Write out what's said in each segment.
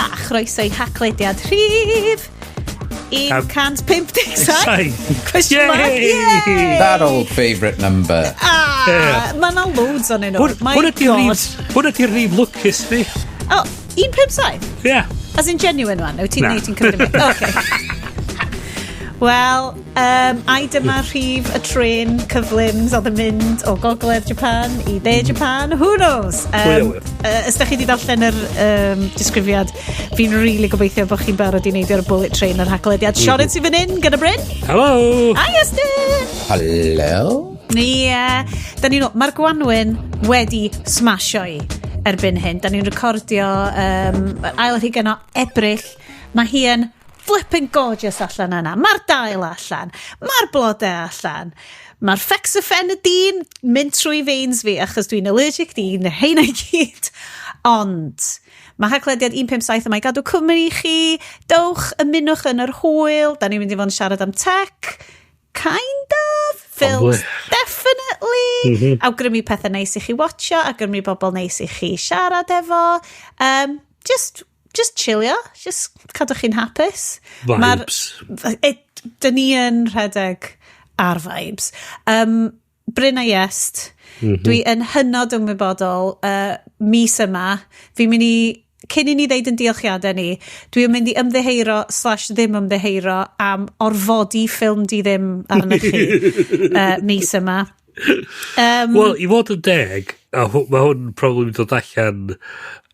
A chroeso i Haclediad rhif 157. Question mark. Yay! That old favourite number. Ah, yeah. Mae yna loads o'n nhw. My God. Hwna di'r rhif lwcus fi. Oh, 157? Yeah. As in genuine one? Wyt ti'n cymryd? Okay. Wel, ai dyma rhif y tren cyflym oedd yn mynd o gogledd Japan i de Japan? Who knows? Os da chi wedi darllen yr disgrifiad, fi'n really really gobeithio bod chi'n barod i neud ar y bullet train ar Haclediad. Sioned sydd fan hyn, gyda Bryn. Hello! Hi, Iestyn! Hello! Ie, yeah. Da ni'n... Mae'r gwanwyn wedi smasho i erbyn hyn. Da ni'n recordio ail ar hugain o Ebrill. Mae hi yn flipping gorgeous allan yna. Mae'r dail allan. Mae'r blodau allan. Mae'r fexofenadine mynd trwy veins fi achos dwi'n allergic i'n heina i gyd. Ond mae Haclediad 157 yma i gadw cwmni i chi. Dowch, ymunwch yn yr hwyl. Da ni'n mynd i fod yn siarad am tech. Kind of. Films, definitely. Awgrymu pethau neis i chi watcho, awgrymu bobl neis i chi siarad efo. Just chillio, just cadw chi'n hapus. Vibes. Dyn ni yn rhedeg ar vibes. Bryn a Iest, dwi yn hynod ymwybodol mis yma. Fi'n mynd i, cyn i ni ddeud yn diolchiadau ni, dwi'n mynd i ymddiheuro/ddim ymddiheuro am orfodi ffilm di ddim arnych chi mis yma. Wel, i fod yn deg, a mae hwn probably mynd dod allan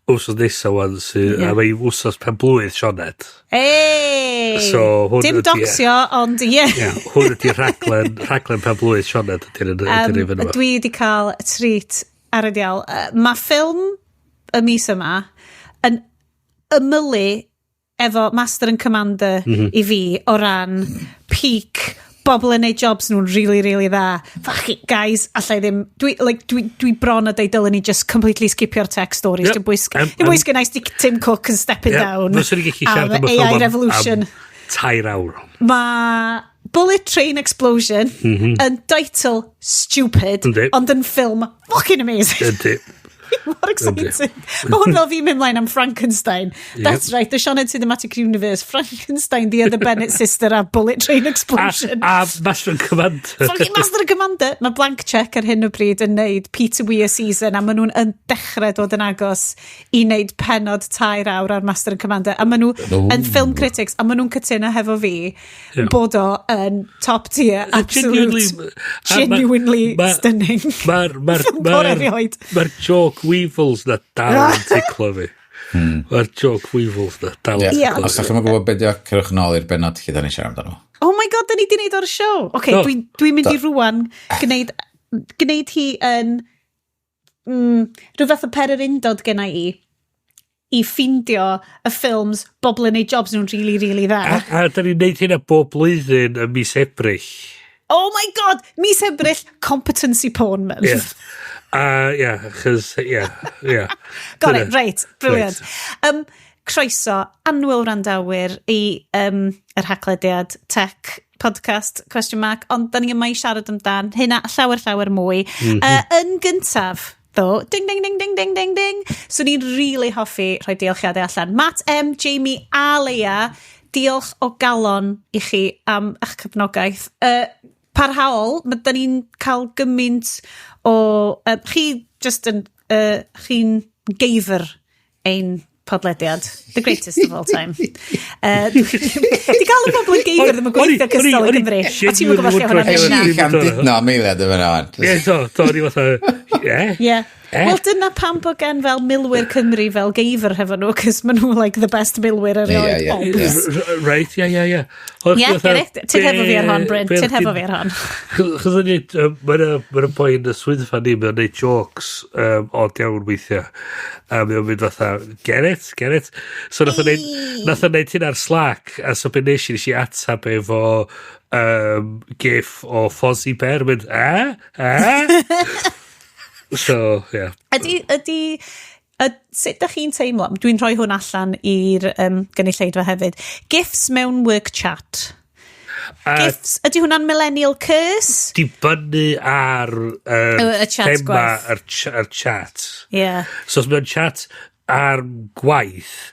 wsos nesaf wan, sydd, a mae wsos pen blwydd Sioned. Hey! So, hwn Dim doxio, ond ie. Yeah. Yeah, hwn ydi rhaglen pen blwydd Sioned ydy'r un yma. Dwi wedi cael treat ar y diawl. Mae ffilm y mis yma yn ymylu efo Master and Commander i fi o ran peak bobl yn neud jobs nhw'n really, really dda. Fuck it, guys, allai ddim. Dwi, like, dwi bron a deud dylen ni just completely skipio'r tech stories. Dim bwys, dim bwys gen i Tim Cook yn stepping down. Fyswn i gallu siarad am y AI ffilm revolution. am 3 awr. Mae Bullet Train Explosion yn title stupid, ond yn ffilm fucking amazing. Mor excited. Mae hwn fel fi'n mynd mlaen am Frankenstein. That's right, the Sioned Cinematic Universe, Frankenstein, The Other Bennett Sister a Bullet Train Explosion. A Master and Commander. Fucking Master and Commander. Mae Blank Check ar hyn o bryd yn neud Peter Weir season a maen nhw'n yn dechrau dod yn agos i wneud penod 3 awr ar Master and Commander. A maen nhw yn film critics a maen nhw'n cytuno hefo fi bod o yn top tier, absolute, genuinely stunning Mae'r ma ffilm gorau erioed. Mae'r joke Weevils na dal yn ticlo fi. Mae'r joke Weevils na dal yn ticlo Os fi. ydych chi'n gwybod beth yw, cerwch nôl i'r benod lle da ni'n siarad amdano. Oh my God, da ni di wneud o'r show. Oce, okay, Do. dwi mynd i rwan gwneud hi yn rhyw fath o pererindod genna i ffindio y ffilms bobl yn neud jobs nhw'n really, really dda. A da ni'n neud hynna bob blwyddyn ym mis Ebrill. Oh my God, mis Ebrill, competency porn month. Ie. A ie, chos, ie. Got it, right, brilliant. Croeso, annwyl wrandawyr i yr Haclediad Tech podcast, question mark, ond da ni yma i siarad amdan hynna a llawer, llawer mwy. Yn gyntaf, ddo, ding, ding, ding, ding, ding, ding, ding. So ni'n really hoffi rhoi diolchiadau allan. Matt M, Jamie a Leia, diolch o galon i chi am eich cefnogaeth. Parhaol, ma, da ni'n cael gymaint o... Chi just yn... Chi'n geifr ein podlediad. The greatest of all time. Di gael y bobl yn geifr ddim yn gweithio cystal yn Gymru. A ti'n gwybod lle hwnna'n mynd na. Llandudno am eiliad efo na. Ie, do, ni fatha, ie. Ie. Eh? Wel, dyna pam bod gen fel milwyr Cymru fel geifr hefo nhw, cos maen nhw like the best milwyr erioed. Obs. Reit, ie. Ie, get it? Ti'n hefo fi ar hon, Bryn. Ti'n hefo fi ar hon. Chos o'n i, mae'n boi yn y swyddfa ni, mae'n neud jokes od iawn weithiau. A mae'n mynd fatha, "Get it, get it." So nath o'n neud hyn ar Slack, a so be nes i atab efo gif o Fozzie Bear, mynd, "Eh? Eh?" So, yeah. Ydy, sut ydych chi'n teimlo? Dwi'n rhoi hwn allan i'r gynulleidfa hefyd. GIFs mewn work chat. GIFs, ydy hwnna'n millennial curse? Dibynnu ar Y chat thema gwaith. yr chat. Yeah. So os mae'n chat ar gwaith,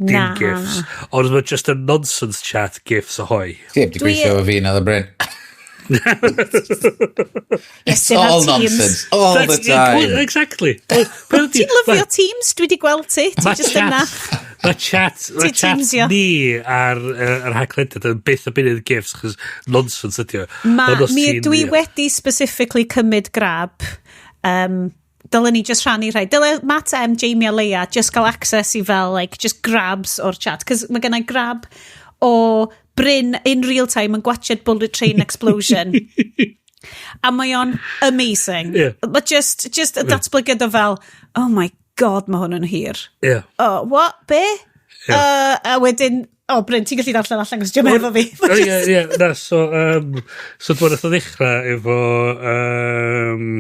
Dim Na. gifs. Ond mae just a nonsense chat gifs ahoy. Ti heb di gweithio efo fi na the Bryn. Yes, It's all nonsense, all the time. Exactly. Ti'n lyfio Teams? Dwi wedi gweld ti. Ti just yna. Mae chat, mae Ti'n chat Teamsio. ni ar yr haglediad yn byth a bydd gifs, chos nonsense ydi o. Ma, Ond os mi ti'n- dwi wedi specifically cymryd grab. Dylen ni just rhannu rhai. Dyle Matt M, Jamie a Leia just gael access i fel, like, just grabs o'r chat. Cos mae gennau grab o Bryn in real time yn gwatchad Bullet Train Explosion. A mae o'n amazing. Mae just y datblygiad o fel, "Oh my God, mae hwn yn hir." Oh, what? Be? A wedyn, oh Bryn, ti'n gallu darllen allan, cos dwi'n efo fi. O, ie, na, so dwi'n nath o ddechrau efo,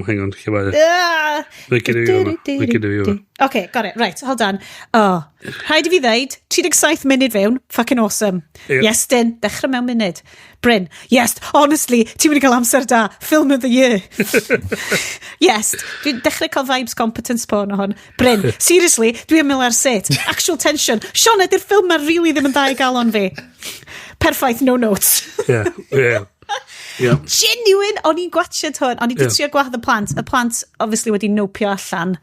hang on, lle mae? Ah! Mae gen i fi yma. Mae gen i fi yma. Okay, got it. Right, hold on. Oh, rhaid i fi ddeud, 37 munud fewn, fucking awesome. Yes, dyn, dechrau mewn munud. Bryn, yes, honestly, ti'n mynd i gael amser da. Film of the year. Yes, dwi'n dechrau cael vibes competence porn o hwn. Bryn, seriously, dwi'n mynd ar set. Actual tension. Sean, ydy'r ffilm ma really ddim yn dda i galon fi. Perffaith, no notes. Ie. Genuine, o'n i'n gwatchad hwn, o'n i wedi trio gwahodd y plant, y plant obviously wedi nopio allan.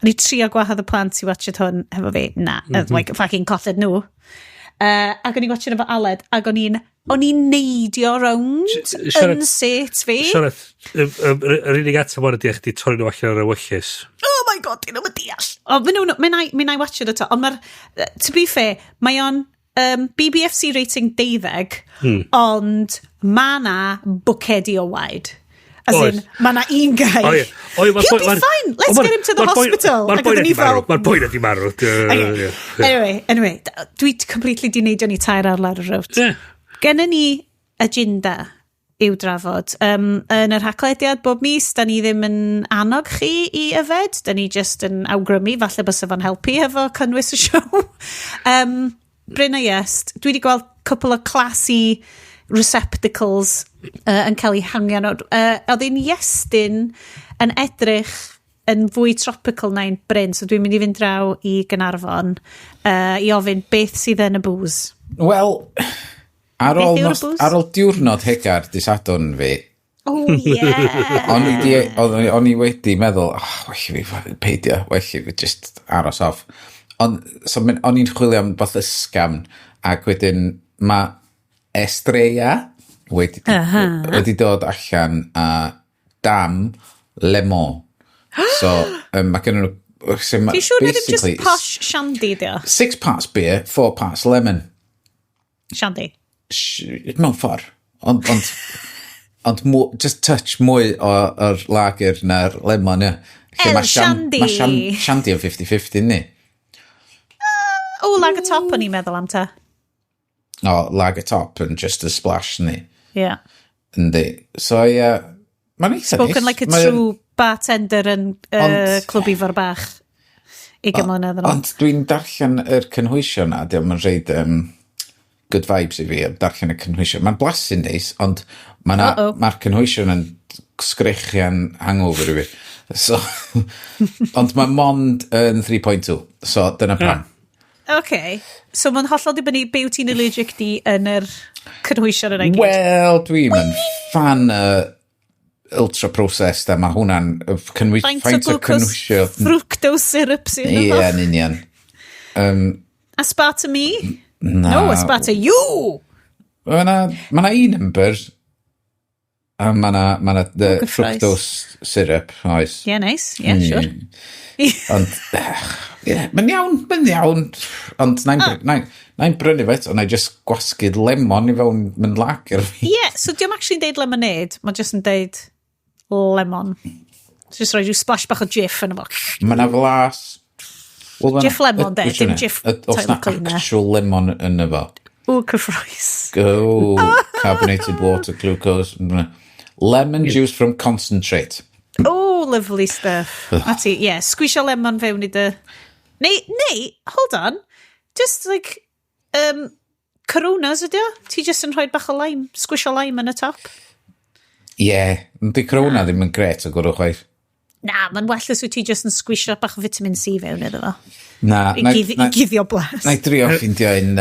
O'n i trio gwahodd y plant i watchad hwn hefo fi, na, like, fucking colled nhw. Ac o'n i'n gwatchad efo Aled, ac o'n i'n neidio rownd yn set fi. Siarad, yr unig ateb o'n ydi chdi torri nhw allan o'r ewyllys. Oh my God, dyn nhw'n deall. O, mi nhw'n, mi na i watchad eto, ond mae'r, to be fair, mae o'n BBFC rating 12, ond ma na bwcedi o waed. As in, ma na un guy. O, ie. O, ie, ma'r "He'll be boi- fine, let's o, get him to the ma'r boi- hospital." Ma'r Ac boi oedden na ni di marw. fel- Ma'r boi na di marw. Okay. Anyway, dwi completely di neidio ni 3 awr lawr y route. Gennym ni agenda i'w drafod. Yn yr haglediad bob mis, da ni ddim yn annog chi i yfed, da ni just yn awgrymu, falle bys fo'n helpu efo cynnwys y siow. Bryn a Iest, dwi wedi gweld cwpl o classy receptacles yn cael eu hangian. Oedd un Iestyn yn edrych yn fwy tropical na un Bryn, so dwi'n mynd i fynd draw i Gynarfon i ofyn beth sydd yn y booze. Wel, ar ôl, Beth yw'r nos, booze? ar ôl diwrnod hegar di Sadwrn fi, Oh, yeah! o'n i wedi meddwl, "Oh, well i fi peidio, well i fi just aros off." Ond, so, o'n i'n chwilio am beth ysgafn, ac wedyn mae Estrella wedi dod allan a dam lemon. So, mae gen nhw... So, Ti'n siŵr na ddim just basically, posh shandy, dio? Six parts beer, four parts lemon. Shandy. Mewn ffordd. Ond just touch mwy o'r lager na'r lemon, ie. Lle El ma' Shandy. Mae shandy yn 50-50, ni. O, lager top o'n i'n meddwl am ta. O, lager top and just a splash, ni. Yeah. Yndi. So, ie, yeah, mae'n eitha Spoken neis. like a true bartender yn Clwb Ifor Bach 20 mlynedd yn ôl. Ond dwi'n darllen yr cynhwysion na, diolch yn rhaid good vibes i fi am darllen y cynhwysion. Mae'n blasu'n neis, ond mae'r ma cynhwysion yn sgrechian hangover i fi. So, ond mae mond yn 3.2, so dyna pam. Okay. So mae'n hollol dibynnu be wyt ti'n allergic di yn yr cynhwysion yna i gyd. Wel, dwi'n yn fan ultra processed a mae hwnna'n Faint o faint o glucose, cynhwysio. fructose syrup sy'n Ie, yno? yn union. Aspart me? Na. No, aspart you! Mae na, ma na un number. A mae na, ma na the Good fries. fructose syrup, oes. Yeah, nice. Yeah, sure. Ond, yeah, mae'n iawn, mae'n iawn. Ond na'n oh. na brynu fe, ond na just gwasgu lemon i fewn mynd lager fi. Yeah, so diolch actually'n deud lemonade, mae just yn deud lemon. So just rhoi rhyw splash bach o Jif yn efo. Mae na flas. Wel, ma' Jif lemon, de, which dim one? Jif Oes na toilet cleaner. actual lemon yn efo? O, cyffroes. Go, carbonated water, glucose. Lemon juice from concentrate. Oh, lovely stuff. A ti, yeah, squeezio lemon fewn i dy... Neu, hold on. Just like, Coronas ydi o? Ti just yn rhoi bach o lime, squisho lime yn y top. Ie, yeah, di Corona ddim yn gret o gwrw chwaith. Na, mae'n well os wyt ti just yn squeezio bach o vitamin C fewn iddo fo. Na. I guddio blas. Na i drio ffindio un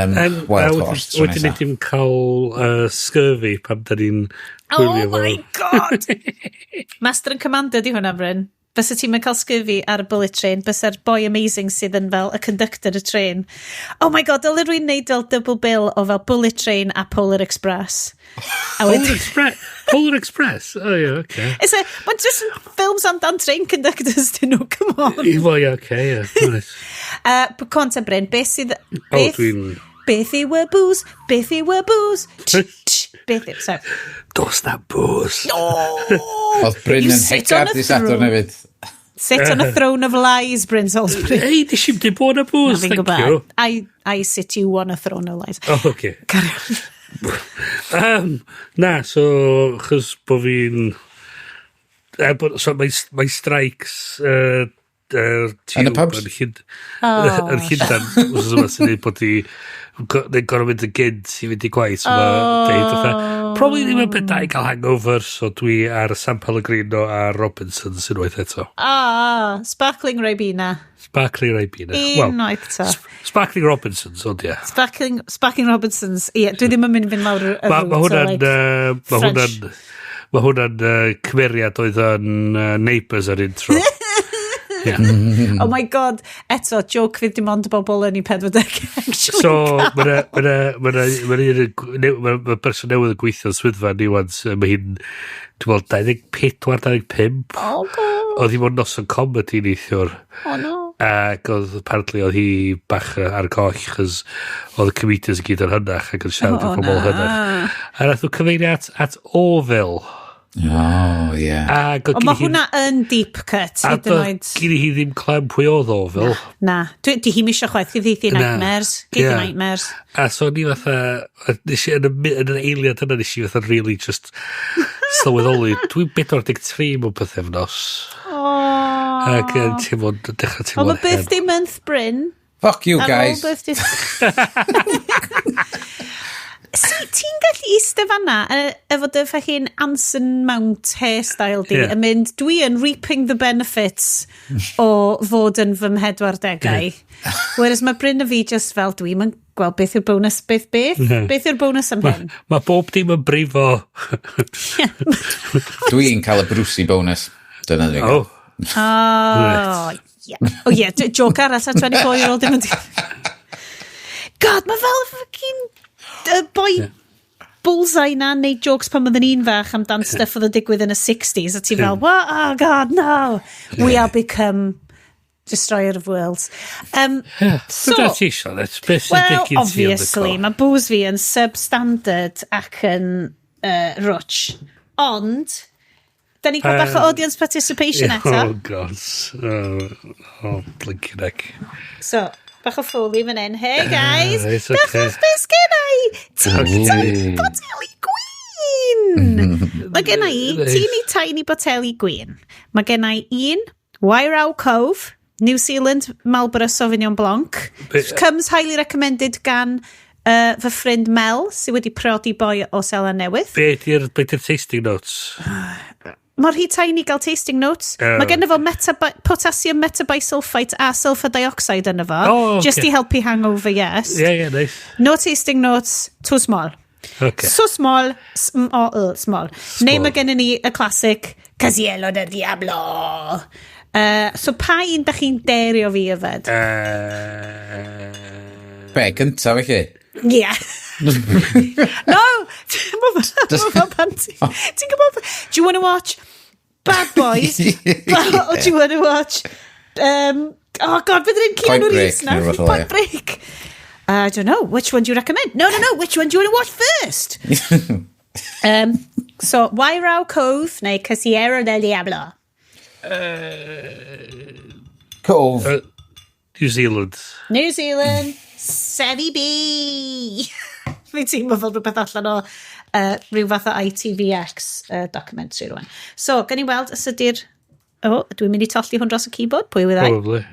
Wild Horse. Wedyn ni dim cael scurvy pam da ni'n gwylio fo. Oh my God! Master and Commander di hwnna, Bryn. Fysa ti'n cael scurvy ar y bullet train, bysa'r boy amazing sydd yn fel y conductor y train. Oh my God, dyle rwy'n neud fel double bill o fel bullet train a Polar Express. A Polar Express? Polar Express? Oh yeah, okay. It's a, mae'n just films amdan train conductors dyn nhw, come on. Well, yeah, okay, yeah. Nice. Conte Bryn, beth sydd... Beth, oh, dwi'n... Beth yw y booze? Beth yw y booze? Beth yw... Sorry. Dos na booze. No! Oedd Bryn yn hegar di Sadwrn hefyd. Sit on a throne of lies, Bryn Salisbury. Ei, nes i'm dim bod na booze, thank you. I sit you on a throne of lies. Oh, okay. Carry on. Na, so, chos bo fi'n... So, mae strikes... Yn y pubs? Yn Llundain, wrth yma sy'n neud bod i gorfod mynd yn gynt i fynd i gwaith. So oh. Deud, fatha, probably ddim yn beth da i gael hangover, so dwi ar San Pellegrino a Robinsons unwaith eto. Ah, Sparkling Ribena. Sparkling Ribena. Unwaith eto. Sparkling Robinsons, ond ie. Sparkling Robinsons, ie. Dwi ddim yn mynd fynd lawr y route o, like, Mae hwnna'n cymeriad oedd yn Neighbours ar intro. Yeah. Oh my God, eto, joke fydd dim ond y bobl yn ei 40 actually. So, mae person newydd yn gweithio yn swyddfa ni wan, mae hi'n, dwi'n meddwl, 24, 25. Oh God. Oedd hi mewn noson comedy neithiwr. Oh no. Ac oedd, apparently, oedd hi bach ar goll, chos oedd y comedians i gyd yn hynach ac yn siarad i'r pobl hynach. A nath nhw cyfeirio at Orville. Oh, yeah. Ond mae hwnna yn deep cut, hyd yn oed. Gyn i hi ddim clem pwy oedd o, fel. Na, di hi'm isio chwaith, geith hi nightmares. Geith hi nightmares. A so ni fatha, nes i, yn yr eiliad yna, nes i fatha really just sylweddoli, dwi'n 43 mewn pythefnos. Oh. Ac yn teimlo, dechrau teimlo'n Ond mae birthday month, Bryn. Fuck you guys. See, ti'n gallu eistedd fanna efo dy fucking Anson Mount hairstyle di, yn mynd, dwi yn reaping the benefits o fod yn fy mhedwardegau. Yeah. Whereas mae Bryn a fi just fel, dwi'n yn gweld beth yw'r bonus, beth, beth? Yeah. Beth yw'r bonus am hyn? Mae bob dim yn brifo. Dwi'n cael y Brucey bonus. Dyna dwi'n gael. Oh, yeah. Oh yeah, joke arall a 24-year-old ddim yn... God, mae fel fucking boi bullseye na neud jokes pan oedden ni'n fach amdan stuff oedd yn digwydd yn y 60s a ti fel, what? Oh God, no! We are become destroyer of worlds. So, well, obviously, mae booze fi yn substandard ac yn rwtch. Ond, da ni'n cael bach o audience participation eto. Oh, God. Oh, blinking heck. So, bach o Foley fan hyn. Hey guys, dachos beth sgen i? Teeny tiny boteli gwyn! Mae gen i teeny tiny boteli gwyn. Mae gen i un Wairau Cove, New Zealand Marlborough Sauvignon Blanc. Comes highly recommended gan fy ffrind Mel, sydd wedi priodi boi o Seland Newydd. Be di'r tasting notes? Mae'r rhy tiny gael tasting notes. Mae gen fo potassium metabisulfite a sulfur dioxide yno fo. Oh, okay. Just i helpu hangover, yes. Yeah, yeah, nice. No tasting notes, too small. Okay. So small, small. Neu mae gen ni y classic Casiello del Diablo. So pa un da chi'n derio fi yfed? Be, gyntaf felly? Yeah. No! Ti'n gwybod? Do you want to watch Bad Boys? Or do you want to watch... oh God, bydd yr un Keanu Reeves na? Point Break. I don't know. Which one do you recommend? No. Which one do you want to watch first? So, Wairau Cove neu Casillero del Diablo? Cove. New Zealand. New Zealand. Sevi B. Fi'n teimlo fel rhywbeth allan o rhyw fath o ITVX documentary rwan. So, gan i weld os ydy'r... Oh, dwi'n mynd i tolli hwn dros y keyboard. Pwy wyddai? Probably.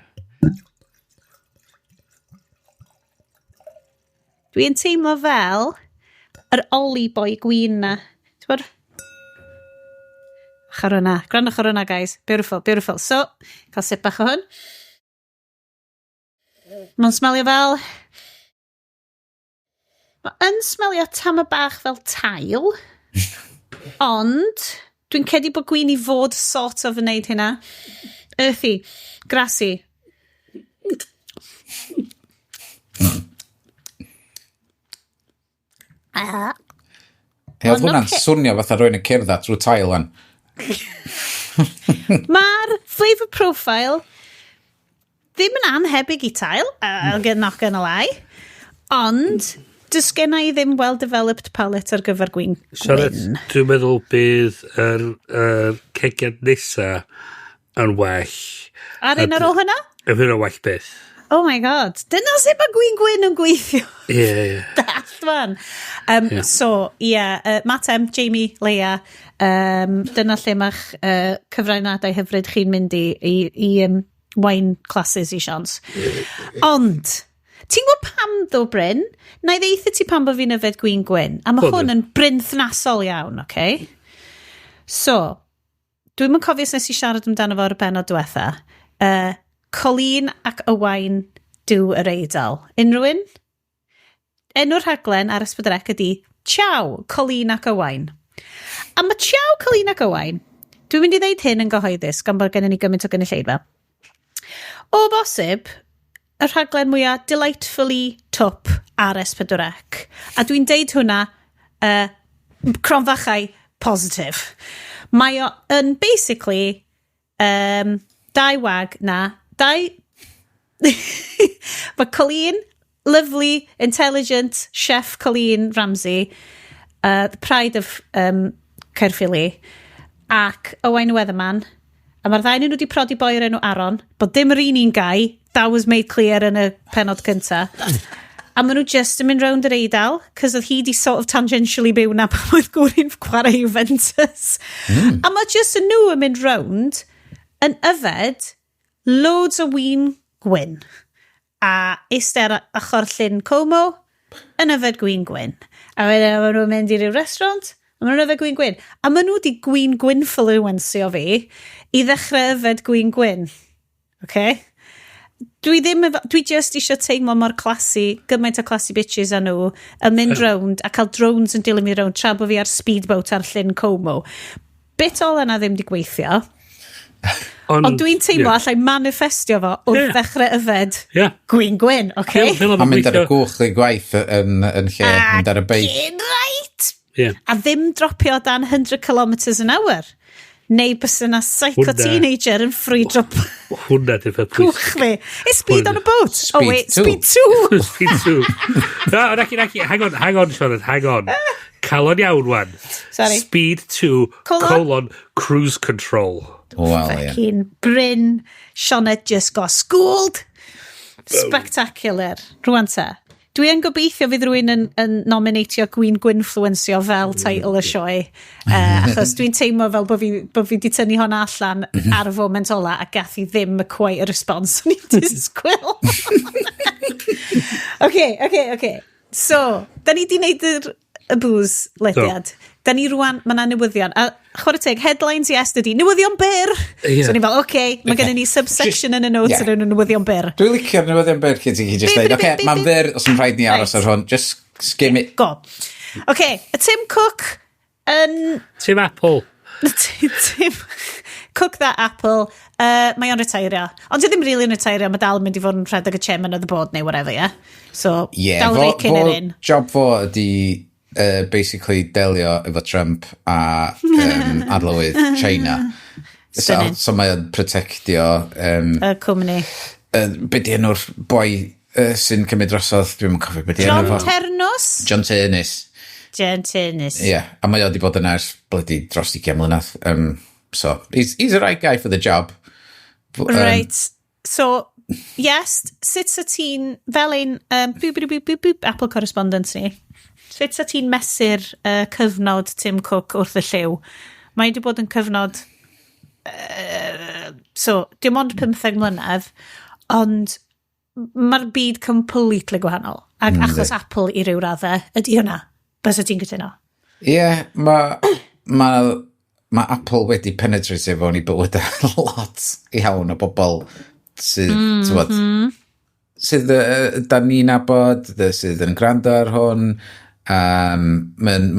Dwi'n teimlo fel yr Oli boy gwyn na. Ti'n bod? Ar hwnna. Gwrandwch ar hwnna, guys. Beautiful, beautiful. So, cael sip bach o hwn. Mae'n smelio fel... Mae yn smelio tama bach fel tail. Ond, dwi'n credu bod gwin i fod sort of yn neud hynna. Earthy, grassy. Ah. Ie, oedd hwnna'n swnio fatha rwy'n yn cerdded drwy tail wan. Mae'r flavour profile ddim yn anhebyg i tail, I'll get not gonna lie, ond does gen i ddim well-developed palate ar gyfer gwin gwyn. Dwi'n meddwl bydd yr cegiad nesa yn well. A'r un ar ôl hynna? Y fydd yn well byth. Oh my God. Dyna sut mae gwin gwyn yn gweithio. Ie, ie. Dallt fan. Yeah. So, ie, yeah, Matt M, Jamie, Leia, dyna lle mae'ch cyfraniadau hyfryd chi'n mynd i wine classes i Sians. Ond, ti'n gwybod pam ddo, Bryn? Na i ddeutha ti pam bod fi'n yfed gwin gwyn. A mae hwn yn brynthnosol iawn, oce? Okay? So, dwi'm yn cofio os nes i siarad amdano fo ar y bennod diwetha. Colleen ac Owain Do yr Eidal. Unrhyw un? Enw'r rhaglen ar S4C ydi Ciao, Colleen ac Owain. A mae Ciao, Colleen ac Owain, dwi'n mynd i ddeud hyn yn gyhoeddus gan bod gennym ni gymaint o gynulleidfa. O bosib, y rhaglen mwyaf delightfully twp ar S4C. A dwi'n deud hwnna cronfachau positif. Mae o yn basically dau wag na, dau... Mae Colleen, lovely, intelligent chef Colleen Ramsey, the pride of Caerphilly, ac Owain Weatherman, a mae'r ddau nhw wedi prodi boi o'r enw Aaron, bod dim yr un guy, that was made clear yn y penod cynta. A maen nhw just yn mynd rownd yr Eidal, cos oedd hi di sort of tangentially byw na pan oedd gŵr hi'n chwarae Juventus. A mae just yn nhw yn mynd rownd yn yfed loads o win gwyn. A eistedd ar ochr llyn Como yn yfed gwin gwyn. A wedyn maen nhw'n mynd i ryw restaurant, a maen nhw'n yfed gwin gwyn. A maen nhw wedi gwin gwynfluencio fi i ddechrau yfed gwin gwyn. Okay? Dwi ddim efo, dwi just eisiau teimlo mor classy, gymaint o classy bitches â nhw, yn mynd rownd a cael drones yn dilyn fi rownd tra bod fi ar speedboat ar llyn Como. Bit ol yna ddim di gweithio. Ond dwi'n teimlo allai manifestio fo wrth ddechrau yfed gwin gwyn, oce? A mynd ar y gwch i gwaith yn lle mynd ar y beic. Right! A ddim dropio dan 100 km an hour. Neu bys yna psycho teenager yn ffrwydro Hwna di'r peth pwysig. Cwch fi. It's speed on a boat. Oh wait, speed 2. Speed 2. No, naci, hang on, hang on, Sioned, hang on. Cael o'n iawn, wan. Sorry. Speed 2, colon, cruise control. Well, yeah. Fucking Bryn, Sioned just got schooled. Spectacular. Rwan te. Dwi yn gobeithio fydd rhywun yn nominatio Gwin Gwynfluencio fel teitl y sioe. Achos dwi'n teimlo fel bod fi di tynnu hwnna allan ar y foment ola a gath i ddim y quite y response o'n i'n disgwyl. OK. So, da ni di wneud y booze lediad. Da ni rwan, mae yna newyddion. A chwarae teg, headlines yesterday, newyddion byr! So ni fel, oce, okay, mae gennym ni subsection yn y notes ar enw newyddion byr. Dwi'n licio'r newyddion byr, lle ti'n just dweud, oce, mae'n fyr, os yn rhaid ni aros ar hwn, just skim it. Go. Oce, y Tim Cook yn... Tim Apple. Tim Cook that Apple. Mae o'n retirio. Ond dwi ddim really yn retirio, mae dal yn mynd i fod yn rhedeg y chairman of the board neu whatever, yeah? So, dal raking it in. Job fo ydi basically delio efo Trump a arlywydd China. So mae o'n protectio y cwmni. Be di enw'r boi sy'n cymryd drosodd? Dwi'm yn cofio be di enw fo. John Ternus? John Ternus. John Ternus. Ie, yeah, a mae o di bod yna ers bloody dros 20 mlynedd. So, he's the right guy for the job. But, right. So, yes, sut sa ti'n, fel ein boop, boop, boop, boop, boop, Apple correspondent ni, sut sa ti'n mesur cyfnod Tim Cook wrth y llyw? Mae wedi bod yn cyfnod, so, dim ond 15 mlynedd, ond mae'r byd completely gwahanol. Ac achos Apple i ryw raddau, ydy hwnna. Bysa ti'n cytuno? Ie, yeah, mae Mae Apple wedi penetrate fewn i bywydau lot iawn o bobl sydd, mm -hmm. sydd da ni'n nabod, sydd yn gwrando ar hwn. Ma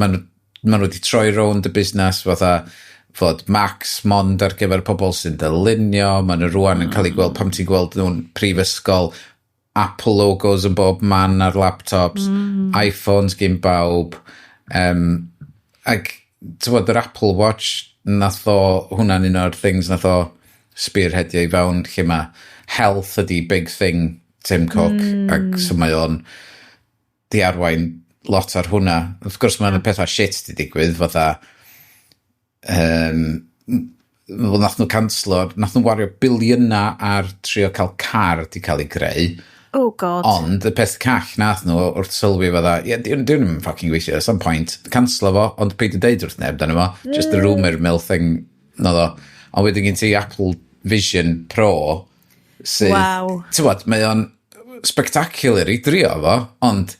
nhw wedi troi rownd y busnes fatha fod Macs mond ar gyfer pobl sy'n dylunio, maen nhw rwan yn cael ei gweld pam ti'n gweld nhw'n prifysgol, Apple logos yn bob man ar laptops, iPhones gyn bawb. Ac, ti'n bod, yr Apple Watch, nath o, hwnna'n un o'r things nath o spearheadio i fewn lle mae health ydi big thing Tim Cook, ac so mae o'n di arwain lot ar hwnna. Wrth gwrs mae'n pethau shit di digwydd, fatha nath nhw canslo, nath nhw wario biliynau ar trio cael car di cael ei greu. Oh God. Ond y peth call nath nhw wrth sylwi fydda, ie, yeah, dwi'n ddim fucking gweithio at some point, canslo fo, ond peidio deud wrth neb dan fo, just the rumour mill thing, naddo. Ond wedyn gen ti Apple Vision Pro, sydd, ti'n bod, mae o'n spectacular i drio fo, ond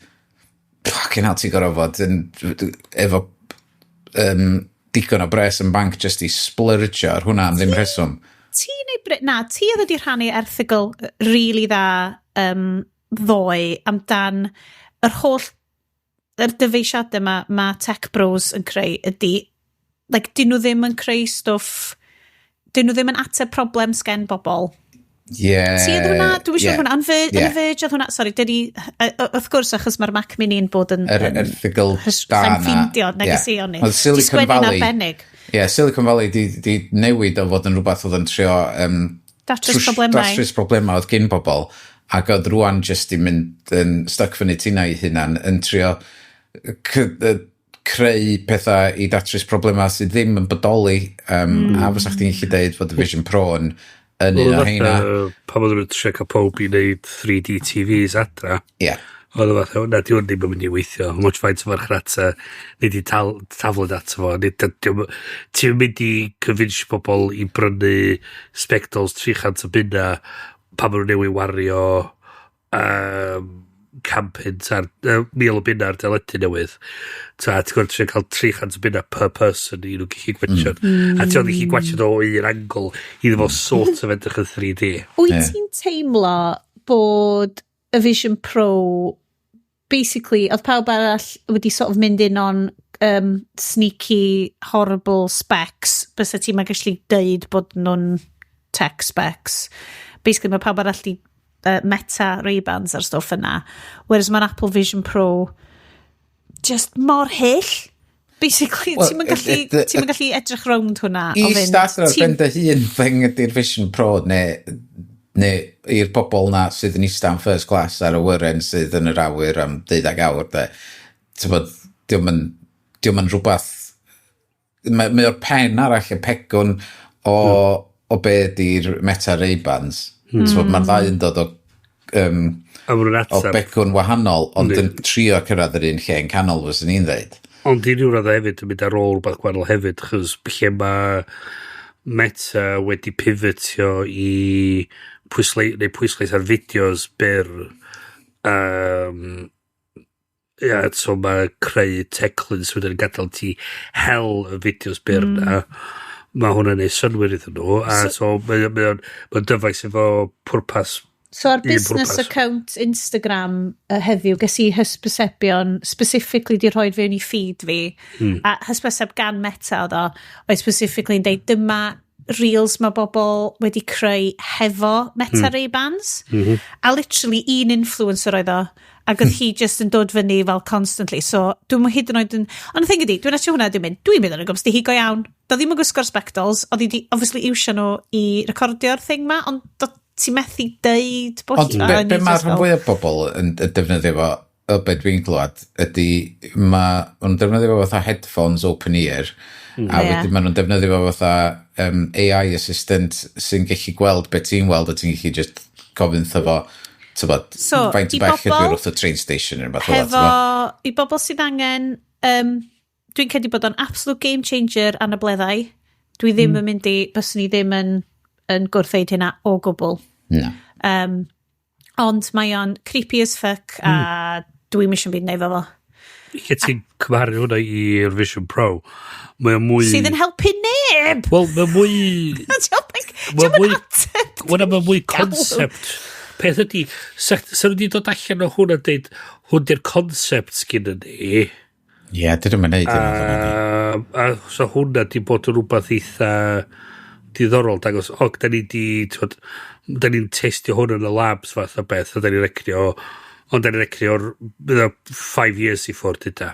fucking hell, ti'n gorfod fod yn, efo digon o bres yn banc just i splurgio ar hwnna am ddim rheswm. Ti neu... Na, ti oedd wedi rhannu erthygl really dda ddoe amdan yr holl yr dyfeisiadau ma, ma tech bros yn creu ydy, like, dyn nhw ddim yn creu stwff, dyn nhw ddim yn ateb problem sgen bobl. Ti oedd hwnna? Dwi'n siŵr hwnna. Yn Verge oedd hwnna. Sorry, dydi... Wrth gwrs, achos mae'r Mac Mini'n bod yn Yr erthygl da na. Ffindio negeseuon ni. Oedd Silicon Valley arbennig. Ie, yeah, Silicon Valley di newid o fod yn rhywbeth oedd yn trio datrys problemau. Datrys problemau oedd gyn bobl. Ac oedd rwan just i mynd yn stuck fyny tina i hunan yn trio creu pethau i datrys problemau sydd ddim yn bodoli. A fysa chdi'n gallu deud fod y Vision Pro yn un o heina. Pan oedden nhw'n trio cael pob i wneud 3D TVs adra. Oedd o fatha, na, di hwn ddim yn mynd i weithio. Much faint o farchnata, nid i tafled ato fo. Ti'n mynd i convince pobl i brynu spectols 300 o bunna pan maen nhw'n newid wario 100 punt ar 1,000 o bunna ar deledu newydd. Ta, ti'n gwybod, trio cael 300 o bunna per person i nhw gallu gwatchio. A ti'n gallu gwatchio o un angle iddo fo sort of edrych yn 3D. Wyt ti'n teimlo bod y Vision Pro basically, oedd pawb arall wedi sort of mynd in on sneaky, horrible specs, bysa ti'n ma'n gallu deud bod nhw'n tech specs. Basically, mae pawb arall di Meta Ray-Bans a'r stwff yna. Whereas mae'r Apple Vision Pro just mor hyll. Basically, Wel, ti'n gallu, ti'n gallu edrych rownd hwnna. I o fynd, start ar ben dy hun thing ydy'r Vision Pro neu i'r bobl na sydd yn eistedd am first class ar y wyren sydd yn yr awyr am 12 awr de. Ti'n bod, dio'm yn rhywbeth mae o'r pen arall y pegwn o be ydy'r Meta Ray-Bans. Ti'n bod, mae'r ddau yn dod A maen nhw'n o ateb. begwn wahanol, ond yn trio cyrraedd yr un lle yn canol, fyswn i'n dweud. Ond i ryw raddau hefyd yn mynd ar ôl rhywbeth gwahanol hefyd, chos lle mae Meta wedi pivotio i pwyslais, neu pwyslais ar fideos byr, ia, so mae creu teclyn sydd yn gadael ti hel y fideos byr na. Mae hwnna'n neud synnwyr iddyn nhw, a so mae dyfais efo pwrpas So ar un business pwrpas. account Instagram heddiw, ges i hysbysebion specifically di rhoi fewn i feed fi, a hysbyseb gan Meta oedd o, oedd specifically yn deud dyma reels mae bobl wedi creu hefo Meta Ray-Bans. A literally un influencer oedd o, ac oedd hi just yn dod fyny fel constantly. So dwi'n hyd yn oed yn... Ond y thing ydi, dwi'n atio hwnna, dwi'n mynd yn y gwmps di hi go iawn. Do ddim yn gwisgo'r spectols, oedd hi di obviously iwsio nhw i recordio'r thing ma, ond ti'n methu deud bod Ond hi... be, A be ni mae just rhan fel- fwyaf o bobl yn defnyddio fo, o be dwi'n glwad, ydy ma' nhw'n defnyddio fo fatha headphones open ear, a wedyn maen nhw'n defnyddio fo fatha AI assistant sy'n gallu gweld be ti'n weld a ti'n gallu just gofyn wrtho fo, tybod, So, faint i o bell ydw i bobl wrth y train station neu rhywbeth fel 'na, hefo, t'bo? i bobl sydd angen, dwi'n credu bod o'n absolute game changer anableddau. Dwi ddim yn mynd i, byswn i ddim yn gwrthweud hynna o gwbl. Na. Ond mae o'n creepy as fuck a dwi'n eisiau byd neud efo fo. Lle ti'n cymharu hwnna i'r Vision Pro, mae o mwy. Sydd yn helpu neb! Wel, mae mwy. Mae'n mwy ateb. Wel, mae mwy concept. Peth ydy, sa nhw wedi dod allan o hwn a dweud, hwn di'r concept sgyn ni. Ie, yeah, dydyn nhw'n neud hynna. A so hwnna di bod yn rhywbeth eitha diddorol, dangos, o, da ni di, t'wod, da ni'n testio hwn yn y labs fath o beth, a da ni'n recnio, ond da ni'n recnio'r 5 years i ffwrdd yda.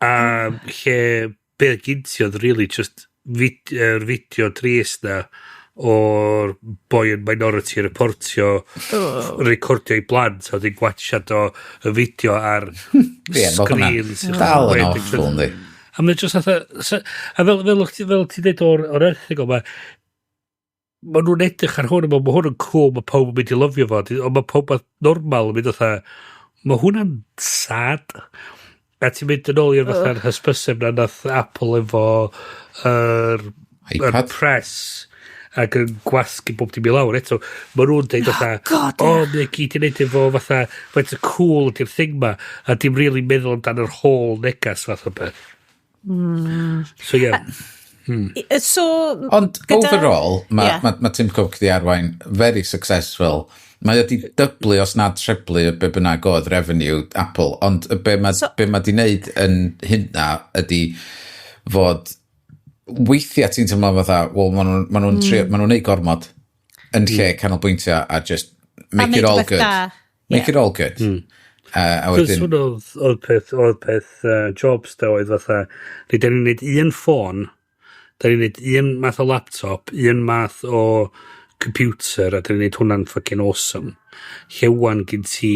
A lle, be gyn ti oedd really just fideo drist na o'r boi yn Minority Reportio recordio i blant a wedyn gwatchad o y fideo ar Ie, ma' hwnna sgrin sy'n dal yn 60 awful, yndi. A mae'n just fatha, a fel ti'n dweud o'r erthygl ma, ma nhw'n edrych ar hwn, a ma hwn yn cool, mae pawb yn mynd i lyfio fo, ond mae pawb normal yn mynd fatha, mae hwnna'n sad. A ti'n mynd yn ôl i'r fatha'r hysbyseb na nath Apple efo yr iPad. press ac yn gwasgu bob dim i lawr eto. Mae nhw'n deud fatha, God, o, mae gyd i wneud efo fatha, faint o cool ydy'r thing ma, a dim really meddwl amdan yr whole negas fath o beth. So yeah. So, Ond overall, mae ma Tim Cook di arwain very successful. Mae wedi dyblu os nad treblu y be bynnag oedd revenue Apple, ond y be mae be ma di wneud yn hynna ydy fod weithiau ti'n teimlo fatha, wel, maen nhw'n ma nhw trio, ma nhw'n neud gormod yn lle canolbwyntio a just make neud it all rhywbeth good. da. Make it all good. A Cos wedyn, hwn oedd peth Jobs da oedd fatha, ni da ni'n neud un ffôn, da ni'n neud un math o laptop, un math o computer, a da ni'n neud hwnna'n fucking awesome. Lle wan gyn ti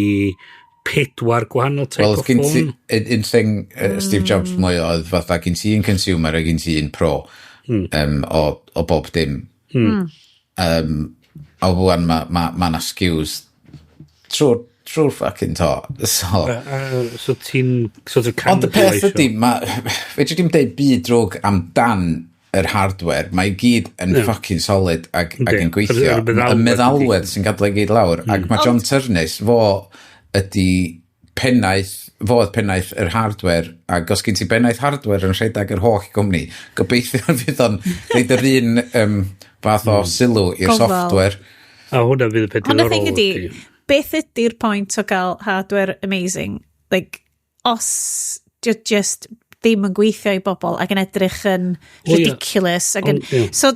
pedwar gwahanol type Wel, o oedd gen ti, ffôn. un thing Steve Jobs mwy oedd fatha, gen ti un consumer a gen ti un pro o bob dim. A wan mae ma na SKUs trwy'r fucking to. So, So ti'n sort of ond y peth cannibalisio. ydy, fedri dim deud byd drwg amdan yr hardware, mae i gyd yn fucking solid ac yn gweithio. Yr meddalwedd Y meddalwedd sy'n gadael i gyd lawr. Ac mae John Ternus, fo ydy pennaeth, fo oedd pennaeth yr hardware, ac os gen ti bennaeth hardware yn rhedeg yr holl gwmni, gobeithio fydd o'n rhoid yr un fath o sylw i'r Gofal. software. A hwnna fydd y peth Ond y diddorol. thing ydy, beth ydy'r pwynt o gael hardware amazing? Like, os just ddim yn gweithio i bobl ac yn edrych yn Wel, ie. ridiculous. Ac yn, Ond, ie. so,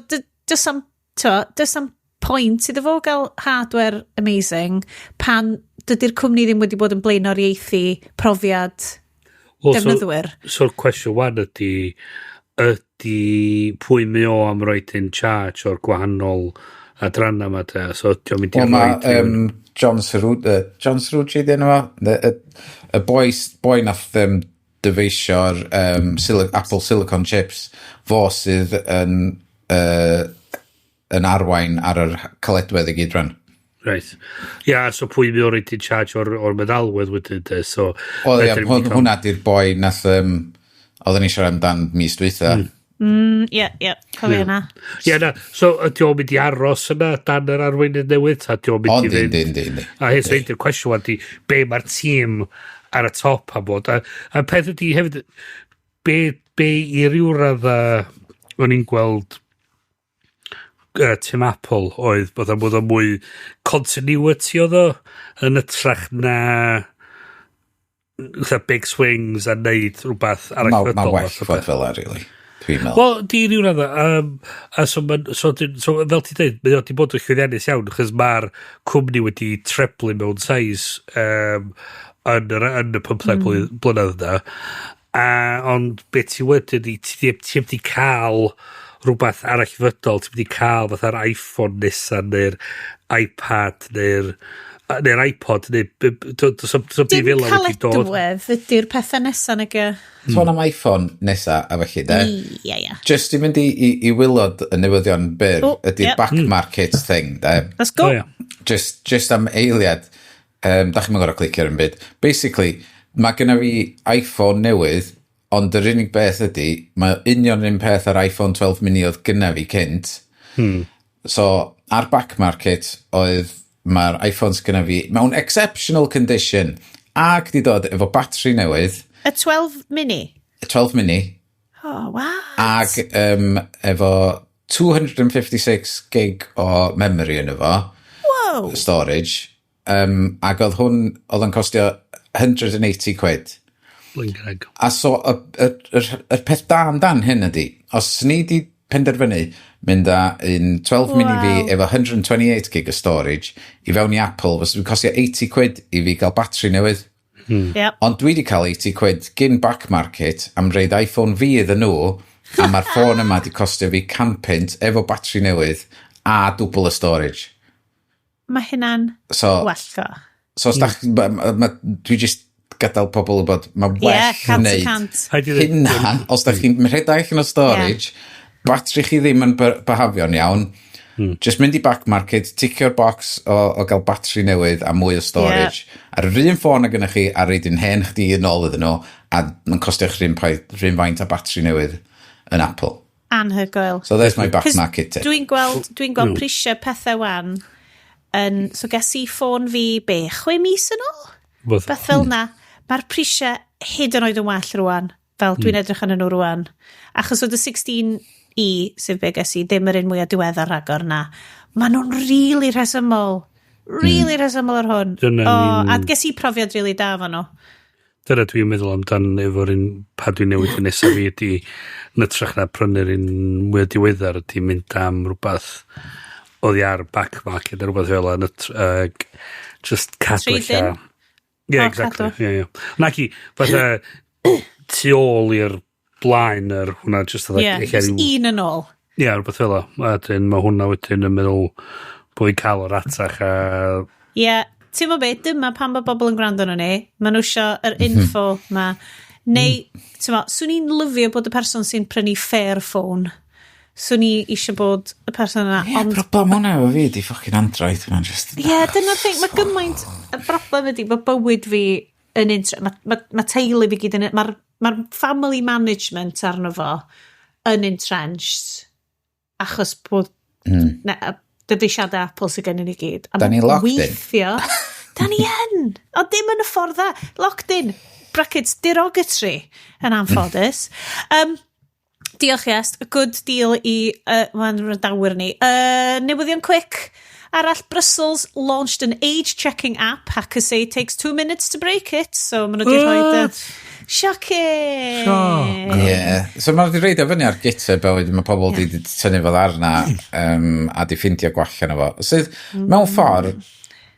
does am, to, does am pwynt iddo fo gael hardware amazing pan dydy'r cwmni ddim wedi bod yn blaenoriaethu profiad Wel, defnyddwyr. So'r cwestiwn wan ydy pwy mae o am roed in charge o'r gwahanol adrannau yma te. So ydy o'n mynd i Wel, mae roed John Cerutti, John Cerutti di enw fo? Y boi nath dyfeisio'r Apple Silicon chips, fo sydd yn arwain ar yr caledwedd i gyd rhan. Right. Ia, so pwy mae o'n roed in charge o'r meddalwedd wedyn te. So, O, ie, wedyn mynd i hwnna di'r boi nath, oedden ni siarad amdan mis dwytha. Ie, ie, cofio hynna. Ie, na. So, ydy o'n mynd i aros yna dan yr arweinydd newydd? Ta ydy o'n mynd O, i yndi, fynd? yndi. A hyn, so un cwestiwn wan di, be mae'r tîm ar y top am bod. A peth ydy hefyd, be i ryw radda o'n i'n gweld Tim Apple oedd bod o'n mwy continuity oedd o yn ytrach na fatha big swings a neud rhywbeth Mae ma arallfydol well fath o fod beth. fel 'a, really. Dwi'n meddwl. Wel, di ryw radda. A so, fel ti'n dweud, mae o di bod yn llwyddiannus iawn, achos mae'r cwmni wedi treblu mewn size yn y 15 blynedd yna. A, ond beth ti wedyn, ti wedi cael rhywbeth arallfydol, ti wedi cael fatha'r iPhone nesa, neu'r iPad, neu'r iPod, neu does 'am byd Dim fel 'na wedi dod. caledwedd ydy'r pethau nesaf nag y. Sôn am iPhone nesa a felly, de. Ie. Just i mynd i waelod y newyddion byr, O, ydy'r back market thing, de. Let's go. O, ie. Just am eiliad, da chi'n gorfod clicio ar yn byd. Basically, mae genna fi iPhone newydd, ond yr unig beth ydy, mae union yr un peth ar iPhone 12 mini oedd gynna fi cynt. So, ar back market oedd mae'r iPhones gynna fi mewn exceptional condition ac di dod efo batri newydd. Y 12 mini? Y 12 mini. Oh, wow. Ag efo 256 gig o memory yn efo. Wow. Storage. Ac oedd hwn, oedd yn costio 180 quid. Blingreg. A so, y peth da amdan hyn ydy, os ni di penderfynu mynd â un 12 mini fi efo 128 gig o storage i fewn i Apple, fysa dwi'n costio 80 quid i fi gael battery newydd. Ond dwi wedi cael 80 quid gyn Back Market am roid iPhone fi iddyn nhw, a mae'r ffôn yma wedi costio fi 100 punt efo battery newydd a dwbl y storage. Mae hynna'n So, wallgo. So os dach, dwi just gadael pobl wybod, mae well cant y wneud cant. Rhaid i ddweud- hynna, os da chi'n rhedeg allan o storage, batri chi ddim yn behafio'n iawn, just mynd i Back Market, ticio'r box o gael batri newydd a mwy o storage. Ar yr un ffôn ag gynnwch chi, a roid un hen chdi yn ôl iddyn nhw, a mae'n costio chi'r un faint a batri newydd yn Apple. Anhygoel. So there's my Back 'Cause Market tip. Dwi'n gweld prisiau pethau wan yn, so ges i ffôn fi be, 6 mis yn ôl? Beth fel na. Mae'r prisiau hyd yn oed yn well rwan. Fel dwi'n edrych arnyn nhw rwan. Achos oedd y 16e, sef be ges i, ddim yr un mwyaf diweddar rhagor na. Maen nhw'n really rhesymol. Really rhesymol ar hwn. Dyna O, ni'n- a ges i profiad really da efo nhw. Dyna dwi'n meddwl amdan efo'r un pa dwi'n newid y nesaf fi ydy yn hytrach na prynu'r un mwy diweddar ydy mynd am rhywbeth oddi ar Back Market neu rhywbeth fel yna just cadw Trade-in? ella. Yeah, O, exactly. cadw. Yeah. Naci, fatha tu ôl i'r blaen yr hwnna, just fatha Ie, ella just un yn ôl. Ie, rhywbeth fel 'na. A wedyn mae hwnna wedyn yn meddwl bod fi'n cael o'r atach a Ie, yeah, ti'n meddwl beth, dyma pan mae bobl yn gwrando arno ni, maen nhw isio yr info ma. Neu, ti'n meddwl, swn i'n lyfio bod y person sy'n prynu Fairphone. Swn i eisiau bod y person yna, Ie, ond problem hwnna efo fi di fucking Android. Mae'n just Ie, yeah, dyna'r thing, mae gymaint, y broblem ydy, mae bywyd fi yn ma teulu fi gyd yn, mae'r ma family management arno fo yn entrenched, achos bod dyfeisiadau Apple sydd gen i ni gyd. A Da ni locked in. Weithio, da ni yn, ond dim yn y ffordd dda. Locked in, brackets, derogatory, yn anffodus. Diolch Iest, a good deal i mae'n wrandawyr ni. Newyddion quick. Arall, Brussels launched an age-checking app. Hackers say it takes 2 minutes to break it. So maen nhw wedi rhoi What? Shocking! Shock. Ie. Yeah. So mae wedi roid o fyny ar GitHub a wedyn mae pobl wedi yeah. tynnu fo arna a di ffindio gwall yna fo. Sydd, mewn ffordd,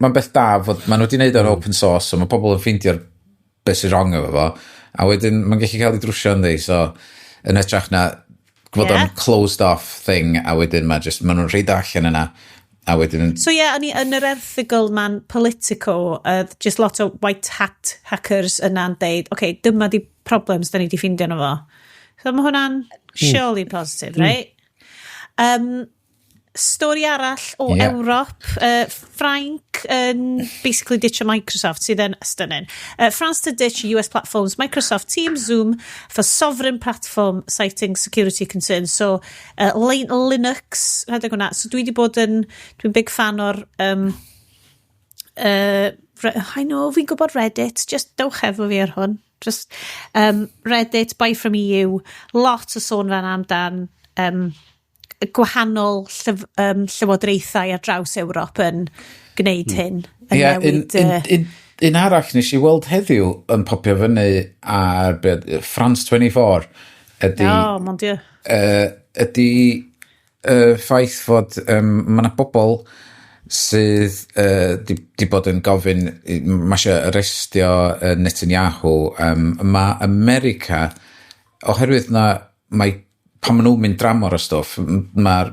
mae'n beth da fod maen nhw wedi gwneud o'n open source, so mae pobl yn ffeindio'r beth sy'n wrong efo fo, a wedyn mae'n gallu cael ei drwsio yndi, so yn hytrach na fod o'n closed off thing, a wedyn mae just, maen nhw'n rhoid allan yna, a wedyn So ie, yeah, o'n i yn yr erthygl ma'n Politico, just lot o white hat hackers yna'n deud, oce, okay, dyma di problems da ni di ffindio nhw fo. So mae hwnna'n surely positive, right? Stori arall o Ewrop, Ffrainc yn basically ditcho Microsoft, sydd yn stunning. France to ditch US platforms Microsoft Teams, Zoom for sovereign platform citing security concerns. So, Linux, rhedeg hwnna. So dwi wedi bod yn, dwi'n big fan o'r, I know, fi'n gwybod Reddit, just dewch efo fi ar hwn. Just Reddit, Buy From EU, lot o sôn fan amdan gwahanol llywodraethau ar draws Ewrop yn gwneud hyn. Yn Ie, un, newid, un, un, un arall nes i weld heddiw yn popio fyny ar France 24 ydy, Oh, mon dieu. Ydy ffaith fod mae yna bobl sydd di bod yn gofyn, mae eisiau arestio Netanyahu. Mae America, oherwydd na, mae, pan maen nhw'n mynd dramor o stwff, mae'r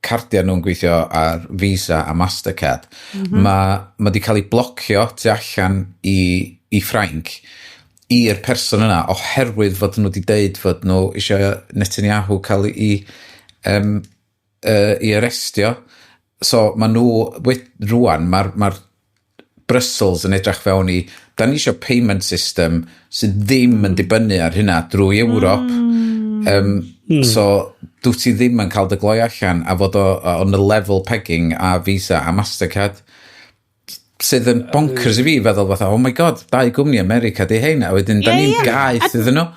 cardiau nhw'n gweithio ar Visa a Mastercard. Mae di cael ei blocio tu allan i Ffrainc i'r person yna oherwydd fod nhw wedi deud fod nhw eisiau Netanyahu cael ei arestio. So mae nhw, rwan, mae'r ma Brussels yn edrych fewn i, da ni eisiau payment system sydd ddim yn dibynnu ar hynna drwy Ewrop. So, dwi ti ddim yn cael dy gloi allan a fod o on the level pegging a Visa a Mastercard. Sydd yn bonkers i fi feddwl fatha, "Oh my God, dau gwmni America di hein," a wedyn da ni'n gaeth iddyn nhw.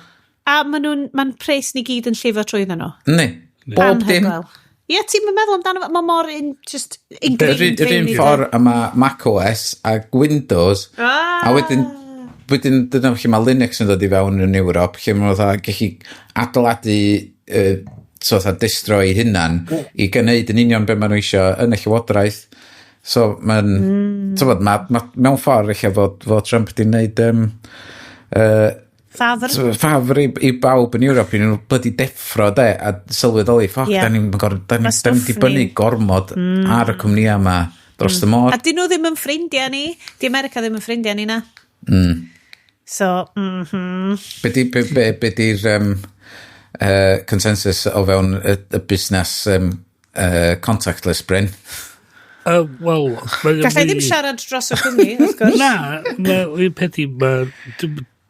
A maen nhw'n, mae'n pres ni gyd yn llifo trwyddyn nhw. Yndi. Bob dim. Anhygoel. Ie, ti'n meddwl amdano fo, mae mor in, just Yr ingrained yr un fewn i ffordd a mae Mac OS a Windows, a wedyn dyna lle mae Linux yn dod i fewn yn Ewrop, lle mae fatha gallu adeiladu so fatha distro i hunan i gwneud yn union be maen nhw eisiau yn y llywodraeth. So mae'n, mm. Ma, mewn ffordd eich fod Trump di wneud Ffafr. Ffafr i bawb yn Ewrop i nhw blydi deffro de a sylweddoli, ffoc, da ni'n da Ma' ni stwff dibynnu gormod ar y cwmnïau yma dros y môr. A dyn nhw ddim yn ffrindiau ni. Di America ddim yn ffrindiau ni na. So, Be di, be di'r consensus o fewn y busnes contactless, Bryn? Wel, Gallai ddim siarad dros y cwmni, wrth gwrs. Na, mae un peth i, ma,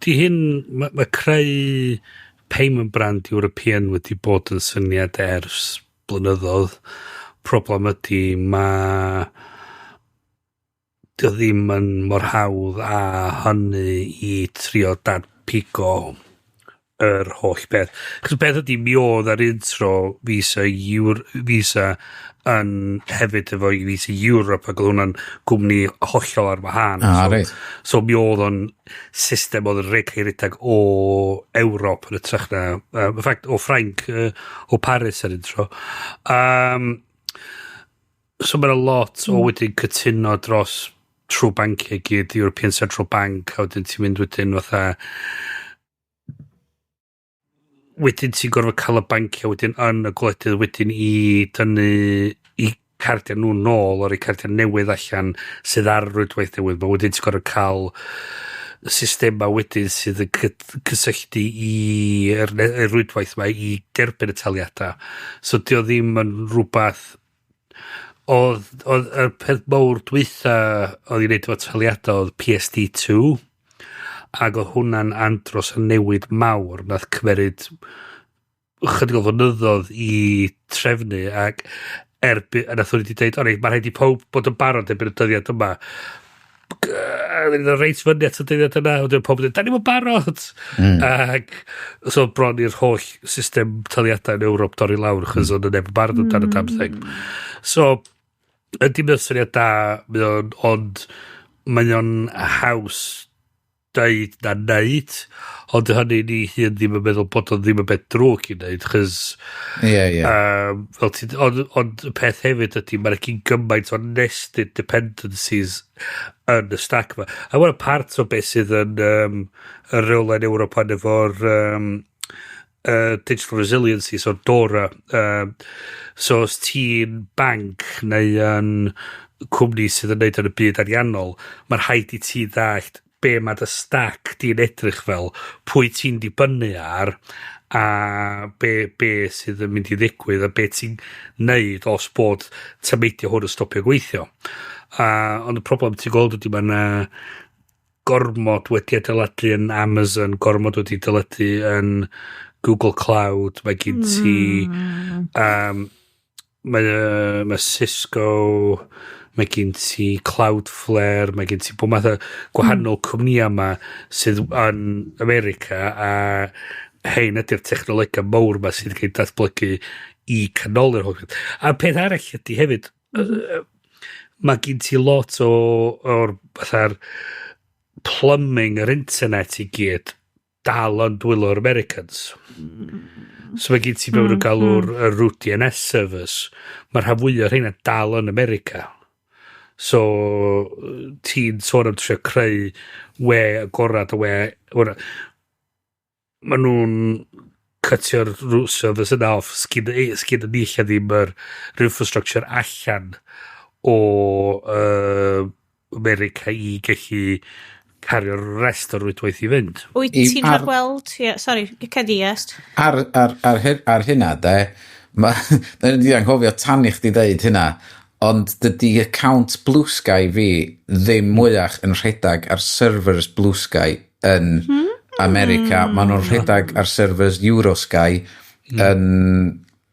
di hyn, ma creu payment brand European wedi bod yn syniad ers blynyddoedd. Problem ydy, mae dio ddim yn mor hawdd a hynny i trio dadpigo yr holl beth. Chos beth ydy, mi oedd ar un tro Visa, Visa yn hefyd efo Visa Europe ac oedd hwnna'n gwmni hollol ar wahân. Ah, reit. So mi oedd o'n system oedd yn cael ei redeg o Ewrop yn hytrach na, in fact, o Ffrainc, o Paris ar un tro. So mae'n lot o wedyn cytuno dros trwy banciau gyd, European Central Bank, a wedyn ti'n mynd wedyn fatha wedyn ti'n gorfod cael y banciau wedyn yn y gwledydd wedyn i dynnu i cardiau nhw nôl o'r cardiau newydd allan sydd ar y rwydwaith newydd. Mae wedyn ti'n gorfod cael systema wedyn sydd yn cysylltu i'r rwydwaith yma i derbyn y taliadau. So dio ddim yn rhywbeth oedd y peth mawr dwytha oedd i wneud efo taliadau oedd PSD2 ac oedd hwnna'n andros o newid mawr nath cymeryd chydig o flynyddoedd i trefnu ac erbyn, a nath wedi dweud, "O reit, mae rhaid i pawb bod yn barod erbyn y dyddiad yma." A wedyn oedd reit fyny at y dyddiad yna, wedyn pawb yn dweud, "Da ni'm yn barod!" Ac so bron i'r holl system taliadau yn Ewrop dorri lawr, chos oedd neb yn barod amdan y damn thing. So, ydy mae'n syniad da, mae o'n, ond mae o'n haws deud na neud, ond hynny ni hun ddim yn meddwl bod o'n ddim yn beth drwg i wneud, chos Ie, ie. Fel ti, ond y peth hefyd ydy, mae'n gyn gymaint o nested dependencies yn y stack ma. A mae'n part o beth sydd yn y reolau yn Ewrop yn efo'r digital resiliency, so DORA. So os ti'n banc neu yn cwmni sydd yn neud yn y byd ariannol, mae'n rhaid i ti ddallt be mae dy stack di'n edrych fel, pwy ti'n dibynnu ar, a be sydd yn mynd i ddigwydd, a be ti'n neud os bod tameidio hwn yn stopio gweithio. A, ond y problem ti'n gweld ydy mae yna gormod wedi adeiladu yn Amazon, gormod wedi adeiladu yn Google Cloud, mae gen ti mae Cisco, mae gen ti Cloudflare, mae gen ti bob math o gwahanol cwmnïau yma sydd yn America a hein ydy'r technolegau mawr ma sydd yn cael datblygu i canoli'r holl beth. A peth arall ydy hefyd, mae gen ti lot o'r fatha'r plumbing yr internet i gyd dal yn dwylo'r Americans. So mae gen ti be maen nhw'n galw'r y root DNS service. Mae'r rhan fwyaf o'r rheina dal yn America. So ti'n sôn am trio creu we agorad o we hwnna. Maen nhw'n cytio'r root service yna off sgyn y ni lle ddim yr infrastructure allan o America i gallu cario'r rest o'r rwydwaith i fynd. Wyt ti'n rhagweld? Yeah, sorry, cedi est. Ar hynna, de, ma, da ni wedi anghofio tan i chdi ddeud hynna, ond dydy account Blue Sky fi ddim mwyach yn rhedeg ar servers Blue Sky yn America. Maen nhw'n rhedeg ar servers Eurosky yn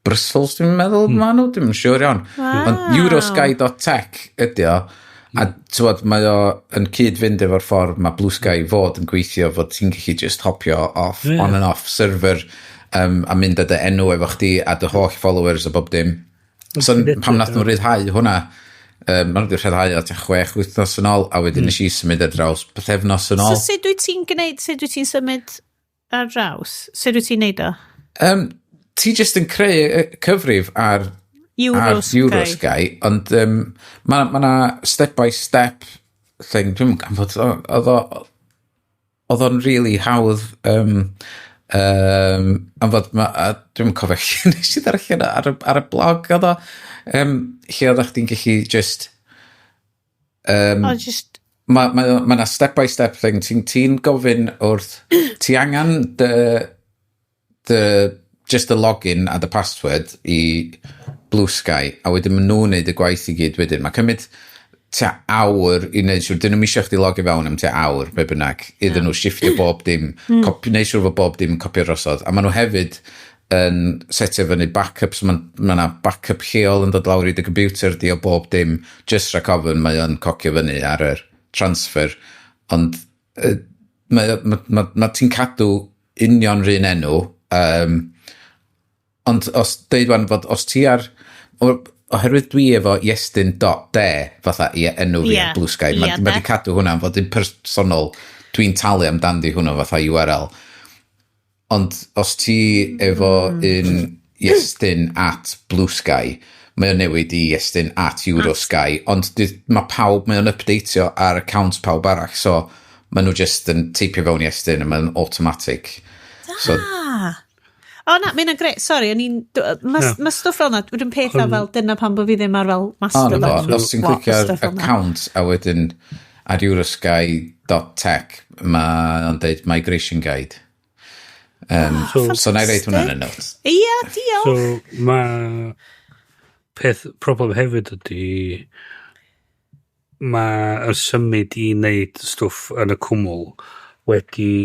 Brussels, dwi'n meddwl, mm. maen nhw, dwi'n siŵr iawn. Ond Eurosky.tech ydy o. A tywod, mae o yn cyd-fynd efo'r ffordd mae Blue Sky fod yn gweithio, fod ti'n gallu just hopio off, on and off server a mynd â dy enw efo chdi a dy holl followers a bob dim. So pam nath nhw ryddhau hwnna, maen nhw wedi rhyddhau o tua 6 wythnos yn ôl, a wedyn nes i symud ar draws pythefnos yn So ôl. sut wyt ti'n gwneud, sut wyt ti'n symud ar draws? Sut wyt ti'n neud o? Ti just yn creu cyfrif ar Eurosky. Eurosky, ond mae ma 'na step by step thing, dwi'n gwybod oedd o'n really hawdd am fod ma, a dwi'n cofio lle nes i ddarllen ar y blog oedd o, lle oeddech chdi'n gallu just O, just mae ma, ma 'na step by step thing, ti'n ti gofyn wrth, ti angen dy just y login a dy password i Blue Sky, a wedyn maen nhw'n neud y gwaith i gyd wedyn. Mae cymryd tua awr i wneud siŵr, dyn nhw'n isio chdi logio fewn am tua awr, be bynnag, iddyn nhw shiftio bob dim, neud siŵr fod bob dim yn copio drosodd. A maen nhw hefyd yn setio fyny backups, mae ma 'na backup lleol yn dod lawr i dy computer di o bob dim, just rhaid ofyn mae o'n cocio fyny ar yr transfer. Ond mae, ma, ma, ma ti'n cadw union rhan enw, ond os deud wan fod os ti ar oherwydd dwi efo iestyn.de fatha i enw fi ar Blue Sky, mae ma di cadw hwnna am fod yn personol, dwi'n talu amdan di hwnna fatha URL. Ond os ti efo un iestyn@bluesky, mae o'n newid i iestyn@eurosky, ond mae pawb, mae o'n updateio ar account pawb arall, so maen nhw just yn teipio fewn Iestyn a mae'n automatic. So, Ah. O na, mae hynna'n grêt. Sorry, o'n i'n. Mae ma stwff fel 'na, dwi'n pethau fel dyna pam bod fi ddim ar fel o, Mastodon. na fo, os ti'n What, clicio ar stwff fel 'na. account a wedyn ar eurosky.tech, mae o'n deud migration guide. So na i reid hwnna'n y notes. Ia, diolch. So mae peth problem hefyd ydy mae'r symud i wneud stwff yn y cwmwl wedi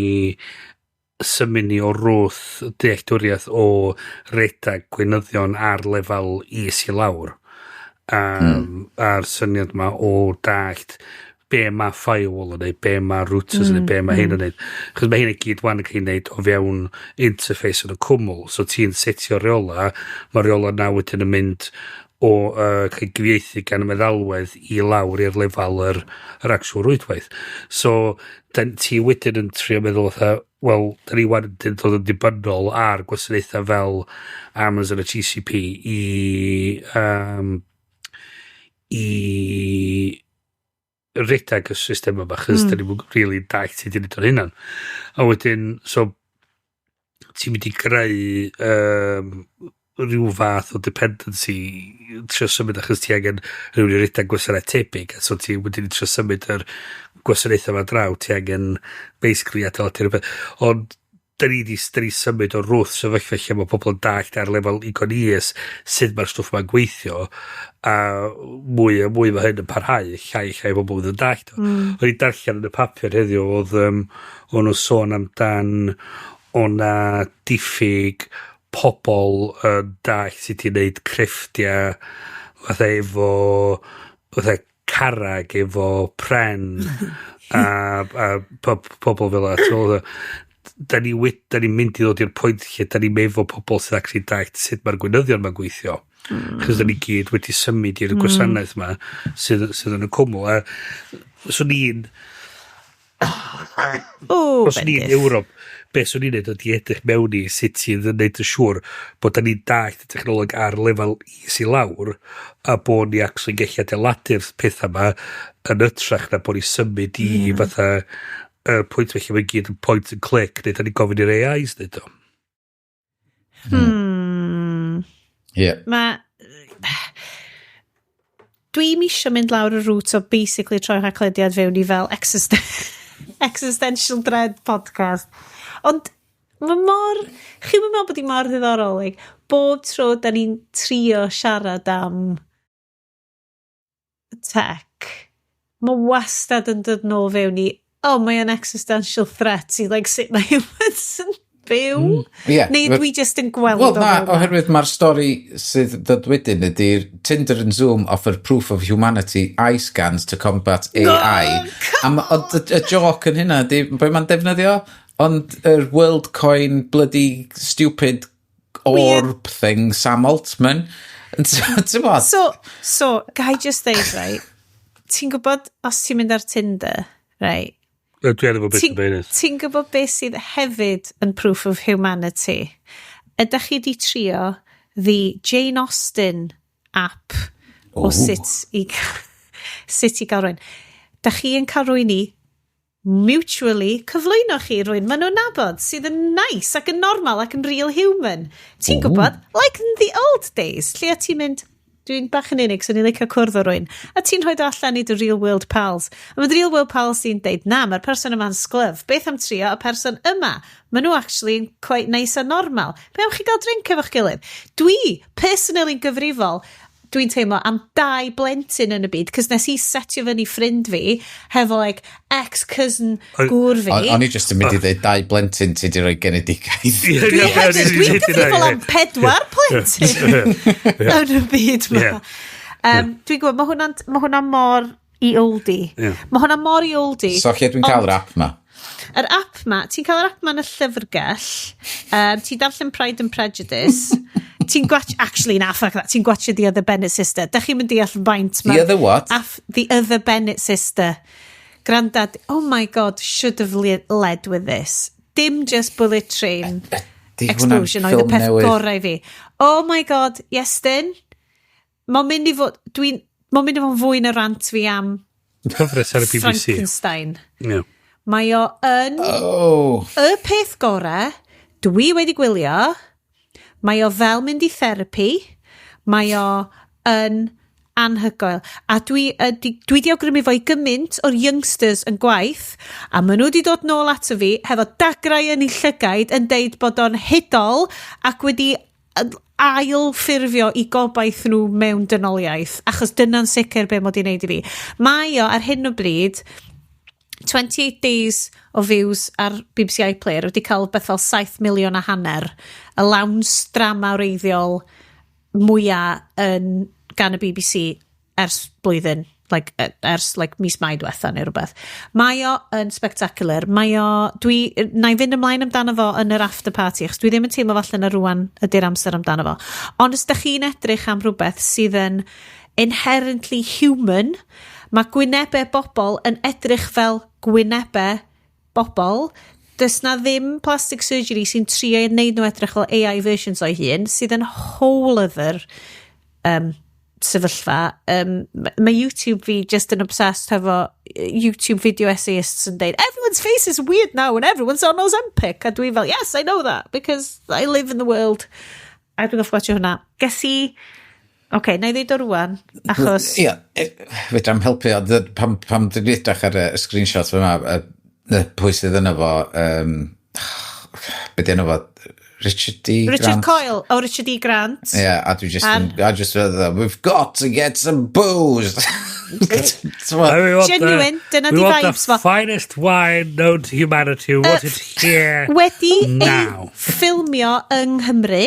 symud ni o rwth dealltwriaeth o redag gweinyddion ar lefel is i lawr. A'r syniad ma o dallt be mae firewall yn neud, be mae routers yn neud, be mae hyn yn neud. Chos mae hyn i gyd wan yn cael ei neud o fewn interface yn y cwmwl. So ti'n setio reola, mae reola na wedyn yn mynd o cael gyfieithu gan y meddalwedd i lawr i'r lefel yr actual rwydwaith. So, dan, ti wedyn yn trio meddwl fatha, wel, da ni wan yn dod yn dibynnol ar gwasanaethau fel Amazon a GCP i redag y system yma, chos da ni'n really dallt sut i wneud o'n hynna'n. A wedyn, so, ti'n mynd i greu rhyw fath o dependency trio symud achos ti angen rhywun i redag gwasanaeth tebyg, a so ti wedyn i trio symud yr gwasanaethau yma draw, ti angen basically adeiladu rhywbeth. Ond da ni symud o rwth sefyllfa lle mae pobl yn dallt ar lefel igon is sut mae'r stwff ma'n gweithio, a mwy a mwy mae hyn yn parhau, llai a llai o bobl fydd yn dallt o. O'n i'n darllen yn y papur heddiw oedd o'n nhw sôn amdan o'na diffyg pobl yn dallt sut i wneud crefftiau fatha efo fatha carrag efo pren a pobl fel 'a. Ti'n meddwl, da ni'n mynd i ddod i'r pwynt lle da ni'n efo pobl sydd actually dallt sut mae'r gweinyddion ma'n gweithio. Chos da ni gyd wedi symud i'r gwasanaeth yma sydd yn y cwmwl. A swn i'n O, os ni'n bendith. Ewrop, be swn i'n neud ydy edrych mewn i sut sydd yn neud yn siŵr bod da ni'n dallt y technoleg ar lefel is i lawr a bod ni actually gallu adeiladu'r pethau yma yn ytrach na bod ni symud i fatha y pwynt felly mae gyd yn point and click neu da ni'n gofyn i'r AIs neud o. Mae... Dwi'n isio mynd lawr y route o basically troi Haclediad fewn i fel existential dread podcast. Ond mae mor... Chi'n meddwl bod hi mor ddiddorol, like, bob tro da ni'n trio siarad am tech, mae wastad yn dod nôl fewn i, oh, mae yn existential threat i, like, sut mae humans yn byw? Ie. Neu dwi just yn gweld Wel, o na, fel 'na? oherwydd mae'r stori sydd dod wedyn ydy'r "Tinder and Zoom offer proof of humanity eye scans to combat AI". Oh, A ond y joc yn hynna ydy, be mae'n defnyddio? Ond yr WorldCoin bloody stupid orb thing, Sam Altman. Ti'n bod? So, ga i just ddeud, right, ti'n gwybod os ti'n mynd ar Tinder, right, Dwi ar efo beth ti'n yn beinis. ti gwybod beth sydd hefyd yn proof of humanity? Ydych chi di trio the Jane Austen app o sut i gael rhywun? Dych chi yn cael rhywun i mutually cyflwyno chi rhywun maen nhw'n nabod sydd yn nice ac yn normal ac yn real human. Ti'n gwybod, like in the old days, lle o ti'n mynd, "Dwi'n bach yn unig, so ni'n licio cwrdd o rywun." A ti'n rhoi o allan i dy real world pals. A mae dy real world pals sy'n deud, "Na, mae'r person yma'n sglyf. Beth am trio y person yma? Maen nhw actually yn quite nice a normal. Be am chi gael drink efo'ch gilydd?" Dwi, personally, yn gyfrifol, dwi'n teimlo, am dau blentyn yn y byd, cos nes i setio fyny ffrind fi hefo, like, ex-cousin gŵr fi. O'n i just yn mynd i ddweud dau blentyn ti di roi genedigaeth. Ie, Dwi ie, hefyd, ie, dwi'n ie, gyfrifol am pedwar plentyn yn y byd ma. Dwi'n gwybod, ma hwnna mor i oldie. Mae hwnna mor i oldie. So lle dwi'n cael yr app ma? Yr app ma, ti'n cael yr app ma yn y llyfrgell, ti'n darllen Pride and Prejudice, ti'n gwatch, actually, na, fuck that, ti'n gwatch The Other Bennett Sister. Da chi'n mynd deall faint The Other what? The Other Bennett Sister. Grandad, oh my God, should have led with this. Dim just Bullet Train Di hwnna'n explosion oedd y ffilm peth newydd? gorau i fi. Oh my God, Iestyn, mae'n mynd i fod, dwi'n, mae'n mynd i fod yn fwy na rant fi am Cyfres ar y BBC. Frankenstein. Ie. Mae o yn y peth gorau dwi wedi gwylio. Mae o fel mynd i therapi. Mae o yn anhygoel. A dwi di awgrymu fo i gymaint o'r youngsters yn gwaith, a maen nhw wedi dod nôl ato fi hefo dagrau yn eu llygaid yn deud bod o'n hudol ac wedi ail ffurfio i gobaith nhw mewn dynoliaeth, achos dyna'n sicr be mod i'n neud i fi. Mae o ar hyn o bryd 28 days o views ar BBC iPlayer wedi cael beth fel 7 miliwn a hanner. Y lawns drama wreiddiol mwyaf yn gan y BBC ers blwyddyn, like, ers, like, mis Mai diwetha neu rhywbeth. Mae o yn spectacular. Mae o, dwi, na i fynd ymlaen amdano fo yn yr after party, achos dwi ddim yn teimlo falle na rwan ydy'r amser amdano fo. Ond os da chi'n edrych am rhywbeth sydd yn inherently human, mae gwynebau bobl yn edrych fel gwynebau bobl. Does na ddim plastic surgery sy'n trio i wneud nhw edrych fel AI versions o'i hun, sydd yn whole other sefyllfa. Mae YouTube fi just yn obsessed hefo YouTube video essayists yn deud, "Everyone's face is weird now and everyone's on Ozempic." A dwi fel, "Yes, I know that, because I live in the world." A dwi'n goffo watcho hwnna. Ges i... Oce, okay, na i ddeud o rwan, achos Ie, fedra'm helpu, ond pam dwi'n edrych ar y screenshot yma, pwy sydd yna fo, be di enw fo, Richard D. Richard Grant? Coyle, oh, Richard E. Grant. Yeah, a dwi just, I just, "We've got to get some booze." T'mo'? We want Genuine, dyna we di want vibes the fo. finest wine known to humanity. We want it here Wedi ei now. ffilmio yng Nghymru.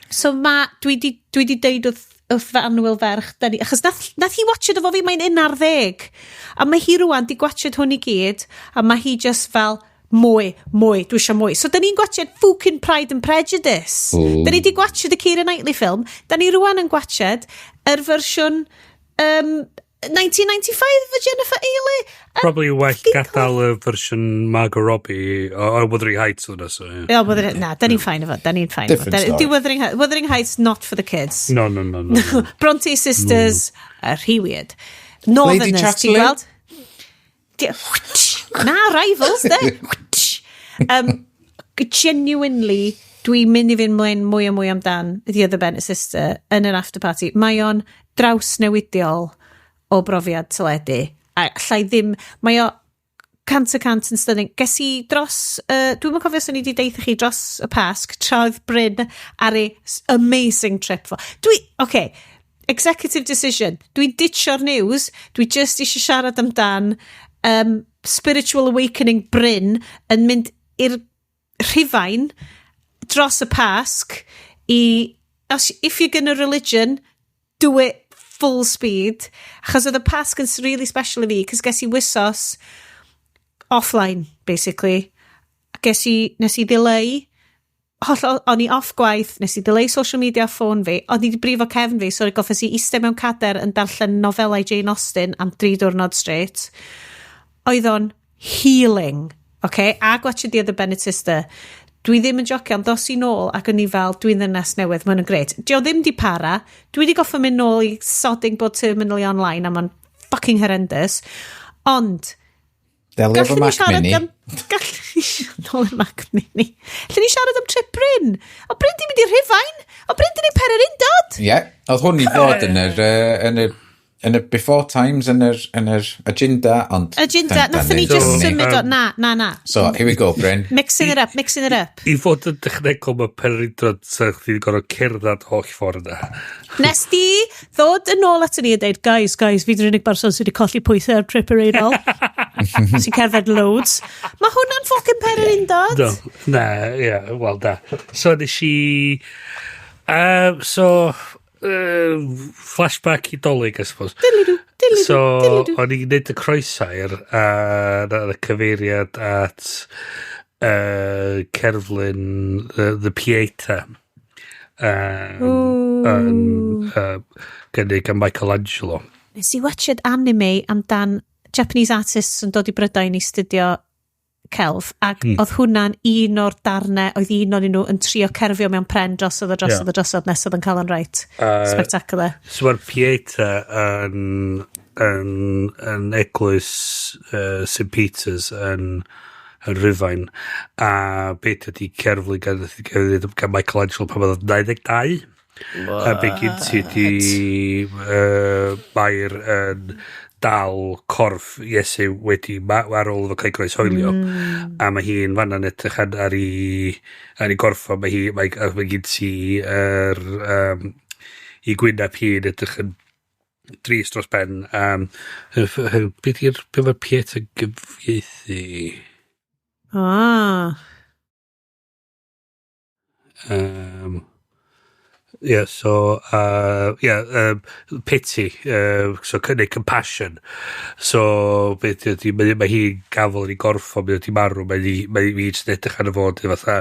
So ma, dwi di deud wrth fy annwyl ferch, da ni, achos nath hi watched efo fi, mae'n 11. A mae hi rwan di gwatched hwn i gyd, a mae hi just fel, "Mwy, mwy, dwi eisiau mwy." So da ni'n gwatched fucking Pride and Prejudice. Ooh. Da ni di gwatched y Keira Knightley film. Da ni rwan yn gwatched yr fersiwn 1995 efo Jennifer Ehle. Probably well Fucking gadael y fersiwn Margot Robbie o Wuthering Heights o'na, so, yeah. Ie, Wuthering, na, da ni'n fine efo, da ni'n fine efo. Different story. Di Wuthering Heights not for the kids. No. Bronte Sisters, rhy weird. Northerners, ti'n Chatterley? gweld? Na, Rivals, de. Genuinely, dwi'n mynd i fynd mlaen mwy a mwy amdan The Other Bennett Sister yn yr after party. Mae o'n drawsnewidiol o brofiad teledu. A allai ddim. Mae o 100% yn stunning. Ges i dros, dwi'n cofio os o'n i wedi deitha chi dros y Pasg, tra oedd Bryn ar ei amazing trip fo. Dwi, okay, executive decision. Dwi'n ditcho'r news. Dwi just eisiau siarad amdan spiritual awakening Bryn yn mynd i'r Rhufain dros y Pasg i, if you're gonna religion, do it full speed. Achos oedd y Pasg yn really special i fi, cos ges i wysos offline, basically. Nes i ddileu hollol, o'n i off gwaith, nes i ddileu social media ffôn fi, o'n i wedi brifo cefn fi, so goffes i eistedd mewn cader yn darllen nofelau Jane Austen am 3 diwrnod straight. Oedd o'n healing, okay? A gwatchio The Other Bennett Sister. Dwi ddim yn jocio, ond dos i nôl ac o'n i fel, "Dwi'n ddynes newydd, mae'n grêt." Dio ddim di para, dwi wedi goffa mynd nôl i sodding bod terminally online a mae'n fucking horrendous. Ond, Delio efo gallwn ni Mac siarad Mini. am... Gallwn ni siarad nôl i'r Mac Mini. Gallwn ni siarad am trip Bryn. O Bryn di mynd i'r Rhufain. O Bryn di neud pererindod. Ie, yeah, oedd hwn i fod yn y before times, yn yr agenda, ond Agenda, nathon ni just symud o. Na, na, na. So, here we go, Bryn. Mixing it up, mixing it up. I fod yn dechnegol, mae pererindod sa chdi'n gorfod cerdded holl ffordd yna. Nes di ddod yn ôl ato ni a dweud, "Guys, guys, fi di'r unig berson sydd wedi colli pwysau ar trip yr Eidal. Sy'n cerdded loads." Mae hwnna'n fucking pererindod. No, na, ie, yeah, wel na. So nes i... So, flashback i Dolig, I suppose. Dilidw, dilidw, So, dilidw. o'n i'n gwneud y croesair a na y cyfeiriad at cerflun The Pieta yn gynnig gan Michelangelo. Nes i watched anime amdan Japanese artists yn dod i Brydain i studio celf, ac oedd hwnna'n un o'r darnau, oedd un o'n nhw yn trio cerfio mewn pren drosodd a drosodd a drosodd nes oedd yn cael yn right. Spectacular. So mae'r Pieta yn eglwys St Peter's yn Rhufain, a beth ydi cerflun gan Michelangelo pan oedd 22, a be gyn ti ydi Mair yn dal corff Iesu wedi ar ôl iddo cael ei groeshoelio a mae hi'n fanna'n edrych ar ei gorff o, mae gen ti yr i gwyneb hi'n edrych yn drist dros ben. Be mae'r Pieta gyfieithu? Ah. Yeah, so, yeah, pity, so cynnig compassion. So, beth ydy, mae hi'n gafel yn ei gorff o, mae wedi marw, mae hi jyst yn edrych arno fo, dy fatha,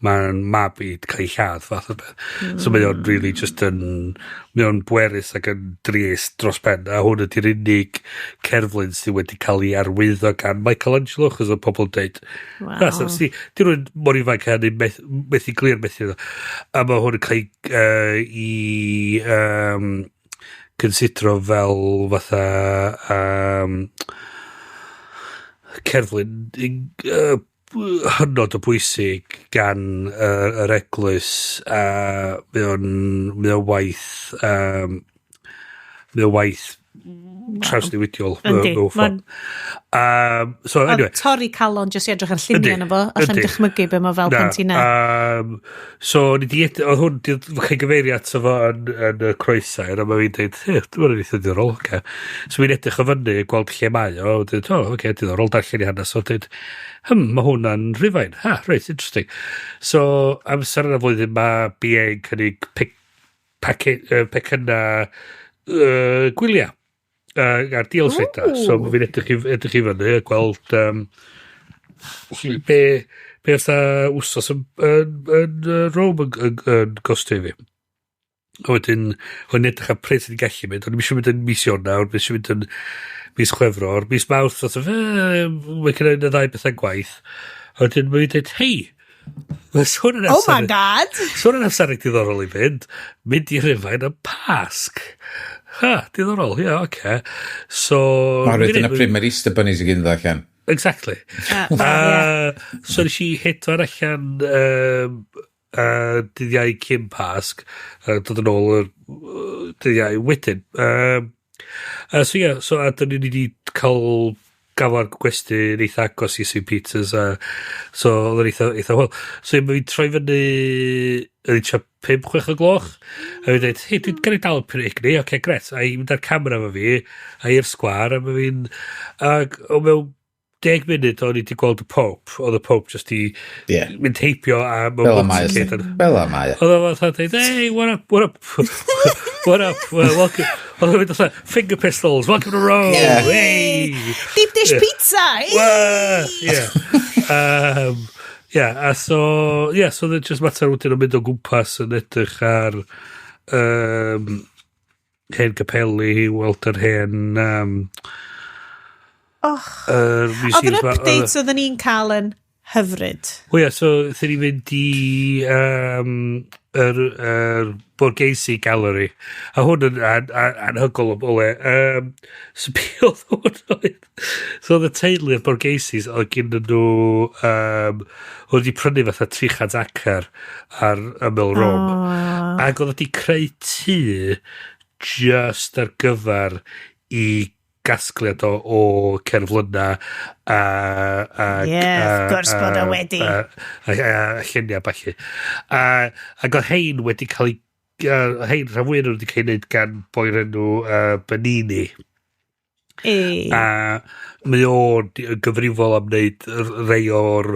mae'n mab i cael ei lladd, fath o beth. So mae o'n really just yn, mae o'n bwerus ac yn drist dros ben, a hwn ydy'r unig cerflun sydd wedi cael ei arwyddo gan Michelangelo, chos oedd pobl yn deud, "Na, so, si, di rhywun mor ifanc hynny methu glir methu iddo." A mae hwn yn cael ei considro fel fatha cerflun hynod o bwysig gan yr eglwys, a mae o'n waith trawsnewidiol Yndi, mewn ffordd. So Anyway. anyway, Torri calon jyst i edrych ar lluniau yna fo. Allan dychmygu be mae fel Na, pan ti'n na. So, ni di, oedd hwn, di cael gyfeirio ato fo yn y croesair, a mae fi'n dweud, "He, dwi'n eitha diddorol, oce." So fi'n edrych o fyny, gweld lle mae o, a dweud, "O, oce, diddorol," darllen i hanes, o, dweud, mae hwnna'n Rhufain. Ha, reit, interesting." So, amser yna flwyddyn, mae BA yn cynnig pecynna gwyliau ar deals rheda. So, mae fi'n edrych i fyny a gweld be fatha wsos yn Rome yn gostio i fi. A wedyn, o'n edrych ar pryd sydd wedi gallu mynd. O'n i'm eisiau mynd yn mis Ionawr, o'n eisiau mynd yn mis Chwefror, mis Mawrth, fatha, mae gen i y ddau bethau gwaith. A wedyn, mae'n dweud, "Hei, mae sôn yn Oh my amser God! Sôn yn amser diddorol i fynd, mynd i Rufain am Pasg. Ha, diddorol, ie, yeah, oce. Okay. So Oherwydd dyna pryd mae'r Easter Bunnies i gyd yn dod allan. Exactly. Well, yeah. So nes i hedfan allan dydd Iau cyn Pasg, dod yn ôl yr dydd Iau wedyn. So ie, yeah, so a dyn ni wedi cael gafel ar gwesty yn eitha agos i St Peter's, a so oedd o'n eitha hwyl. So ie, mae fi'n troi fyny yn eitha 5-6 o gloch a fi'n dweud, "Hei, dwi'n gyrru dal pyn egni, oce, okay, gret," a i mynd ar camera efo fi a i'r sgwar, a mae fi'n ac o mewn 10 munud o'n i wedi gweld y Pope, oedd y Pope just i mynd heibio a Fel y mae. Fel y mae. Oedd o fatha dweud, "Hey, what up, what up, what up, welcome." Oedd o'n mynd fatha, "Finger pistols, welcome to Rome, hey." Deep dish pizza! Wah! Yeah. Yeah, a so, yeah, so oedd just mater wedyn o mynd o gwmpas yn edrych ar hen capeli, weld yr hen Oh. yr Oedd yr museums updates oedden ni'n cael yn hyfryd. O ia, so wnaethon ni fynd i yr Borghese Gallery. A hwn yn anhygoel o le. So be oedd hwn oedd? So oedd y teulu y Borgheses oedd gen nhw oedd wedi prynu fatha 300 acar ar ymyl Rome. Oh. Ac oedd wedi creu tŷ just ar gyfer i gasgliad o cerflunna a Ie, wrth gwrs bod o wedi. A lluniau ballu. Ac oedd hein wedi cael ei hein rhan fwyaf nhw wedi cael ei wneud gan boi'r enw Bernini. E. A mae o'n gyfrifol am wneud rei o'r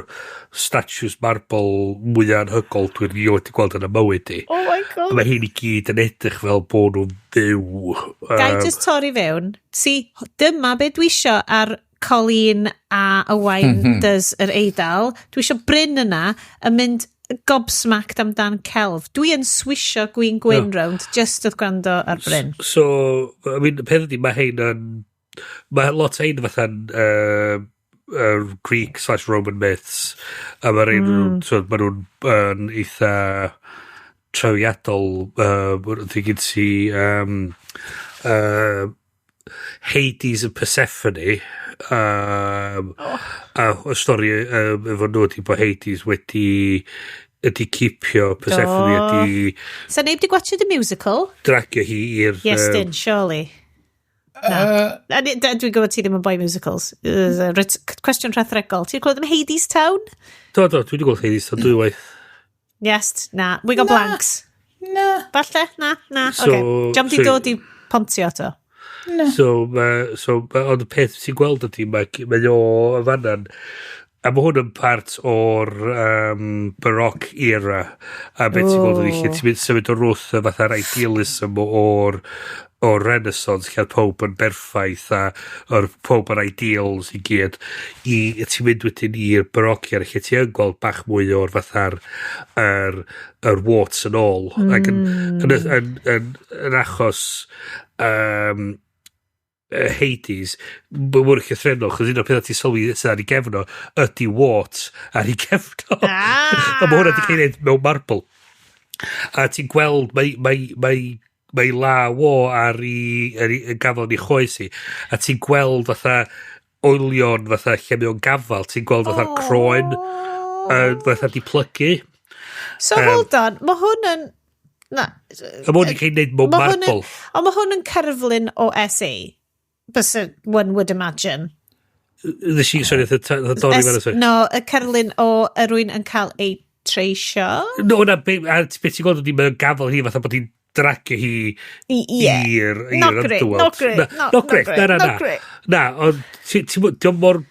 statues marble mwyaf anhygoel dwi'n erioed wedi gweld yn y mywyd i. Oh my A God. mae hyn i gyd yn edrych fel bod nhw'n fyw. Gai just torri fewn. Si, dyma be dwi isio ar Colleen a Owain does yr Eidal. Dwi isio Bryn yna yn mynd gobsmacked amdan celf. Dwi yn swisio gwin gwyn No. rownd just wrth gwrando ar Bryn. So, I mean, y peth ydi, mae hein yn... Mae lot o hein fatha'n Greek/Roman myths. A mae rhain, so, ma nhw'n yn eitha trawiadol. Dwi gyd ti Hades and Persephone. A y stori efo nhw ydi bod Hades wedi ydi cipio Persephone Do. ydi Sa neb di gwatchio the musical? dragio hi i'r Yes, dyn, surely. Na. Dwi'n gwybod ti ddim yn boi musicals. Cwestiwn rhethregol. Ti'n clywed am Hades Town? Do, dwi wedi gweld Hades Town dwywaith. Yes, na. We got Na. blanks. Na. Falle? Na. So- Okay. Diolch di dod i pontio to. So, ma, so ma, ond y peth ti'n gweld ydy, mae o y fanna'n, a mae hwn yn part o'r Baroque era, a beth ti'n gweld ydy lle ti'n mynd symud o rwth y fatha'r idealism o'r Renaissance lle oedd pob yn berffaith a o'r pob yn ideals i gyd i ti'n mynd wedyn i'r Baroque era lle ti yn gweld bach mwy o'r fatha'r yr warts and all ac yn achos Hades, mae'n mwy llythrenol, chos un o'r pethau ti'n sylwi sydd ar ei gefno ydy wart ar ei gefno. Ah! A mae hwnna wedi cael ei wneud mewn marble. A ti'n gweld, mae law o ar ei gafel yn ei choes i. A ti'n gweld fatha olion fatha lle mae o'n gafal, ti'n gweld fatha'r croen fatha di plygu. So hold on, mae hwn yn... Na. A mae hwn wedi cael ei wneud mewn Ma' hwn yn- marble. Ond mae hwn yn cerflun o SA. Bysa one would imagine. Nes i, sorry, nath dorri fewn, sorry. No, y cerflun o y rywun yn cael ei treisio. No, na, a beth ti'n gweld ydy mae'n gafel hi fatha bod hi'n dragio hi Ie. i'r Not great, underworld. not great, Na, not great, not na, na, great, na. not great. Na, ond di'm mor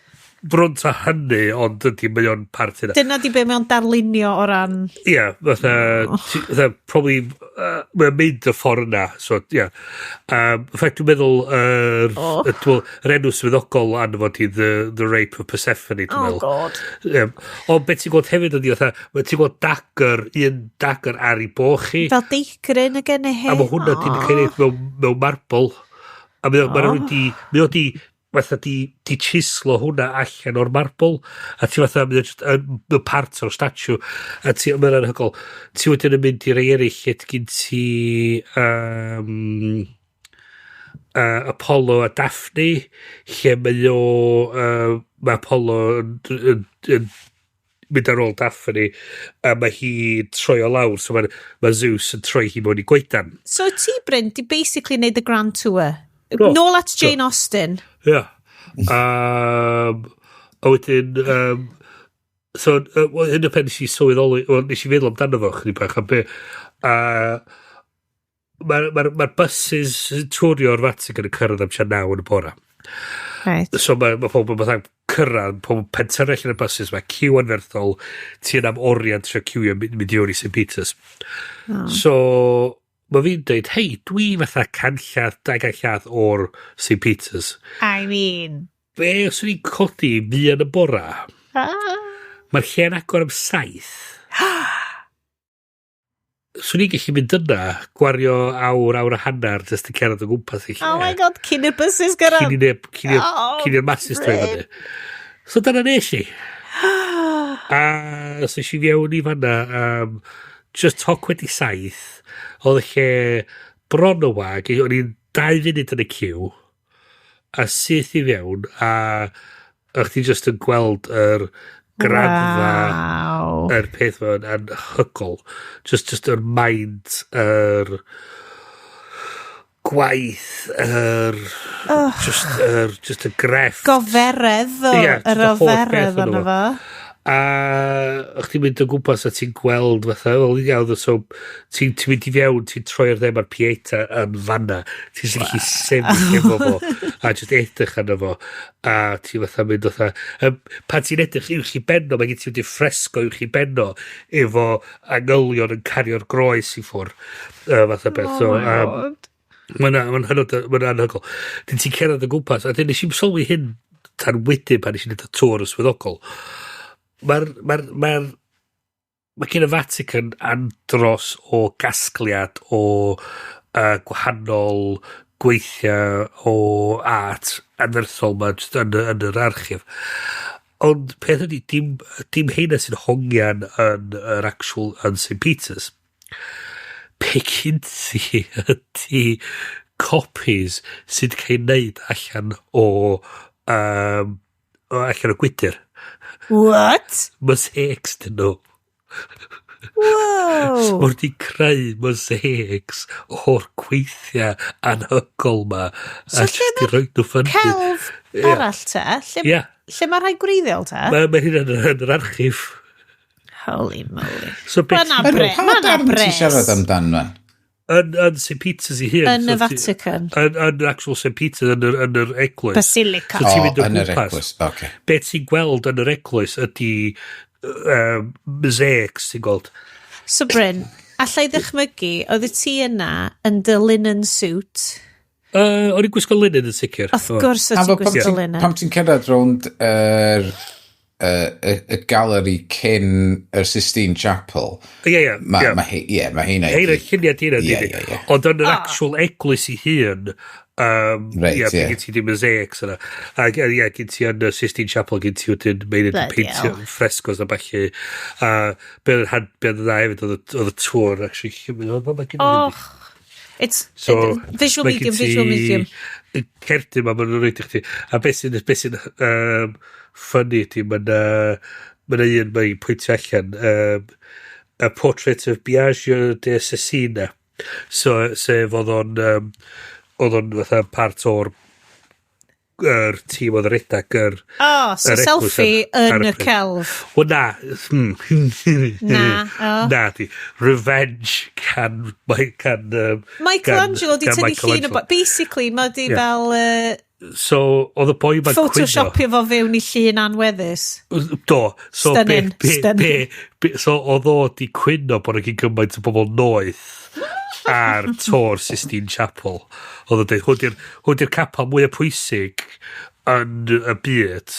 brwnt a hynny, ond ydy mae o'n part yna. Dyna di be mae o'n darlunio o ran... Ie, fatha, fatha, probably, mae'n mynd y ffordd yna, so, ie. Yeah. In fact, dwi'n meddwl, Oh. yr enw swyddogol arno fo di The Rape of Persephone, dwi'n Oh meddwl. God. Ie. Ond beth ti'n gweld hefyd ydi, fatha, mae ti'n gweld dagger, un dagger ar ei boch hi. Fel deigryn y gen i A mae hwnna di cael ei wneud mewn marble. A mae o wedi, mae o di, fatha di chislo hwnna allan o'r marble. A ti fatha, mae o just yn mae o'n part o'r statue. A ti, mae'n anhygoel. Ti wedyn yn mynd i rei eraill lle gyn ti Apollo a Daphne, lle mae o, mae Apollo yn mynd ar ôl Daphne a mae hi troi o lawr, so mae Zeus yn troi hi mewn i goedan. So ti, Bryn, di basically neud the grand tour. Do. Nôl at Jane Austen. Ie. Yeah. A wedyn, so, well, hyn o pen nes i sylweddoli, well, nes i feddwl amdano fo chydig bach, a be, mae'r ma buses sy'n twrio'r Vatican yn cyrraedd am tua 9 yn y bora. Right. So mae pobl yn fatha cyrraedd, pobl pentyrru allan y buses, mae ciw anferthol, ti yn am oriau trio ciwio mynd i fewn i St Peters. Oh. So, mae fi'n dweud, "Hei, dwi fatha 100 llath, 200 llath o'r St Peters." I mean. Be os o'n i'n codi fi yn y bora? Ah. Mae'r lle'n agor am 7. Swn i'n gallu mynd yna, gwario awr, awr a hanner, jyst yn cerdded o gwmpas i lle. Oh my God, cyn i'r buses gyrraedd. Cyn i neb, cyn i'r Oh, cyn i'r masses troi Bryn. fyny. So dyna nes i. A so es i fewn i fanna, just toc wedi 7, oedd y lle bron o wag, o'n i'n 2 funud yn y ciw, a syth i fewn, a o'ch ti just yn gweld yr graddfa yr peth fo'n anhygoel. Just yr maint, yr gwaith, yr just y grefft. Goferedd o, Ie, yr just y holl oferedd beth ono ono fo. A o'ch ti'n mynd o gwmpas a ti'n gweld fatha, wel, iawn, so ti'n mynd i fewn, ti'n troi'r dde, mae'r Pieta yn fanna. Ti'n sy'n gallu sefyll efo fo, a just edrych arno fo. A ti'n fatha mynd fatha, pan ti'n edrych uwch i benno, mae gen ti wedi ffresco uwch i benno efo angylion yn cario'r groes i ffwr. Fatha beth. Oh So, my God. Mae'n ma hynod, mae'n anhygoel. Dyn ti'n cerdded o gwmpas, a dyn nes i'm sylwi hyn tan wedyn pan nes i wneud y tŵr y swyddogol. Mae'r ma ma mae gen y Vatican andros o gasgliad o gwahanol gweithiau o art anferthol ma jyst yn yr archif. Ond peth ydy, dim heina sy'n hongian yn yr actual, yn St Peter's. Be gyn ti ydy copies sydd cael ei wneud allan o gwydr. What? Mosaics dyn nhw. Whoa. Mae wedi creu mosaics o'r gweithiau anhygol ma. So a lle jyst i roid nhw fyny. Celf arall te? Lle, lle mae rhai gwreiddiol te? Mae hynny yn yr archif. Holy moly. So beth Ma' 'na Yn pa ma' 'na darn ti'n bres. siarad amdan fan? Yn St Peter's i hun. Yn y So Vatican. Yn actual St Peter's, yn yr eglwys. Basilica. So ti'n O, mynd o yn yr gwmpas. eglwys, oce. Be ti'n gweld yn yr eglwys ydy mosaics ti'n gweld. So Bryn, allai ddychmygu, oedd y ti yna yn dy linen suit. O'n i'n gwisgo linen yn sicr. Wrth gwrs A oedd fo ti'n pam gwisgo ti'n linen. pam ti'n cerdded rownd y galeri cyn yr Sistine Chapel, Ie. Mae ma heina i Heina gyd. lluniau di hynna, Ie, di. ie, ie. Ond yn yr actual eglwys i hun, Reit, ie, ie. gen ti di mosaics yna. Ac ie, gen ti yn y Sistine Chapel, gen ti wedyn, mae'n wedi Bloody peintio hell. frescos a ballu. A be oedd be oedd yn dda hefyd, oedd y tŵr, actually, oedd ma' gen i Och. It's So, visual mae gen medium, visual ti medium. y cerdyn ma maen nhw'n rhoid i chdi. A beth sy'n funny ydy, mae'n ma un mae'n pwyntio allan, a portrait of Biagio de Cesena. So, sef oedd o'n fatha part o'r yr tîm oedd yn redag yr Oh, so yr eglwys selfie ar yn y y pryd. celf. Wel na. Na, o. Na, di. Revenge can Michelangelo di gan tynnu llun o Michelangelo. Basically, mae di fel So, oedd y boi ma'n cwyno. photoshopio fo fewn i llun anweddus. Do. So, Stunning, stunning. So, oedd o di cwyno bod yna gymaint o bobl noeth ar to'r Sistine Chapel. Oedd o'n dweud, hwn di'r capel mwyaf pwysig yn y byd,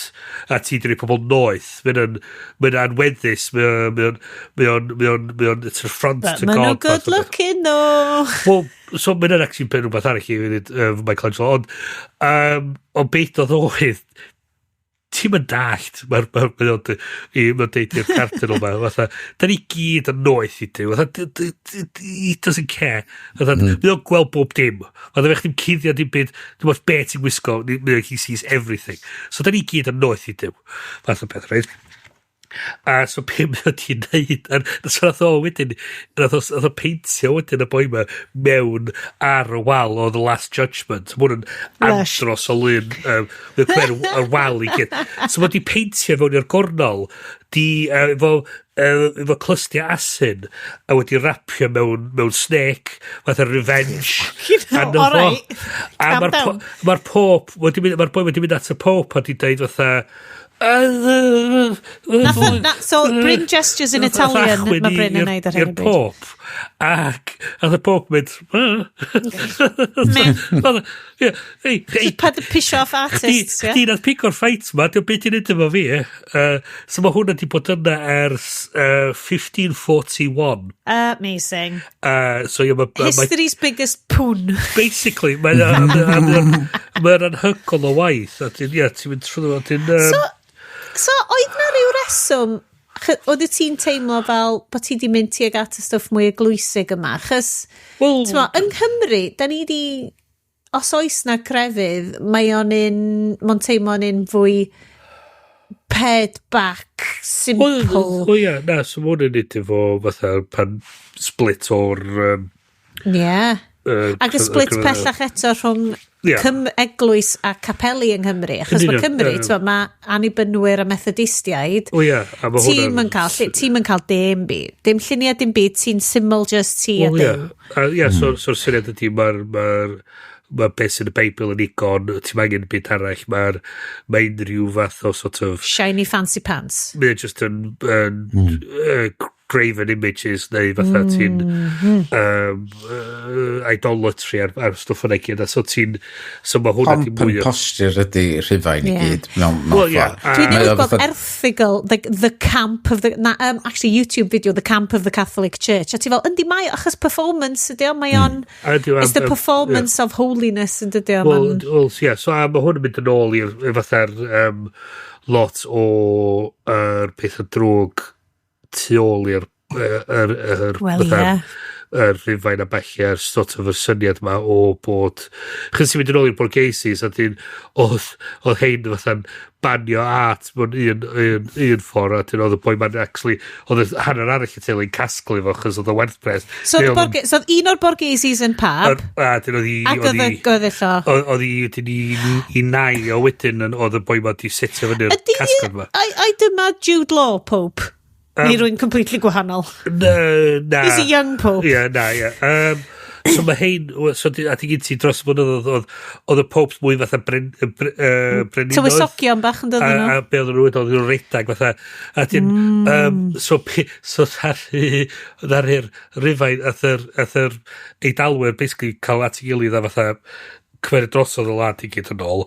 a ti di rhoi pobl noeth. Mae'n anweddus, mae'n, it's an affront But to maen nhw God. good fath o beth. looking though. Wel, so mae'n actually pen rhywbeth arall i fynd, Michelangelo, ond, ond beth oedd oedd, ti'n mynd dallt, mae'r ma, ma, ma deud i'r cardinal ma, fatha, da ni gyd yn noeth i Duw, fatha, he doesn't care, fatha, mae o'n gweld bob dim, fatha, fe chdi'n cuddio dim byd, dim ots be ti'n gwisgo, he sees everything. So da ni gyd yn noeth i Duw, fath o beth, right? A so be mae o di wneud, a so nath o wedyn, nath o peintio wedyn y boi ma mewn ar y wal o The Last Judgment. Mae hwn yn Lush. andros o lun, mae'n cymryd y wal i gyd. So mae di peintio fewn i'r gornol, di, efo efo clustia asyn a wedi rapio mewn snake fatha revenge. You know, all right. A Calm mae'r down. Mae'r Pope wedi mynd, mae'r boi wedi mynd at y Pope a di deud fatha So, Bryn gestures in Italian, mae Bryn yn neud ar hyn o bryd. Pope. Ac a y Pope mynd, Meh. "Ie, hey, hey, Paid pisio off artists, ie? Chdi nath pigo'r fight ma, diolch beth i'n neud efo fi. Eh? So mae hwnna di bod yna ers 1541. Amazing. So yeah, ma History's biggest pun. Basically, mae'n ma anhygoel o waith. A ti'n, yeah, ti'n mynd trwy fo, ti'n. So, oedd na ryw reswm oedd ti'n teimlo fel bod ti di mynd tuag at y stwff mwy eglwysig yma? Chos, Wel, t'mo, yng Nghymru, da ni di... Os oes na crefydd, mae o'n un... Mae'n teimlo'n un fwy pared back, simple. Wel, ie, na, so mae hwnna'n neud efo fatha pan split o'r Ac y split pellach eto rhwng eglwys a capeli yng Nghymru. Achos Yn mae union, Cymru, ie. t'mo, mae Annibynwyr a Methodistiaid, O ie, a mae ti'n hwnna'n yn cael, ti'n yn cael dim byd. Dim lluniau, dim byd, ti'n syml just ti a Wel, ie. dim. A, ie, so syniad ydy, mae'r ma beth sy'n y Beibl yn igon, ti'n angen byd arall, mae unrhyw fath o sort of, Shiny fancy pants. Mae just yn graven images neu fatha ti'n idolatry a'r stwff yna i gyd, a so ti'n, so mae hwnna di Pomp and mwy o posture ydy Rhufain i gyd mewn Wel, ie, ffordd. Dwi Mae newydd o gweld erthygl, the camp of the, na, actually YouTube video, The Camp of the Catholic Church. A ti fel, yndi mae, achos performance ydy o, mae o'n, A ydi o, it's the performance of holiness yn dydy o. Wel, well, yeah, so a mae hwn yn mynd yn ôl i'r fatha'r lot o yr pethau drwg tu ôl i'r yr Wel, fatha'r ie. yr Rhufain a ballu a'r sort of y syniad ma o bod chyn sy'n mynd yn ôl i'r Borghesis a dyn oedd hein fatha'n banio art mewn un ffordd a dyn oedd y boi ma'n actually oedd y hanner arall y teulu'n casglu fo chos oedd o werth pres. So, Neu oedd so oedd un o'r Borghesis yn pab, A dyn oedd i ac oedd oedd y i gweddill o. Oedd i wedyn i nai o wedyn oedd y boi ma di setio fyny'r Ydy, casgliad ma. ai dyma Jude Law Pope? Neu rwy'n completely gwahanol? Na, na. He's a young Pope. Ie, na, ie. So mae hein, so a di gyd ti dros y blynyddoedd, oedd y popes mwy fatha brenhinoedd. Tywysogion bach yn dod A, nhw. a be oedd nhw wedi, oedd nhw'n redag fatha. A dyn, so ddaru'r Rufain, ath yr Eidalwyr basically cael at ei gilydd a fatha cymeryd drosodd y wlad i gyd yn ôl.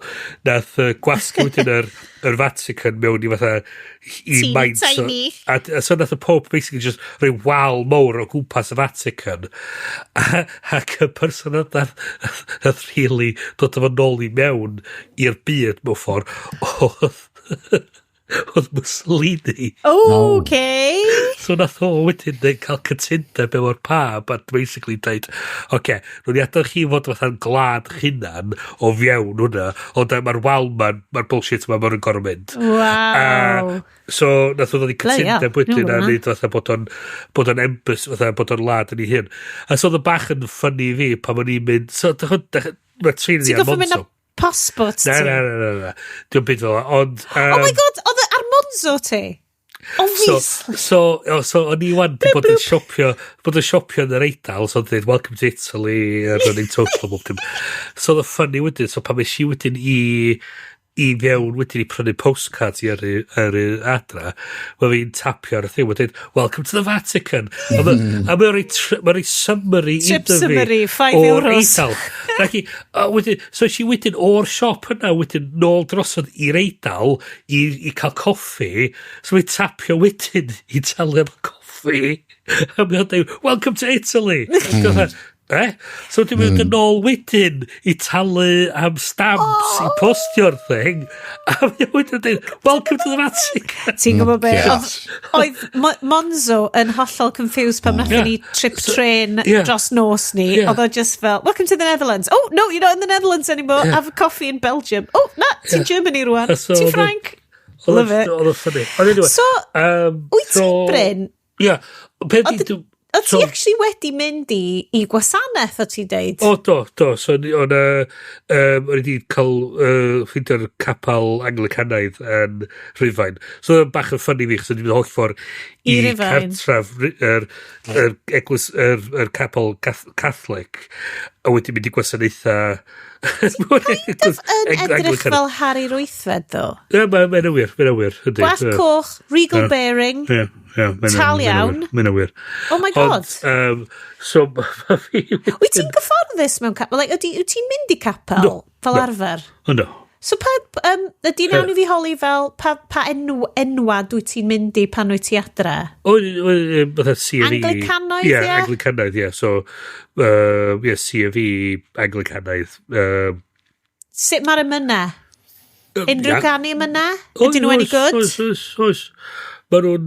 Nath gwasgu wedyn yr Vatican mewn i fatha i Teeny maint. tiny. A so nath y Pope basically just rhoi wal mawr o gwmpas y Vatican. Ac y person yna nath really dod efo nôl i mewn i'r byd mewn ffordd oedd Mussolini. Okay. So nath o wedyn deud cael cytundeb efo'r pab a basically deud, oce, okay, nhw'n i adael chi fod fatha'n gwlad hunan o fewn hwnna, ond mae'r wal ma'n, mae'r bullshit yma mae'n gorfod mynd. Wow. So nath o ddod i Bloody hell. cytundeb wedyn a Dwi'n neud fatha bod o'n embassy, fatha bod o'n wlad yn ei hun. A so oedd y bach yn funny i fi pan o'n i'n mynd, so mae'r trin Ti'n i ar goffa mynd Monzo. â passport Na, ti? na, na. Diolch byd fel 'na, ond Oh my God, oedd e ar Monzo ti? Obviously. So o'n i wan di bod yn siopio yn yr Eidal, so dweud, "Welcome to Italy," a running total bob dim. So oedd y funny wedyn, so pan es i wedyn i fewn wedyn i prynu postcards i yrru adra, mae fi'n tapio ar y thing, wedyn, "Welcome to the Vatican." A mae'n rhoi summary Trip iddo fi summary, 5 o'r euros. Eidal. Ac wedyn, so es i wedyn o'r siop yna wedyn nôl drosodd i'r Eidal i cael coffi, so mae'n tapio wedyn i talu am y coffi. A mae'n dweud, "Welcome to Italy." Mm. Eh? So dwi'n mynd yn ôl wedyn i talu am stamps i postio'r thing. A mae'n wedyn dweud, "Welcome to the Vatican." Ti'n gwybod be? Yes. Oedd Monzo yn hollol confused pan nathon ni trip train dros nos ni. Oedd o just fel, "Welcome to the Netherlands. Oh, no, you're not in the Netherlands anymore. Have a coffee in Belgium. Oh, na, ti'n Germany rwan. A so Ti'n oedd Ffrainc." Love it. Oedd o'n funny. Ond anyway, So, wyt ti, Bryn, Ie. Be di Oedd ti actually wedi mynd i gwasanaeth, o ti'n deud? O, do, do. So, o'n o'n i wedi cael ffeindio'r capel Anglicanaidd yn Rhufain. So, oedd bach yn funny fi, chos o'n i'n mynd holl ffordd I i Rufain. Cartref yr eglwys, yr capel Catholic, a wedyn mynd i gwasanaethau. Kind of yn edrych fel Harry Wythfed, ddo. Ie, mae'n wir, mae'n wir. Yndi, Gwallt coch, regal bearing. Ie, Tal iawn. Mae'n wir. Oh my God. Ond, so, ma' fi Wyt ti'n gyfforddus mewn capel? Like, wyt ti'n mynd i capel No, fel no. arfer? O, no. So pa, ydy nawn i fi holi fel, pa enwad wyt ti'n mynd i pan wyt ti adre? O, fatha CFE. Anglicanaidd, ie? ie? Anglicanaidd, ie. So, ie, CFE, Anglicanaidd. Sut mae'r emynau? Unrhyw ganu emynau? Oes, Ydyn nhw any oes, good? Oes, oes, oes. Mae nhw'n...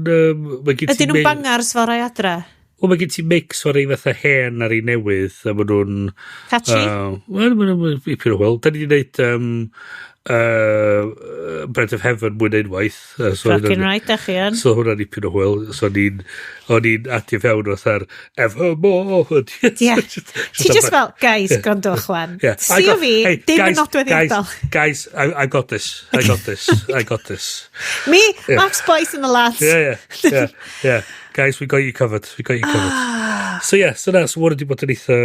Mae gen ti Ydyn nhw'n bangars fel rai adre? Wel, mae gen ti mix o'r ei fatha hen a'r ei newydd, a maen nhw'n Catchy? Wel, maen nhw'n ipyn o hwyl. Da ni wedi gwneud Bread of Heaven mwy na unwaith. So Fucking right, da chi yn. So hwnna'n ipyn o hwyl. So o'n i'n adio fewn fatha'r "Evermore". Ie. Ti just fel, "Guys, gwrandwch wan." See fi, dim yn nodweddiadol. Guys, guys, I got this. I got this. I got this. Me, Max Boyce and the lads. Yeah. Guys, we got you covered. We got you covered. So yeah, so that's what wedi bod yn eitha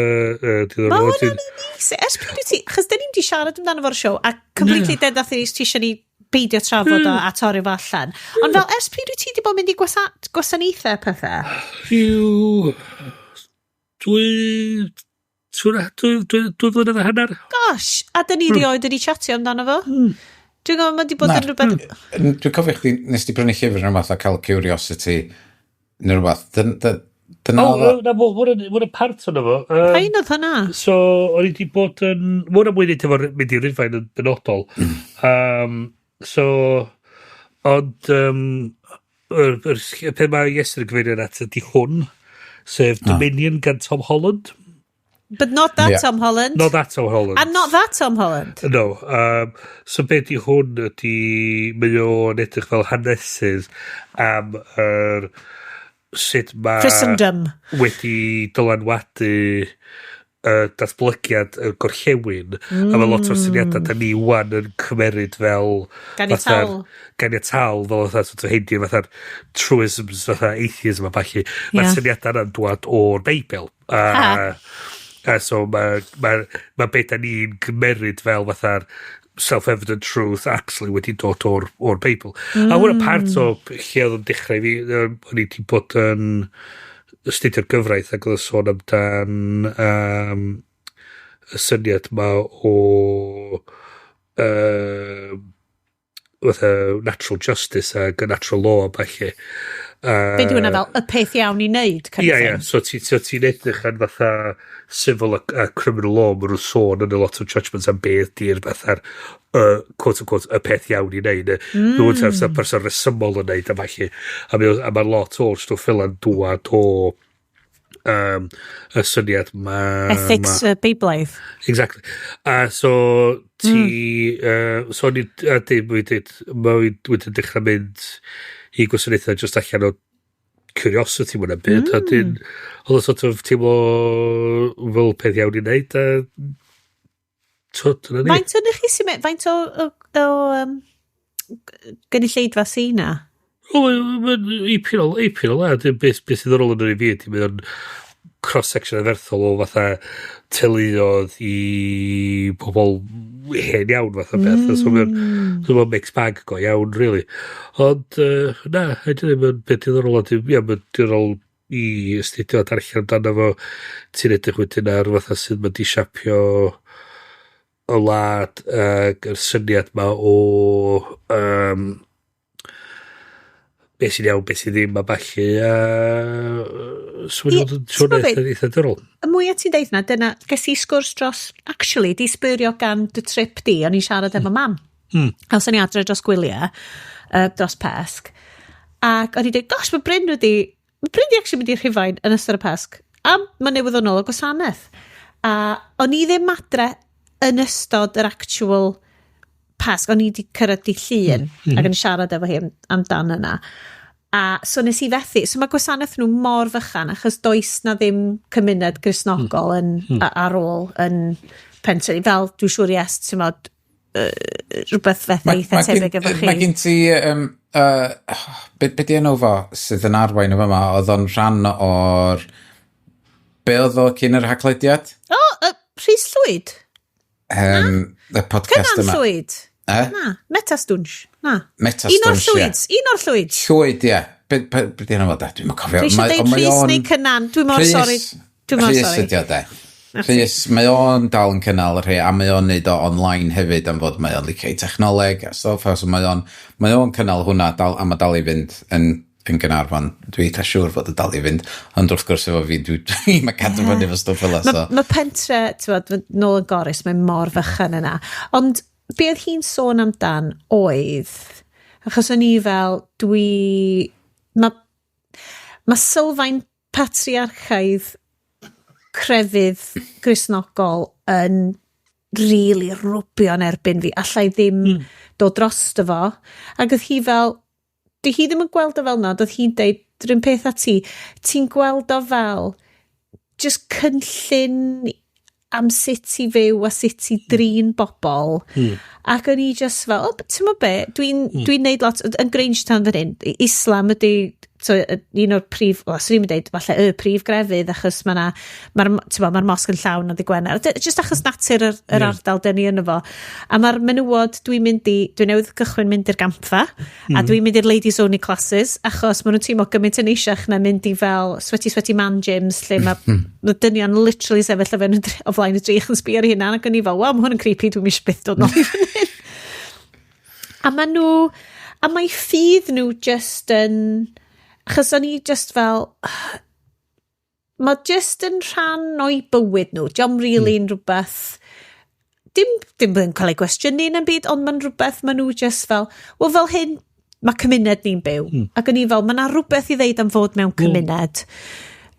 diddorol. Mae hwnna'n neis. Ers pryd wyt ti... Chos dyn ni'n di siarad amdano fo'r siow, a completely dead nath ni ti eisiau ni beidio trafod o a torri fo allan. Ond fel, ers pryd wyt ti di bod mynd i gwasanaethau pethau? Rhyw 2.5 blynedd. Gosh, a dyn ni rioed wedi chatio amdano fo? Dwi'n gwybod, mae di bod Na. yn rhywbeth. Dwi'n cofio chdi, nes di brynu llyfr neu rhywbeth a cael curiosity neu rhywbeth. Dyna O, oedd o? na, mwyn part ono fo. Pa un oedd hwnna? So, o'n i wedi bod yn... Mwyn am mwyn efo mynd i Rufain yn benodol. So, ond yr peth mae Iestyn yn gyfeirio at ydy hwn, sef Dominion gan Tom Holland. But not that Tom Holland. Not that Tom Holland. And not that Tom Holland. No. So be di hwn ydy, mae o'n edrych fel hanesydd am yr sut mae Christendom. wedi dylanwadu datblygiad y gorllewin a mae lot o'r syniadau da ni wan yn cymeryd fel Ganiataol. Ganiataol fel fatha sort of heidio fatha'r truisms fatha atheism a ballu. Mae'r syniadau yna'n dwad o'r Beibl a so mae ma beth da ni'n cymeryd fel fatha'r self-evident truth actually wedi dod o'r Beibl. A hwnna part o lle oedd yn dechrau i fi, o'n i wedi bod yn astudio'r gyfraith ac oedd yn sôn amdan y syniad ma o fatha natural justice ac y natural law a ballu. Be di hwnna fel, y peth iawn i wneud? Kind Ie, of ie. thing? So ti'n edrych yn fatha civil a criminal law, maen nhw'n sôn yn a lot of judgments am beth di'r fatha'r, quote unquote, y peth iawn i wneud. Mm. Nhw'n mm. person resymol yn wneud a falle. A mae lot o'r stwff fel yn dwad o y syniad ma... Ethics Beiblaidd. Exactly. A so ti... So ni... A dim, mae wedi dechrau mynd i gwasanaethau just allan o curiosity mwyn byd. A dyn, oedd o sort of teimlo fel peth iawn i wneud. A so, dyna ni. Faint o chi sy'n mynd, faint o gynulleidfa sy na? O, mae'n ipyn o le. Dim beth sydd ar ôl yn yr i fi ydy, mae'n cross-section aferthol o fatha teuluodd i pobl hen iawn fatha beth. So mae'n mixed bag go iawn, really. Ond, na, ydy ddim yn beth diddorol. Ond, ie, mae'n diddorol i astudio a darllen amdano fo. Ti'n edrych wedyn ar fatha sydd mae'n di siapio y wlad ac yr syniad ma o beth sy'n iawn, beth sy'n ddim a ballu a so Ie, mae'n ti'n siwrne gwbod be? eitha diddorol. Y mwyaf ti'n deud na, dyna, ges i sgwrs dros, actually, di spurio gan dy trip di, o'n i'n siarad efo mam. A os o'n i adre dros gwyliau, dros Pesg, ac o'n i'n dweud, "Gosh, mae Bryn di actually mynd i Rhufain yn ystod y Pesg, a mae newydd o'n ôl o gwasanaeth." A o'n i ddim adre yn ystod yr actual Pasg, o'n i wedi cyrraedd di Llun ac yn siarad efo hi amdan yna. A so nes i fethu. So mae gwasanaeth nhw mor fychan achos does na ddim cymuned Gristnogol yn, ar ôl yn pentre. Fel dwi'n siŵr, yes, ti'n modd, rhywbeth felly eitha tebyg efo chi. Mae gen ti, be di enw fo sydd yn arwain o fama? Oedd o'n rhan o'r... Be oedd o cyn yr Haclediad? O, Rhys Llwyd? Y podcast Cynan yma. Llwyd? Eh? Na, Metastwnsh. Na. Metastwnsh, Un o'r ie. Llwyds. Un o'r Llwyds. Llwyd, ie. Be di enw fo da? Dwi'n cofio. Dwi eisiau Mae- deud ond mae Rhys o'n- neu Cynan. Dwi'n mor Rhys- sori. Dwi'n mor Rhys sori. ydi o, de. Rhys, mae o'n dal yn cynnal y rhai, a mae o'n neud o online hefyd am fod mae o'n licio ei technoleg a stwff, a so mae o'n cynnal hwnna dal, a mae dal i fynd yn Gaernarfon. Dwi eitha siŵr fod y dal i fynd, ond wrth gwrs efo fi, dwi mae cadw fyny efo stwff fel 'a, so. Mae pentre, ti'n bod, nôl yn Gorris, mae mor fychan yna. Ond be oedd hi'n sôn amdan oedd, achos o'n i fel, mae sylfaen patriarchaidd crefydd Gristnogol yn really rwbio'n erbyn fi. Allai ddim dod drosto fo. Ac oedd hi fel, di hi ddim yn gweld o fel na, oedd hi'n deud, rhywun peth a ti, ti'n gweld o fel just cynllun am sut i fyw a sut i drin bobl. Ac o'n i just fel, oh, ti'n mo be, dwi'n dwi neud lot, yn Grangetown fan hyn, Islam ydy so, un o'r prif, wel, swn i'n deud, falle y prif grefydd, achos mae'r ma ma, ma mosg yn llawn o ddydd Gwener. Just achos natur yr ardal dyn ni yno fo. A mae'r menywod, dwi'n newydd gychwyn mynd i'r gampfa, a dwi'n mynd i'r ladies only classes, achos maen nhw'n teimlo gymaint yn eisiach na mynd i fel sweaty sweaty man gyms, lle mae ma dynion literally sefyll o, fewn y o flaen y drych yn sbio ar hynna, ac o'n i fel, wel, mae hwn yn creepy, dwi'n eisiau byth dod nôl i fan hyn. A maen nhw, a mae ffydd nhw just yn, achos o'n i just fel, mae just yn rhan o'i bywyd nhw. Dio'm really yn rhywbeth, dim yn cael ei gwestiynu yn byd, ond mae'n rhywbeth maen nhw just fel, wel fel hyn, mae cymuned ni'n byw. Ac o'n i fel, mae yna rhywbeth i ddeud am fod mewn cymuned.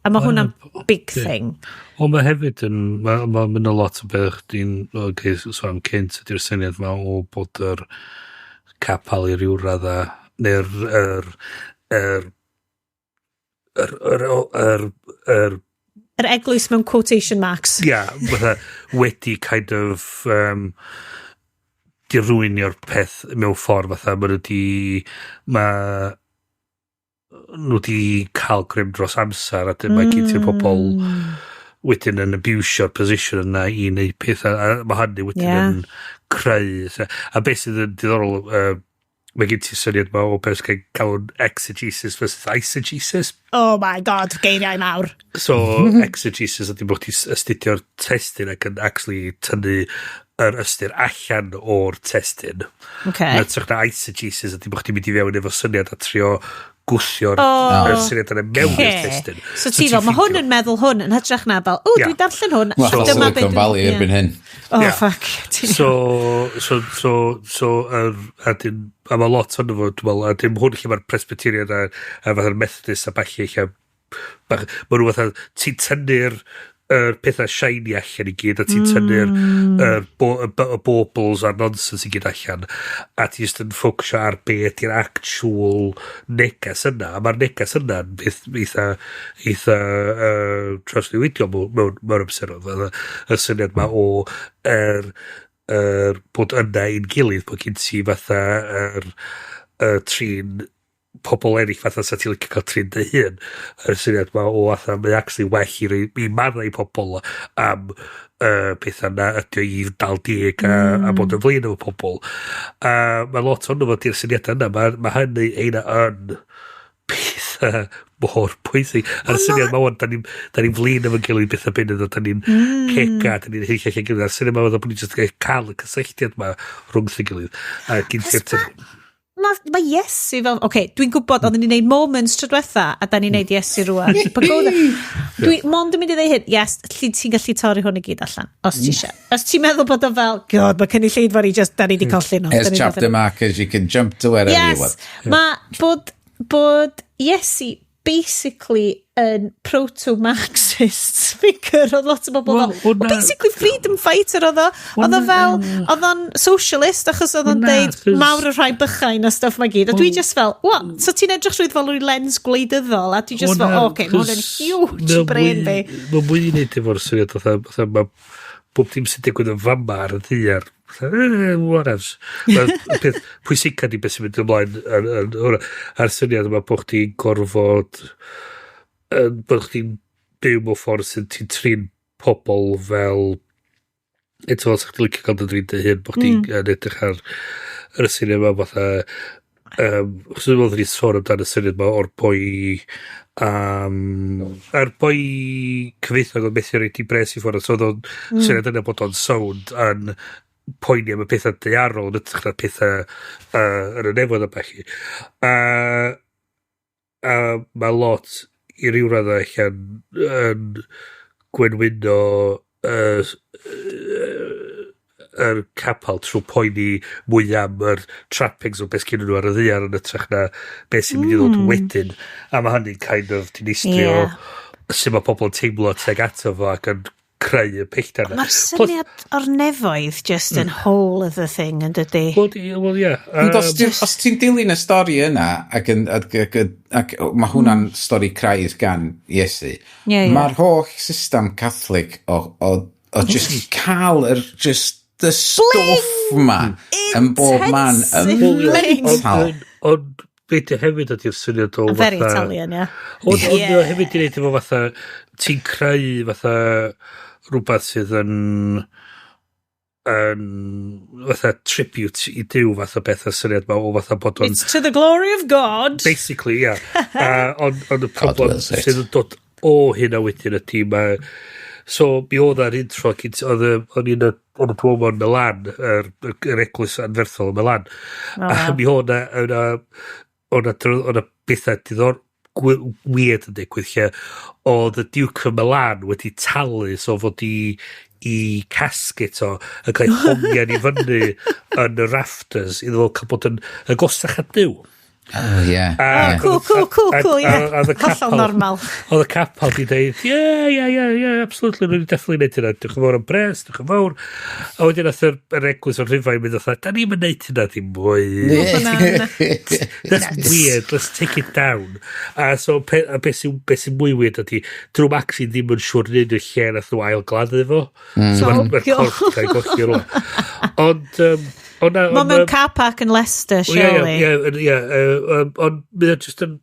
A mae hwnna'n big thing. Ond mae hefyd yn, mae ma, ma lot o beth chdi'n, okay, so am cynt ydy'r syniad ma o bod yr capel i ryw radda, neu'r yr, yr, yr, yr, yr, yr, Yr eglwys mewn quotation marks. Ia, fatha wedi kind of dirwynio'r peth mewn ffordd fatha ma' nhw di ma' nhw di cael grym dros amser a dyn mae gen ti'r pobol wedyn yn abusio'r position yna i wneud pethau a mae hynny wedyn yn creu a beth sydd yn diddorol, mae gen ti syniad ma o beth sy'n cael exegesis versus eisegesis. Oh my God, geiriau mawr. So, exegesis ydy bod ti'n astudio'r testun ac yn actually tynnu yr ystyr allan o'r testun. Na hytrach na eisegesis ydy bod chdi'n mynd i fewn efo syniad a trio gwthio'r yr syniad yna mewn i'r testun. So ti fel, mae hwn yn meddwl hwn yn hytrach na fel, o, dwi'n darllen hwn. Well, a dyma be Silicon Valley erbyn hyn. Oh, fuck. So, a dyn, a mae lot ond fo, dwi'n meddwl, a dim hwn lle mae'r Presbyterian a fatha'r Methodist a ballu lle, bach, ma' nhw fatha, ti'n tynnu'r yr pethau shiny allan i gyd a ti'n tynnu'r yr bo, y, y baubles a'r nonsense i gyd allan a ti just yn ffocysio ar be ydy'r actual negas yna, a mae'r negas yna'n beth eitha trawsnewidiol mewn amseroedd. Fatha, y syniad ma o yr bod yna i'n gilydd, bod gen ti fatha yr trin pobl eraill fatha sa ti'n licio cael trin dy hun, y syniad ma o fatha mae actually well i maddau pobl am pethau na ydy o i dal dig a bod yn flin efo pobl, a mae lot ond fo di'r syniadau yna, mae hynny heina yn pethau mor pwysig a'r syniad ma wan da ni flin efo'n gilydd beth a beth, da ni'n cega, da ni'n heill allan gilydd, a'r syniad ma fatha bod ni'n just cael y cysylltiad ma rhwng y gilydd a gyn ti'r Mae Iesu fel... Oce, okay, dwi'n gwybod, oedden ni'n neud moments tro diwetha, a da ni'n neud Iesu rwan. But go there. Dwi mond yn mynd i ddeud hyn, yes, lle ti'n gallu torri hwn i gyd allan, os ti eisiau. Os ti'n meddwl bod o fel, God, mae cynulleidfa ni just, da ni di colli nhw. As Da ni chapter markers, you can jump to wherever you Yes, want. mae bod Iesu basically yn proto-Marxist figure. Oedd lot o bobl Wel, fel, well, basically freedom fighter oedd o. Oedd o fel, oedd o'n socialist achos oedd o'n Wel, na, deud mawr y rhai bychain a stuff mae gyd. A dwi just fel, what? So ti'n edrych trwy fel rwy lens gwleidyddol a dwi just fel, oh, okay, mae hwn yn huge brain fi. Mae'n mwy i wneud efo'r syniad fatha mae bob dim sy'n digwydd yn fama ar y ddaear. Fatha, whatevs. Mae'r peth pwysica di beth sy'n mynd ymlaen yn hwnna. A'r syniad yma bod chdi'n gorfod bod chdi'n byw mewn ffordd sy'n ti'n trin pobl fel eto fel sa chdi'n licio cael dy drin dy hun, bod chdi'n edrych ar yr syniad yma fatha achos dwi'n meddwl ni sôn amdano y syniad yma o'r boi a'r boi cyfeithog oedd methu roid i bres i ffwrdd, so oedd o'n syniad yna bod o'n sownd yn poeni am y pethau daearol yn hytrach na'r pethau yn y nefoedd a ballu. A mae lot i ryw raddau allan yn gwenwyno yr capel trwy poeni mwy am yr trappings o beth sgyn nhw ar y ddaear yn hytrach na beth sy'n mynd i ddod wedyn. A mae hynny'n kind of dinistrio sut mae pobl yn teimlo tuag ato fo ac yn creu y pellter yna. Mae'r syniad o'r nefoedd just yn whole other thing yn dydy? Wel, ie. Ond os ti'n dilyn y stori yna, ac mae hwnna'n stori craidd gan Iesu, Ie, ie. mae'r holl system Catholic o just cael yr just the stwff ma yn bob man yn Intensive. mental. Ond beth hefyd ydy'r syniad o Very fatha Italian, ie. Ond hefyd i wneud efo fatha, ti'n creu fatha rhywbeth sydd yn fatha tribute i Duw fatha beth y syniad ma o fatha bod o'n It's to the glory of God. Basically, ia. Ond y problem wills it. sydd yn dod o hynna wedyn ydy mae. So, mi oedd ar intro, oedd o'n i'n o'n y Duomo yn Milan, yr eglwys anferthol yn Milan. O, A mi oedd na, oedd na bethau diddor weird yn digwydd lle oedd y Duke of Milan wedi talu so fod i casket o yn cael ei hongian i fyny yn y rafters iddo fo cael bod yn agosach at Duw. Oh, yeah. Oh, cool, ie. A oedd y Hollol capel normal. Oedd y capel di dweud, Yeah, absolutely, rwy'n definitely neud hynna. Diolch yn fawr am bres, diolch yn fawr." A wedyn nath yr eglwys o'r Rhufain mynd fatha, "Da ni'n mynd neud hynna ddim mwy. That's weird, let's take it down." A so, a beth sy'n mwy weird ydy, dyn nhw'n actually ddim yn siŵr nid y lle nath nhw ail gladdu fo. So mae'r ma corff yn cael ei golli rŵan. Ond, ond, Mae mewn car park yn Leicester, surely. Ie, ond mae o just yn,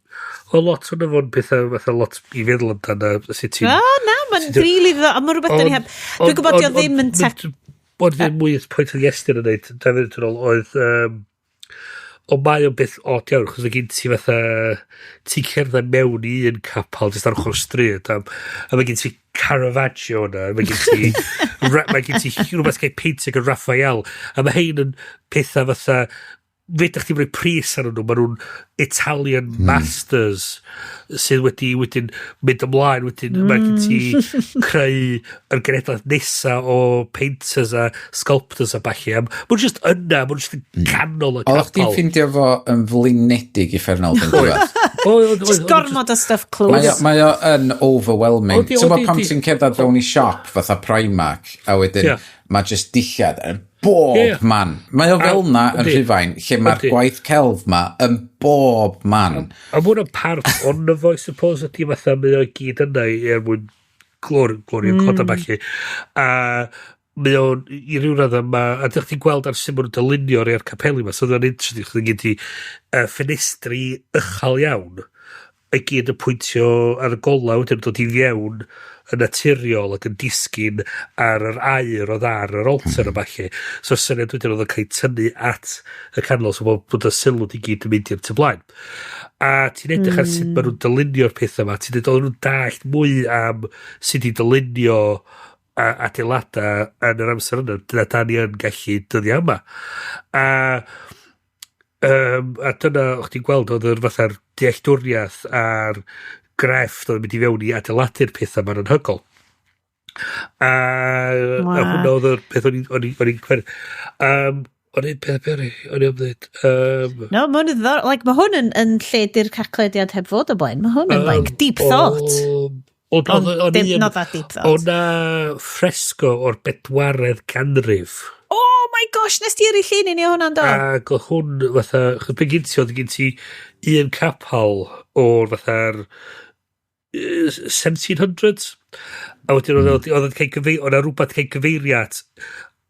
o lot o'n fo'n pethau fatha lot i feddwl amdano sut ti'n O, na, mae'n rili ddo. A mae rhywbeth da ni heb. Dwi'n gwybod di o ddim yn tech. Ond ddim mwy pwynt oedd Iestyn yn neud, 2 funud yn ôl, oedd ond mae o'n beth od iawn, chos oedd gen ti fatha, ti'n cerdded mewn i un capel jyst ar ochr stryd, a mae gen ti Caravaggio yna, mae gen ti rhywbeth gael peintio gan Raphael, a mae hein yn pethau fatha, fedrwch chi'n rhoi pris arnyn nhw, maen nhw'n Italian masters sydd wedi wedyn mynd ymlaen, wedyn mae gen ti creu yr genedlaeth nesa o painters a sculptors a ballu. A maen nhw just yna, maen nhw just yn canol y Oeddech chdi'n capel. ffeindio fo yn flinedig uffernol yn diwedd? Oedd, Just gormod o stuff Mae o, close. mae o yn overwhelming. Odi, Ti'n odi, gwbod pam di. ti'n cerdded fewn i siop fatha Primark a wedyn mae just dillad yn bob Ie, ie. man. Mae o fel na yn Rhufain, lle mae'r gwaith celf ma yn bob man. A mae hwnna'n part ono fo, I suppose, ydy fatha mae o i gyd yna er mwyn glorio cod a ballu. A mae o'n, i ryw raddau ma, a dych chi'n gweld ar sut maen nhw'n dylunio rhai o'r capeli ma, so oedd o'n interesting, chdi gen ti ffenestri uchel iawn, i gyd yn pwyntio ar y golau wedyn yn dod i fewn yn naturiol ac yn disgyn ar yr aur oedd ar yr altar a ballu. So syniad wedyn oedd yn cael ei tynnu at y canol, so bod y sylw i gyd yn mynd i'r tu blaen. A ti'n edrych ar sut maen nhw'n dylunio'r pethau yma, ti'n dweud oedd nhw'n dallt mwy am sut i dylunio adeiladau yn yr amser yna, dyna da ni yn gallu dyddiau yma. A dyna, o'ch ti'n gweld, oedd yr fatha'r dealltwriaeth a'r grefft oedd yn mynd i fewn i adeiladu'r pethau ma'n anhygoel. A hwnna oedd yr peth o'n i'n cweru. O'n i'n peth beri, o'n i'n ymwneud. No, mae hwn yn ddiddorol. Like, mae hwn yn lle di'r caclediad heb fod o blaen. Mae hwn yn, like, deep thought. Ond dim, not that deep thought. O'n na fresco o'r bedwaredd canrif. Oh my gosh, nes ti yrru llun i ni o hwnna'n do? Ac oedd hwn fatha, chos be gyn ti oedd gen ti un capel o'r fatha'r 1700s. A wedyn oedd o'n cael oedd 'na rhywbeth cael gyfeiriad,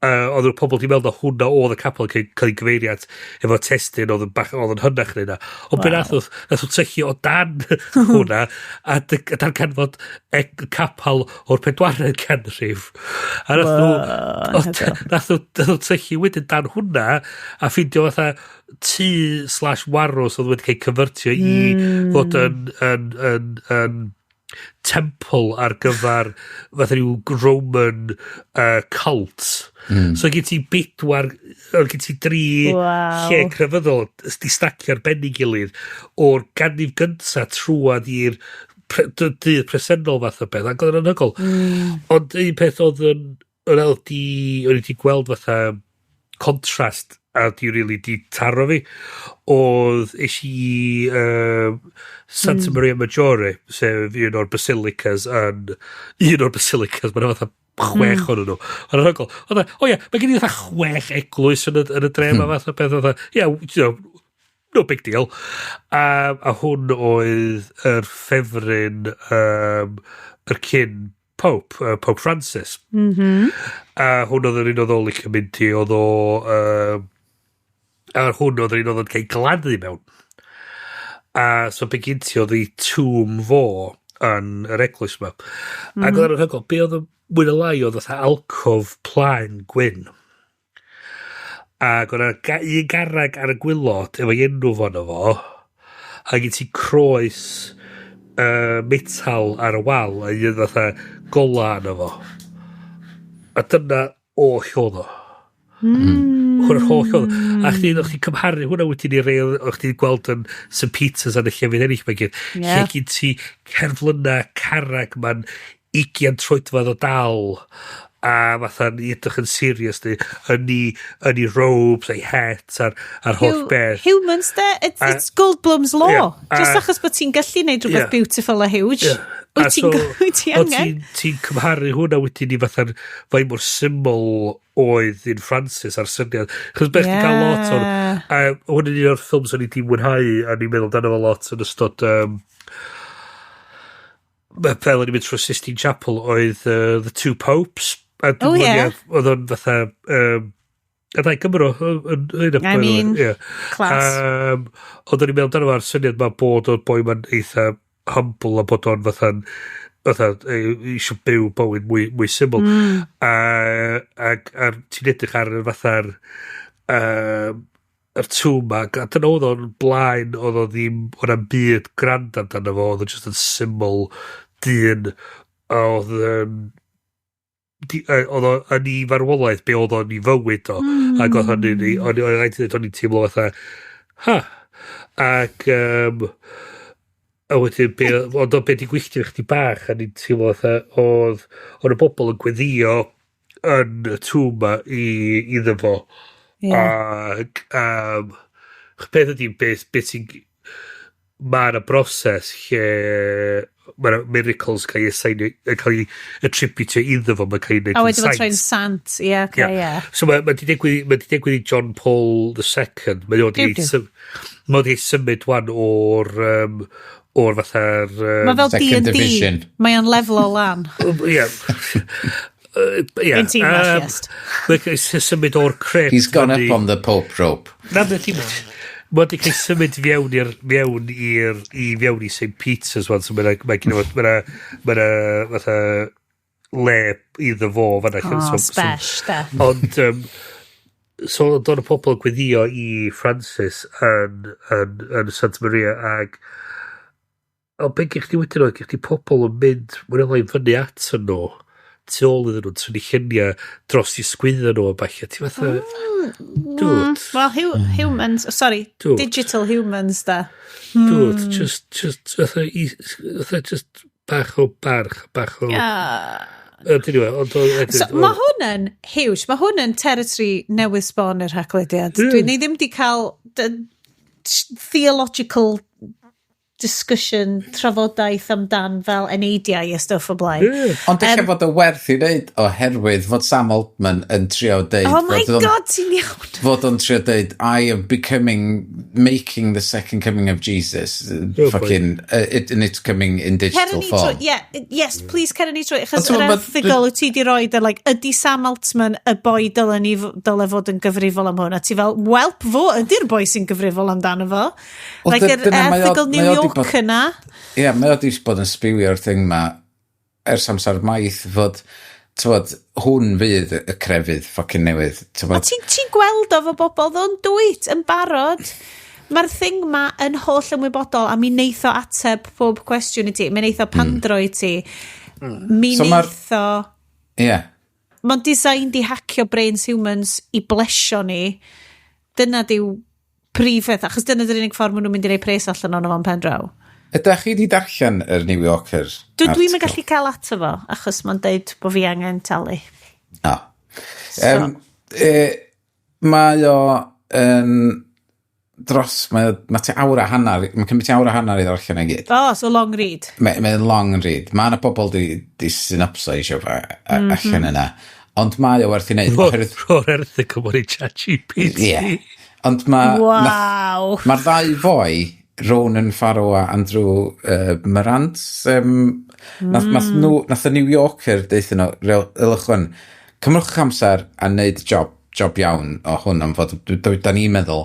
oedd y pobl di meddwl na hwnna oedd y capel cael ei gyfeiriad efo testun oedd yn bach, oedd yn hynach na hynna. Ond be nath o tyllu o dan hwnna a darganfod capel o'r pedwaredd canrif. A nath nhw, anhygoel. nath nhw tyllu wedyn dan hwnna a ffeindio fatha tŷ/warws oedd wedi cael cyfyrtio i fod yn temple ar gyfer fatha rhyw Roman cult. So gen ti bedwar, oedd gen ti dri lle crefyddol di stacio ar ben ei gilydd o'r ganrif gynta trwad i'r dydd presennol fath o beth, ac oedd yn anhygoel. Ond un peth oedd yn oedd di, o'n i di gweld fatha contrast a di really di taro fi oedd es i Santa Maria Maggiore, sef un o'r basilicas yn un o'r basilicas, mae'n fatha 6 ohonyn nhw. Ond anhygoel. Oedd o ie, mae gen i fatha 6 eglwys yn y dre yma fath o beth. Oedd yeah, no big deal. A hwn oedd yr ffefryn yr cyn Pope, Pope Francis. A hwn oedd yr un oedd o licio mynd i, oedd o... A hwn oedd yr un oedd yn cael gladdu mewn. A so be gyn ti oedd ei tomb fo yn yr eglwys yma. Ac oedd yn anhygoel, be oedd yn mwy na lai oedd fatha alcof plaen gwyn. Ac oedd yna un garreg ar y gwaelod efo enw fo yno fo. A gen ti croes metal ar y wal a un fatha gola yno fo. A dyna oll oedd o. Hwna'r holl oedd o. A chdi cymharu hwnna wedyn i rei o'ch chdi'n gweld yn St Peter's a'n y llefydd eraill mae gyd. Lle gen ti cerflynna carreg ma'n 20 troedfedd o dal a fatha ni edrych yn serious ni yn ei robes a'i het a'r holl beth. Humans, de. It's Goldblum's law. Just achos bod ti'n gallu neud rhywbeth beautiful a huge. A Wyt ti'n wyt ti ond angen? Ti'n cymharu hwnna wedyn i fatha'r faint mor syml oedd un Francis a'r syniad. Chos beth ti'n cael lot o'r... A hwn yn un o'r ffilms o'n i di mwynhau a ni'n meddwl amdano fo lot yn ystod... Fel o'n i'n mynd trwy Sistine Chapel oedd The Two Popes. A dwi'n Oh, yeah. meddwl, oedd o'n fatha... A ddau Gymro. I mean, class. Ond o'n i'n meddwl amdano fo'r syniad ma bod o'r boi ma'n eitha humble a bod o'n fatha eisiau byw bywyd mwy syml. A ti'n edrych ar y fatha'r yr tomb ma, a dyna oedd o'n blaen, oedd o ddim, oedd o'n byd grand amdano fo, oedd o'n just yn syml dyn, a oedd yn oedd o yn ei farwolaeth be oedd o'n ei fywyd o. Ac oedd hynny'n o'n rhaid i ddweud, o'n i'n teimlo fatha, ha, ac a wedyn be, ond o be di gwylltio chdi bach a ni'n teimlo fatha oedd y bobl yn gweddio yn y tomb ma i iddo fo. Ac beth ydi beth sy'n mae yna broses lle mae yna miracles cael ei assignio, cael ei attributio iddo fo, mae'n cael ei wneud A yn wedyn mae'n troi'n saint. sant. Ie, oce, ie. So mae di digwydd, mae di digwydd i John Paul II. Mae o di, Duw, duw. mae o di symud wan o'r fatha'r... Mae fel Second D&D. Division. Mae o'n lefel o lan. Ie. Ie. Dwi'n teimlo, just. Mae'n cael ei symud o'r crypt. He's gone fyny- up on the Pope rope. Na, mae di... Mae di cael symud fewn i'r fewn i'r i fewn i St Peter's wan, so mae'n mae gen i mae fatha le iddo fo fan'na. Oh, spesh, de. Ond so oedd y pobl yn gweddio i Francis yn Santa Maria ag ond be gych chdi wedyn oedd gych chdi pobl yn mynd mwy neu lai fyny at nhw tu ôl iddyn nhw'n tynnu lluniau dros i sgwydda nhw a falle ti fatha dude. Well, humans, oh, sorry, Dude. digital humans, da. Dude, just fatha just bach o barch, bach o Yeah. Anyway, ond... So, mae hwn yn huge. Mae hwn yn territory newydd sbon i'r Haclediad. Dwi ni ddim di cael theological discussion, trafodaeth amdan fel eneidiau a stwff o blaen. Ond eich fod o werth i wneud oherwydd fod Sam Altman yn trio deud Oh my God, ti'n iawn. Fod o'n trio deud, "I am becoming, making the second coming of Jesus." Oh, fucking, and it's coming in digital form. Trwy, yeah, yes, please cer ni trwy. Achos Ond yr ti'n gwbod, erthygl wyt ti di roed ar, like, ydy Sam Altman y boi dyle, ni, dyle fod yn gyfrifol am hwn? A ti fel, welp, fo ydy'r boi sy'n gyfrifol amdano fo. Wel, Like, yr dyna mae o erthygl mae New o 'di York yna. Ie, yeah, mae o di bod yn spewio'r thing ma ers amser maith fod, t'wod, hwn fydd y crefydd fucking newydd. A T'wod, ti'n ti gweld o fo bobl ddo'n dwyt yn barod. Mae'r thing ma yn holl ymwybodol a mi neith o ateb pob cwestiwn i ti. Mi neith o pandro i ti. Mi So neith o. Ie. Yeah. Mae'n designed i hacio brains humans i blesio ni. Dyna diw prif beth, achos dyna di'r unig ffordd maen nhw'n mynd i roi pres allan ono fo'n pen draw. Ydych chi wedi darllen yr New Yorker Dwi'n article? gallu cael ato fo, achos mae'n deud bod fi angen talu. O. So, Mae o yn dros, mae ti awr a hanner, mae'n cymryd ti awr a hanner i ddarllen ei gyd. Oh, so long read. Mae'n mae long read. Mae yna bobl di synopso eisiau fo allan yna. Ond mae o werth i wneud. Oherwydd Rho'r erthygl mewn i ChatGPT. Ie. Ond mae Mae'r ddau foi, Ronan Farrow a Andrew Marantz, nath y New Yorker deutha nhw, "Ylwch hwn, cymrwch amser a wneud job iawn o hwn am fod, da ni'n meddwl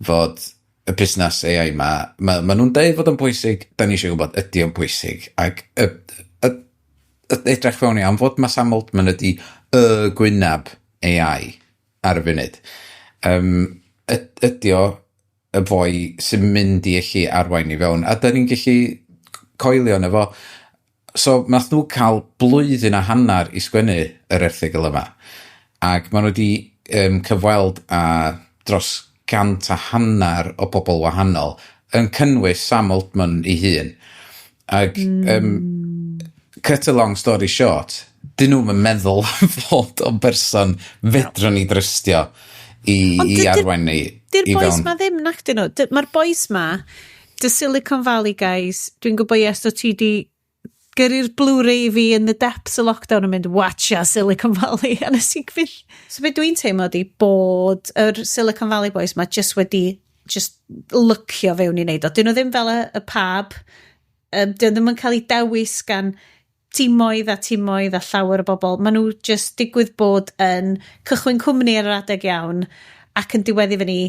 fod y busnes AI ma, ma nhw'n deud fod o'n bwysig, da ni eisiau gwybod ydy o'n bwysig," ac y edrych fewn i am fod mae Sam Altman ydy y gwynab AI ar y funud. Ydy o y foi sy'n mynd i allu arwain i fewn, a da ni'n gallu coelio yno fo. So, nath nhw cael blwyddyn a hanner i sgwennu yr erthygl yma. Ac maen nhw wedi cyfweld â dros 150 o bobl wahanol, yn cynnwys Sam Altman ei hun. Ac, cut a long story short, dyn nhw'n meddwl fod o'n berson fedrwn ni drystio Ond i arwain ni Di'r i boys fewn. ma ddim, nac dyn nhw. Mae'r boys ma, the Silicon Valley guys, dwi'n gwybod, yes, o ti di gyrru'r Blu-ray i fi in the depths of lockdown yn mynd, "Watcha Silicon Valley." A nes i fynd. So be dwi'n teimlo di bod yr Silicon Valley boys ma just wedi just lycio fewn i wneud o. Dyn nhw ddim fel y pab. Dyn nhw ddim yn cael eu dewis gan timoedd a timoedd a llawer o bobl. Maen nhw just digwydd bod yn cychwyn cwmni ar yr adeg iawn ac yn diweddu fyny.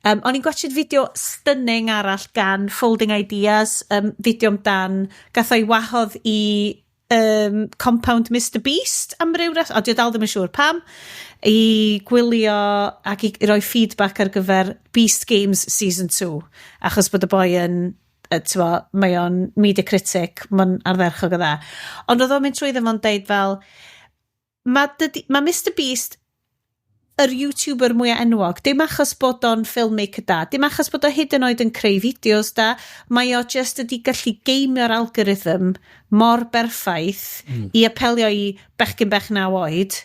O'n i'n gwachod fideo stunning arall gan Folding Ideas, fideo amdan, gath o'i wahodd i compound Mr Beast am ryw res, o, dwi dal ddim yn siŵr pam, i gwylio ac i roi feedback ar gyfer Beast Games Season 2, achos bod y boi yn t'mo, mae o'n media critic, mae'n ardderchog o dda. Ond oedd o'n mynd trwy fo'n deud fel, mae Mr Beast yr YouTuber mwyaf enwog, dim achos bod o'n filmmaker da, dim achos bod o hyd yn oed yn creu fideos da, mae o just ydi gallu geimio'r algorithm mor berffaith i apelio i bechgyn bech 9 oed,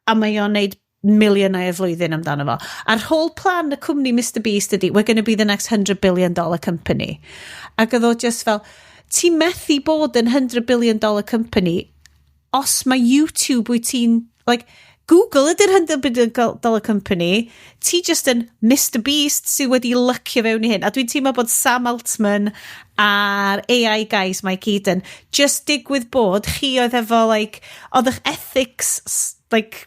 a mae o'n neud miliynau y flwyddyn amdano fo. A'r whole plan y cwmni Mr Beast ydy, "We're going to be the next $100 billion company." Ac oedd o just fel, ti'n methu bod yn $100 billion company os mae YouTube wyt ti'n, like, Google ydy'r $100 billion company, ti just yn Mr Beast sydd wedi lycio fewn i hyn. A dwi'n teimlo bod Sam Altman a'r AI guys mae gyd yn just digwydd bod chi oedd efo, like, oedd eich ethics, like,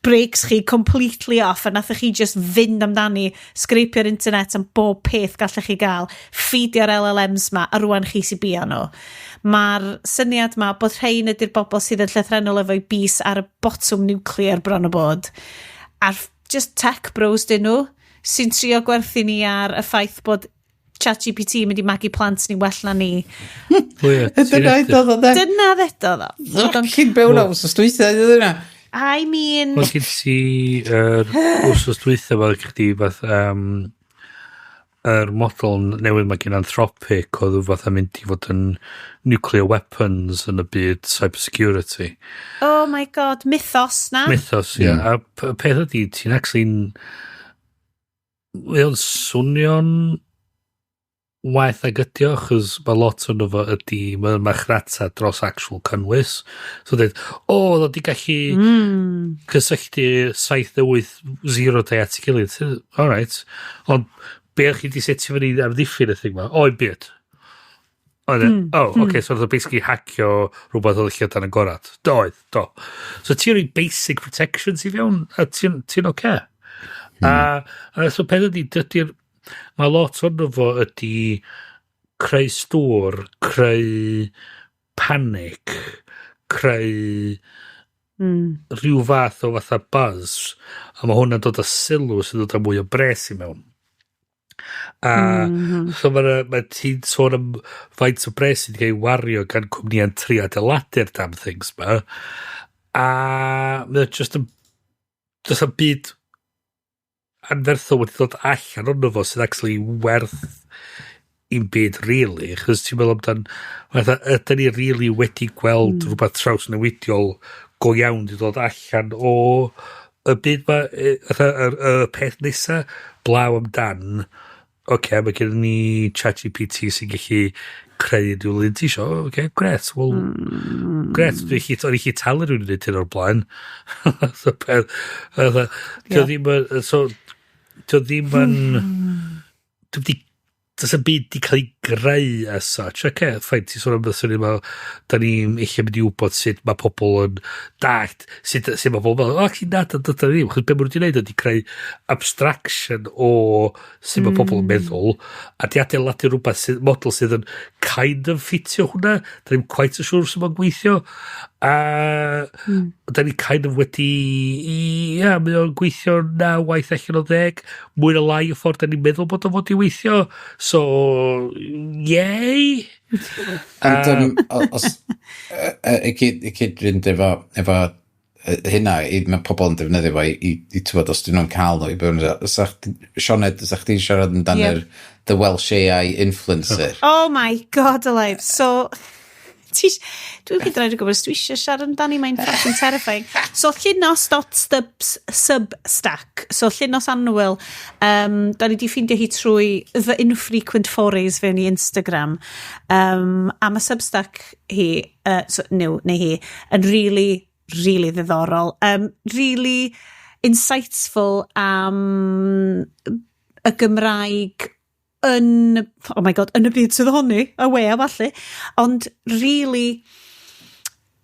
breaks chi completely off a nathoch chi just fynd amdani, scrapio'r internet am bob peth gallech chi gael, ffidio'r LLMs ma, a rwan chi sy'n bia nhw. Mae'r syniad ma bod rhain ydy'r bobl sydd yn llythrennol efo'i bys ar y botwm nuclear bron o bod. A'r just tech bros dyn nhw sy'n trio gwerthu ni ar y ffaith bod ChatGPT yn mynd i magu plant ni well na ni. O ie, ti'n Dyna edrych. ddodd o de. Dyna ddedodd o. Fucking byw na wsos dwytha, yna. I mean, Wel, gen ti yr wsos dwytha ma chdi fath Yr model newydd mae gen Anthropic oedd fatha mynd i fod yn nuclear weapons yn y byd cybersecurity. Oh my God, Mythos na? Mythos, ie. Yeah. A peth ydy, ti'n actually'n... Mae o'n swnio'n waeth ag ydi o, achos mae lot o'n fo ydy, mae'n marchnata dros actual cynnwys. So dweud, o, oedd o di gallu cysylltu 7 8 0 day at ei gilydd. Alright. Ond be o'ch chi di setio fyny am ddiffyn y thing ma? O, i'm byd. Oedd e, oh, okay, so oedd o basically hacio rhywbeth oedd lle dan agorad. Do, oedd, do. So ti'n rhoi basic protections i fewn, a ti'n ti oce. A so peth ydy, dydy'r, mae lot ono fo ydy creu stwr, creu panic, creu rhyw fath o fatha buzz, a mae hwnna'n dod â sylw sy'n dod â mwy o bres i mewn. A so mae ma ti'n sôn am faint o bres sydd wedi cael ei wario gan cwmnïau'n trio adeiladu'r damn things ma. A mae o just yn... Does am byd anferthol wedi dod allan ono fo sydd actually werth i'm byd really, achos ti'n meddwl amdan, fatha, ydyn ni really wedi gweld rhywbeth trawsnewidiol go iawn wedi dod allan o y byd ma, fatha, y peth nesa, blaw amdan, oce, okay, mae gen ni ChatGPT sy'n gallu creu unrhyw lun ti isio, oce, okay, gret, well, gret, dwi'n chi, o'n i chi talu rhywun i wneud hyn o'r blaen. So, peth, fatha, dio ddim yn, so, dio ddim yn, dio di, does 'am byd di cael ei greu as such. Oce, okay, fine, ti'n sôn am beth sy'n meddwl, da ni'n eich mynd i wybod sut mae pobl yn dallt, sut mae pobl yn meddwl, o, actually, na, da, da, da ddim, chos be maen nhw wedi gwneud ydy creu abstraction o sut mae pobl yn meddwl, a di adeiladu rhywbeth sydd, model sydd yn kind of ffitio hwnna, da ni'n quite yn siŵr sut mae'n gweithio, a da ni kind of wedi, ia, mae o'n gweithio 9 waith allan o 10, mwy na lai y ffordd da ni'n meddwl bod o'n fod i weithio, so, yay! Ond os, i cyd-fynd efo hynna, mae pobl yn defnyddio fo i tywod, os dyn nhw'n cael nhw i byw. Sioned, sa chdi'n siarad amdan yr The Welsh AI Influencer? Oh my God alive. So, dwi'n hyd yn oed yn gwybod os dwi eisiau siarad amdani, mae'n fucking terrifying. So, llinos.stubs substack. So, Llinos Anwyl, da ni di ffeindio hi trwy the infrequent forays fewn i Instagram. A mae Substack hi, so, new, neu hi, yn really, really ddiddorol. Really insightful am y Gymraeg yn, oh my God, yn y byd sydd ohoni, y we a falle, ond really,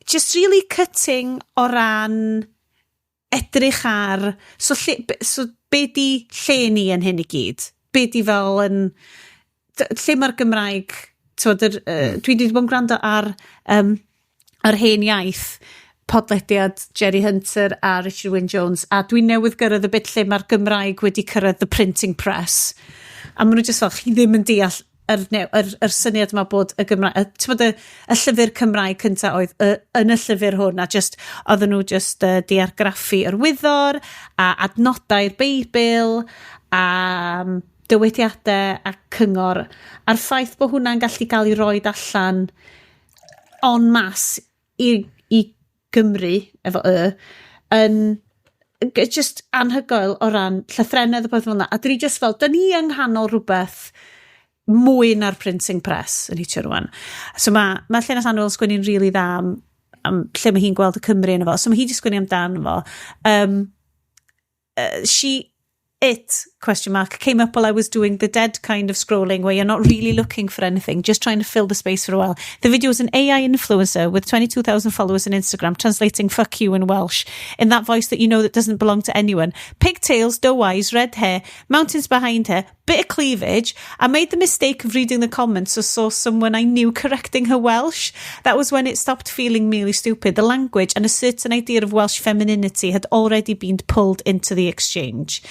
just really cutting o ran edrych ar, so, lle, so be di lle ni yn hyn i gyd? Be di fel yn, lle mae'r Gymraeg, t'wod, dwi wedi bod yn gwrando ar yr Hen Iaith, podlediad Jerry Hunter a Richard Wyn Jones, a dwi newydd gyrraedd y bit lle mae'r Gymraeg wedi cyrraedd the printing press. A maen nhw just fel, chi ddim yn deall yr syniad yma bod y Gymraeg, t'mod y llyfr Cymraeg cynta oedd yn y llyfr hwn, a just, oedden nhw just di argraffu yr wyddor, a adnodau'r Beibl, a dywediadau a cyngor, a'r ffaith bod hwnna'n gallu gael ei roid allan en masse i Gymru, efo y, yn just anhygoel o ran llythrennedd y peth fel yna. A dwi just fel, da ni yng nghanol rhywbeth mwy na'r printing press yn hitio rwan. So mae Llinos Anwyl yn sgwennu'n rili really dda am lle mae hi'n gweld y Cymru yn efo. So mae hi wedi sgwennu amdano fo. She, it, question mark, came up while I was doing the dead kind of scrolling where you're not really looking for anything, just trying to fill the space for a while. The video was an AI influencer with 22,000 followers on Instagram translating "fuck you" in Welsh in that voice that you know that doesn't belong to anyone. Pigtails, doe eyes, red hair, mountains behind her, bit of cleavage. I made the mistake of reading the comments, so saw someone I knew correcting her Welsh. That was when it stopped feeling merely stupid. The language and a certain idea of Welsh femininity had already been pulled into the exchange.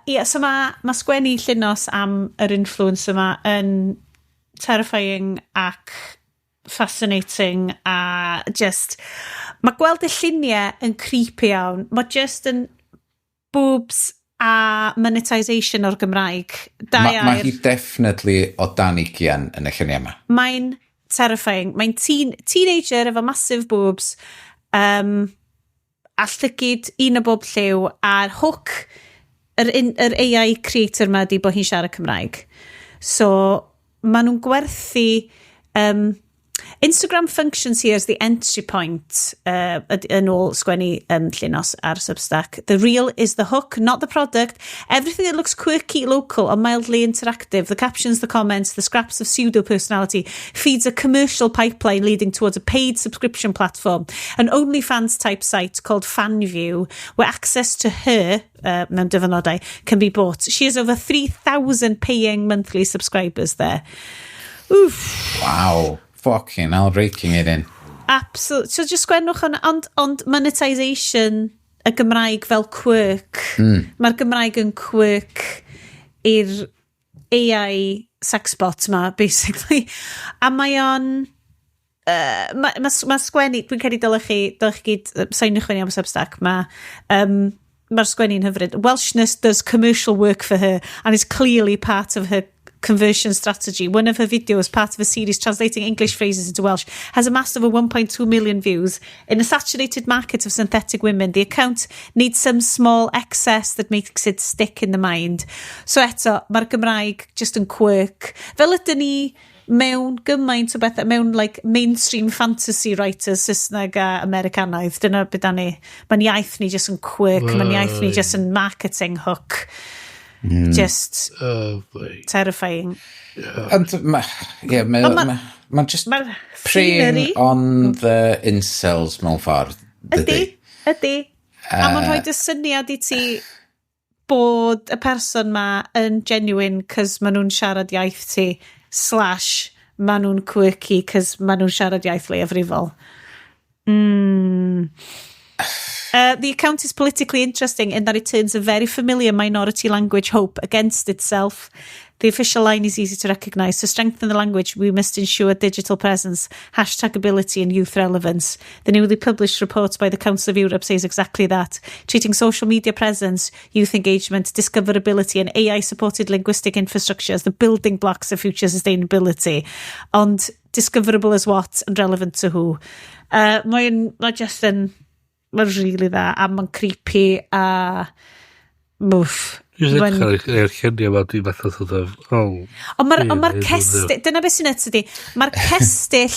Yeah, so mae sgwennu Llinos am yr influence yma yn terrifying ac fascinating a just mae gweld y lluniau yn creepy iawn. Mae just yn boobs. A monetisation o'r Gymraeg. Da. Mae hi definitely o dan 20 yn y lluniau yma. Mae'n terrifying. Mae'n teenager efo massive boobs a llygid un o bob lliw, a'r hook yr AI creator ma di bod hi'n siarad Cymraeg. So, maen nhw'n gwerthu. Instagram functions here as the entry point, yn ôl sgwennu Llinos ar Substack. The reel is the hook, not the product. Everything that looks quirky, local or mildly interactive, the captions, the comments, the scraps of pseudo-personality, feeds a commercial pipeline leading towards a paid subscription platform, an OnlyFans type site called Fanvue, where access to her, mewn dyfynodau, can be bought. She has over 3,000 paying monthly subscribers there. Oof. Wow. Fucking hell, raking it in. Absolutely. So just sgwennwch hwnna, ond monetisation y Gymraeg fel quirk. Mae'r Gymraeg yn quirk i'r AI sexbot ma, basically. A mae o'n... Mae ma sgwennu, dwi'n credu dylech chi gyd signiwch fyny am Substack, mae'r sgwennu'n hyfryd. Welshness does commercial work for her and is clearly part of her conversion strategy. One of her videos, part of a series translating English phrases into Welsh, has amassed over 1.2 million views. In a saturated market of synthetic women, the account needs some small excess that makes it stick in the mind. So eto, mae'r Gymraeg just yn quirk. Fel ydyn ni mewn gymaint o bethau, mewn like mainstream fantasy writers Saesneg a Americanaidd. Dyna beth da ni. Mae'n iaith ni just yn quirk, mae'n iaith ni just yn marketing hook. Just Oh, boy. terrifying. Ond, ie, Ond ma just Mae'r preying scenery on the incels mewn ffordd. Ydy, ydy. A mae'n rhoi y syniad i ti bod y person ma yn genuine cos maen nhw'n siarad iaith ti slash maen nhw'n quirky cos maen nhw'n siarad iaith leiafrifol. The account is politically interesting in that it turns a very familiar minority language hope against itself. The official line is easy to recognise. To strengthen the language, we must ensure digital presence, hashtagability and youth relevance. The newly published report by the Council of Europe says exactly that. Treating social media presence, youth engagement, discoverability and AI-supported linguistic infrastructure as the building blocks of future sustainability. Ond discoverable as what and relevant to who? Mae just yn... Mae'n really dda, a mae'n creepy, a... Mwff. Dwi'n edrych ar lluniau yma, dwi'n fatha sort of, oh. Ond mae'r Ie, ma ie, cestyll, dyna beth sy'n nuts ydi, mae'r cestyll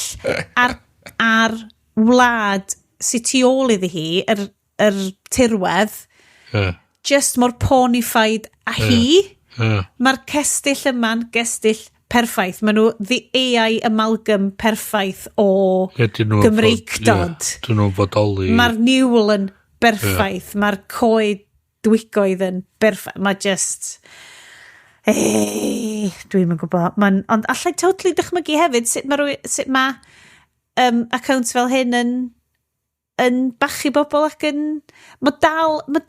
ar wlad sy'n tu ôl iddi hi, yr tirwedd, just mor pornified a hi. Mae'r cestyll yma'n gestyll perffaith. Maen nhw the AI amalgam perffaith o Ie, dyn nhw'n Gymreictod. Ie, dyn nhw'n bodoli. Mae'r niwl yn berffaith. Mae'r coed dwigoedd yn berffaith. Mae just... Ei, dwi'm yn gwybod. Ond allai totally dychmygu hefyd sut ma accounts fel hyn yn bachu bobl ac yn... Mae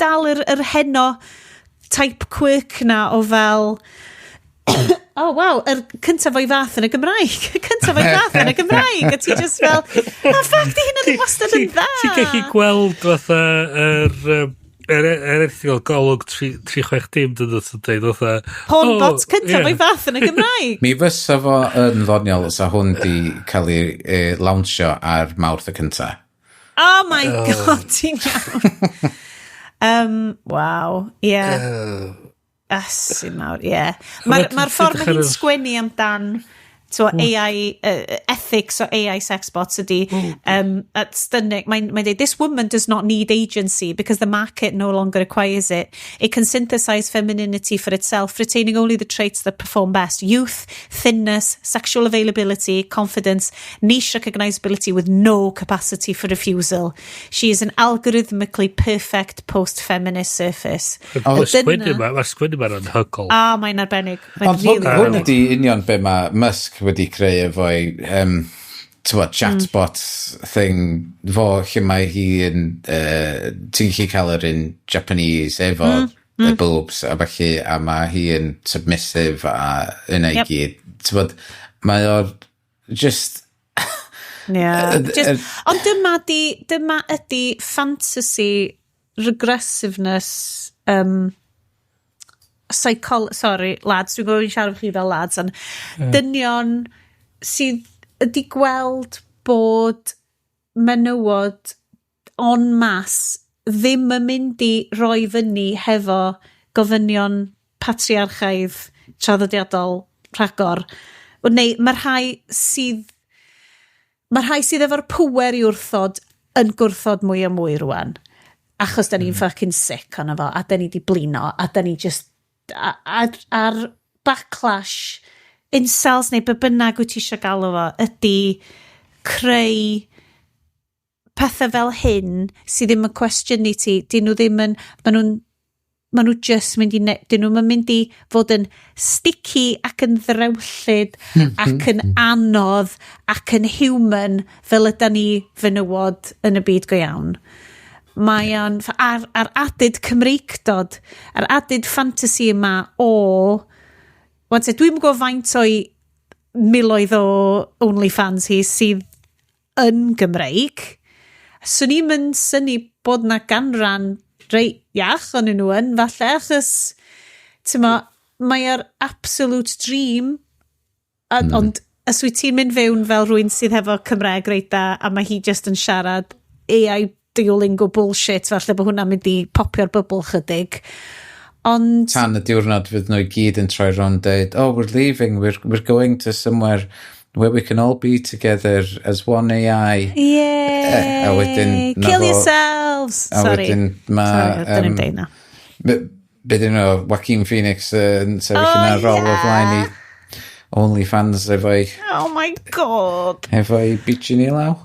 dal yr heno type quirk na o fel, "Oh wow, yr cyntaf o'i fath yn y Gymraeg. Y cyntaf o'i fath yn y Gymraeg." A ti just fel, "Oh fuck, di hynna ddim wastad yn dda." Ti'n gallu gweld fatha yr erthygl Golwg 360 dyn nhw'n dweud fatha... Pornbot "Oh, cyntaf ie." o'i fath yn y Gymraeg. Mi fysa fo yn ddoniol os hwn di cael ei lawnsio ar Mawrth y cynta. Oh my God, ti'n iawn. Wow, yeah. Asu mawr, ie. Yeah. Mae'r ma ffordd mae hi'n sgwennu amdan so AI, ethics o AI sexbots ydy, at stunning. Mae'n dweud, "This woman does not need agency because the market no longer requires it. It can synthesize femininity for itself, retaining only the traits that perform best. Youth, thinness, sexual availability, confidence, niche recognizability with no capacity for refusal. She is an algorithmically perfect post-feminist surface." Mae'r sgwennu ma, mae'r sgwennu ma'n anhygoel. Ah, mae'n arbennig. Mae'n Ond hwn, really hwn arbennig. ydi union be mae Musk wedi creu efo'i t'wod, chatbot thing fo lle mae hi yn ti'n gallu cael yr un Japanese efo y boobs a felly a mae hi yn submissive a yna i gyd. T'wod, mae o'r just Yeah. Just, ond dyma ydi fantasy regressiveness. Sorry, lads, dwi'n gwybod fi'n siarad chi fel lads, ond dynion sydd wedi gweld bod menywod en masse ddim yn mynd i roi fyny hefo gofynion patriarchaidd traddodiadol rhagor. Neu mae'r rhai sydd efo'r pwer i wrthod yn gwrthod mwy a mwy rwan. Achos da ni'n fucking sick ono fo, a da ni di blino, a da ni just a'r backlash incels neu be bynnag wyt ti eisiau galw fo ydy creu pethau fel hyn sydd ddim yn cwestiynu ti. Dyn nhw ddim yn, maen nhw just mynd i, dyn nhw'n mynd i fod yn sticky ac yn ddrewllyd ac yn anodd ac yn human fel yda ni fenywod yn y byd go iawn. Mae o'n, ar added Cymreicdod, ar added fantasy yma o, wan te, dwi'n gwybod faint o'i miloedd o OnlyFans hi sydd yn Gymreig. Swn i'n mynd synnu bod na ganran reit iach o'n nhw yn, falle, achos, ti'n mo, mae'r absolute dream. A, Ond, os wyt ti'n mynd fewn fel rhywun sydd hefo Cymraeg reit da, a mae hi just yn siarad AI Duolingo bullshit, falle bod hwnna'n mynd i popio'r bubble chydig. Ond Tan y diwrnod fydd nhw i gyd yn troi rownd deud, "Oh, we're leaving, we're going to somewhere where we can all be together as one AI." Yeah. A wedyn, na Kill fo. yourselves! A Sorry. wedyn ma' Sorry, dyn ni'n deud na. Be dyn nhw, Joaquin Phoenix yn sefyll Oh, yna rôl o flaen i OnlyFans efo'i Oh my God. efo'i bitchin i law.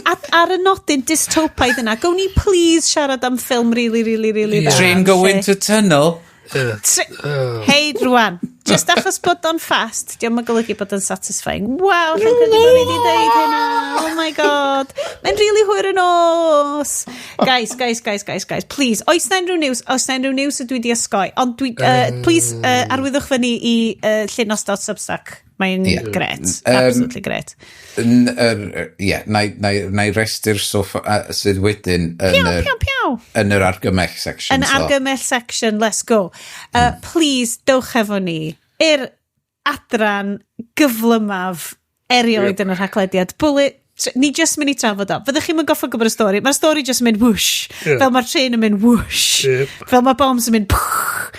A, ar y nodyn dystopaidd yna, gawn ni please siarad am ffilm really, really, really dda? Train go into tunnel. Hei, rwan. Just achos bod o'n fast, diolch yn golygu bod o'n satisfying. Wow, lle credu bod fi wedi deud hynna. Oh my God. Mae'n really hwyr yn nos. Guys, guys, guys, guys, guys, please. Oes na unrhyw news? Oes na unrhyw news ydw i wedi osgoi? Ond dwi, please, arwyddwch fyny i llinos.substack. Mae'n gret. Absolutely gret. Ie, na i restr stwff sydd wedyn yn Piaw, yr, piaw, piaw. yn yr argymell section. Yn so. argymell section, let's go. Please, dewch efo ni i'r adran gyflymaf erioed yn y rhaglediad. Bullet, ni just mynd i trafod o. Fyddwch chi'n mynd goffo gwybod y stori. Mae'r stori just yn mynd whoosh. Fel mae'r train yn mynd whoosh. Fel mae bombs yn mynd pwch.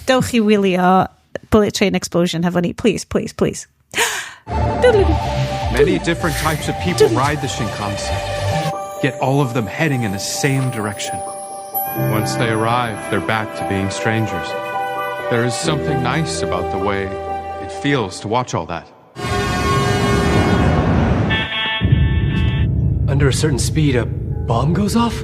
Dewch i wylio Bullet Train Explosion hefo ni. Please, please, please. Many different types of people ride the Shinkansen, yet all of them heading in the same direction. Once they arrive, they're back to being strangers. There is something nice about the way it feels to watch all that. Under a certain speed, a bomb goes off?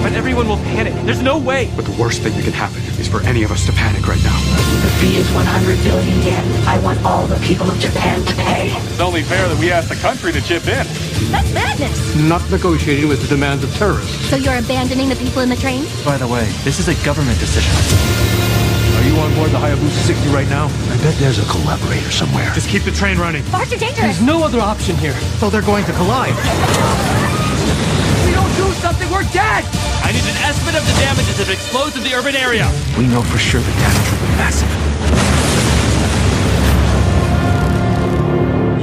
But everyone will panic. There's no way. But the worst thing that can happen is for any of us to panic right now. The fee is 100 billion yen. I want all the people of Japan to pay. It's only fair that we ask the country to chip in. That's madness! Not negotiating with the demands of terrorists. So you're abandoning the people in the train? By the way, this is a government decision. Are you on board the Hayabusa 60 right now? I bet there's a collaborator somewhere. Just keep the train running. Far too dangerous! There's no other option here. So they're going to collide. If we don't do something, we're dead! I need an estimate of the damages if it explodes in the urban area. We know for sure the damage will be massive.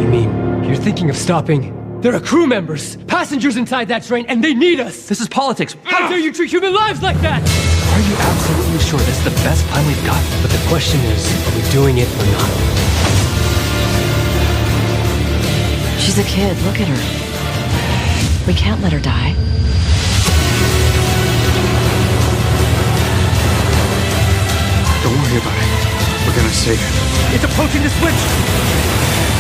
You mean you're thinking of stopping? There are crew members, passengers inside that train, and they need us! This is politics. How dare you treat human lives like that? Are you absolutely sure this is the best plan we've got? But the question is, are we doing it or not? She's a kid. Look at her. We can't let her die. Don't worry about it. We're gonna save it. It's approaching the switch!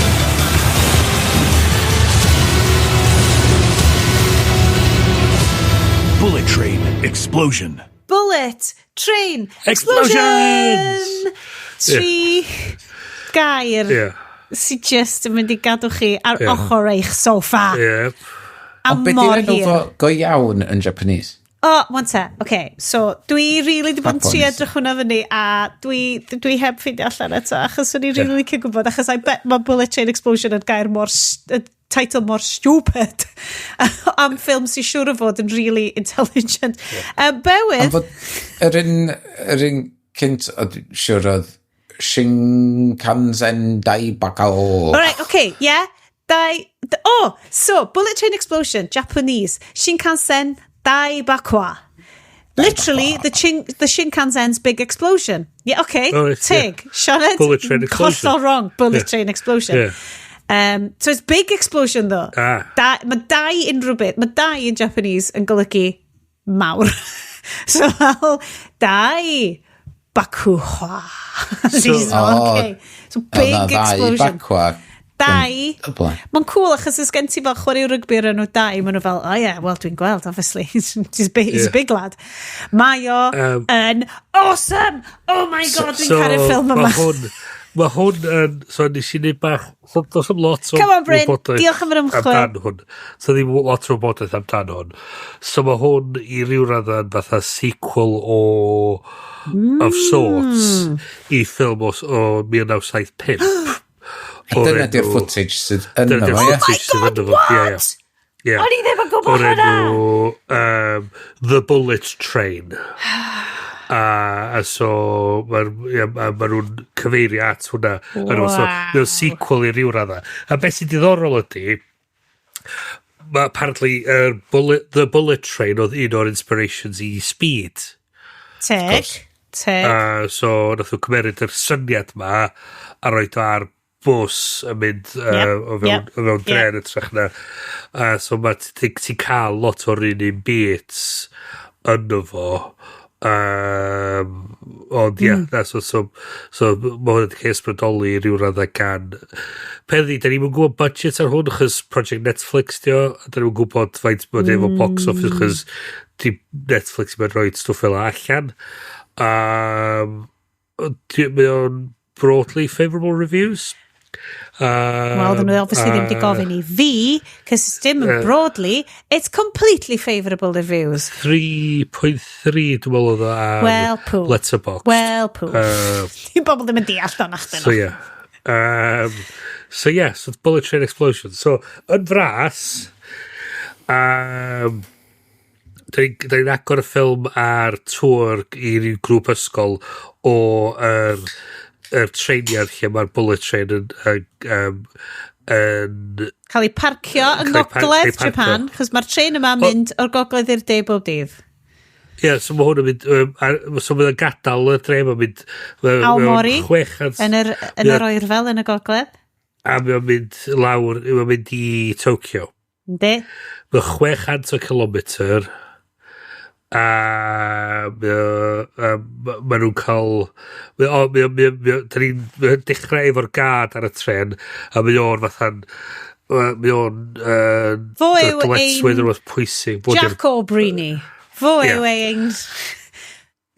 Bullet Train Explosion. Bullet Train Explosions! Explosion! Tri gair sydd just yn mynd i gadw chi ar ochr eich sofa. Am Ond be mor di'r enw hir. fo go iawn yn Japanese? Oh, one te. Okay, so dwi really di bod yn trio Japanese. edrych hwnna fyny a dwi heb ffeindio allan eto achos o'n i really licio gwybod achos I bet mae Bullet Train Explosion yn gair mor title mor stupid am ffilm sy'n siŵr o fod yn really intelligent. Yeah. Bear with. Am fod yr un cynt, o, dwi'n siŵr oedd Shinkansen Daibakuha. All right, okay, yeah. Oh, so, Bullet Train Explosion, Japanese, Shinkansen Daibakuha. Literally, the Shinkansen's big explosion. Yeah, okay. Oh, right, Tig. Yeah. Sioned, Bullet Train Explosion. Hollol wrong. Bullet Train Explosion. So it's big explosion, though. Ah. Da, mae dai unrhyw beth. Mae dai in Japanese yn golygu mawr. So, fel, dai bakuha. So, Oh, okay. So, big Oedd na ddau explosion. Bakwa. Dai. Y blaen. Mae'n cool achos os gen ti fel chwarae rygbi o'r enw Dai, maen nhw fel, "Oh yeah, well dwi'n gweld, obviously. He's a big lad." Mae o yn awesome! Oh my God, dwi'n caru'r ffilm yma. Mae hwn yn... So nes i neud bach... So, does 'm lot o Come on, Bryn. wybodaeth Diolch am yr ymchwil. amdan hwn. So ddim lot o wybodaeth amdan hwn. So mae hwn i ryw raddau yn fatha sequel of sorts i ffilm o 1975. O'r Dyna di'r footage sydd yn Dyna di'r fo, ie? footage sydd ynddo fo. Ie. Ie. O'n i ddim yn gwybod O'r hwnna! enw The Bullet Train. A so mae'r ia, ma nhw'n cyfeirio at hwnna. Wow. So, mae'n sequel i ryw radda. A beth sy'n diddorol ydy, mae apparently The Bullet Train oedd un o'r inspirations i Speed. Teg. Teg. So nath nhw cymeryd yr syniad ma a roed o ar bws yn mynd o fewn, o fewn dren yn trech na. So mae ti'n ti cael lot o'r un beats yno fo. Ond ie, na, so mae hwn wedi cael ysbrydoli ryw raddau gan peth i, da ni'n gwybod budget ar hwn, achos project Netflix di o, a da ni'n gwybod faint mae'n efo box office, achos di Netflix yn rhoi stwff fel allan. Mae o'n broadly favourable reviews. Wel, dyn nhw obviously ddim wedi gofyn i fi, cos dim yn broadly, it's completely favourable reviews. 3.3 dwi'n meddwl oedd o ar Well, pw. Letterboxd. Well, pw. Di bobl ddim yn deall o'n achdi. So yeah. So yeah, so Bullet Train Explosion. So, yn fras, da ni'n agor y ffilm ar tŵr i ryw grŵp ysgol o yr treiniad lle mae'r bullet train yn Cael ei parcio yn Cael ei gogledd cael ei parcio. Japan, chos mae'r tren yma'n mynd o'r gogledd i'r de bob dydd. Ie, yeah, so mae hwn yn mynd... So mae'n gadael y dre, mae'n mynd... Aomori, 600 yn yr oerfel yn y gogledd. A mae'n mynd lawr, mae'n mynd i Tokyo. Yndi? Mae'n 600 o kilometr a mae nhw'n cael mae o, da ni'n mae o'n dechrau efo'r gad ar y tren a mae o'n fatha'n mae o'n Fo yw dyletswydd ein rhywbeth pwysig fo di'r- Jack O'Brini. Fo yw ein.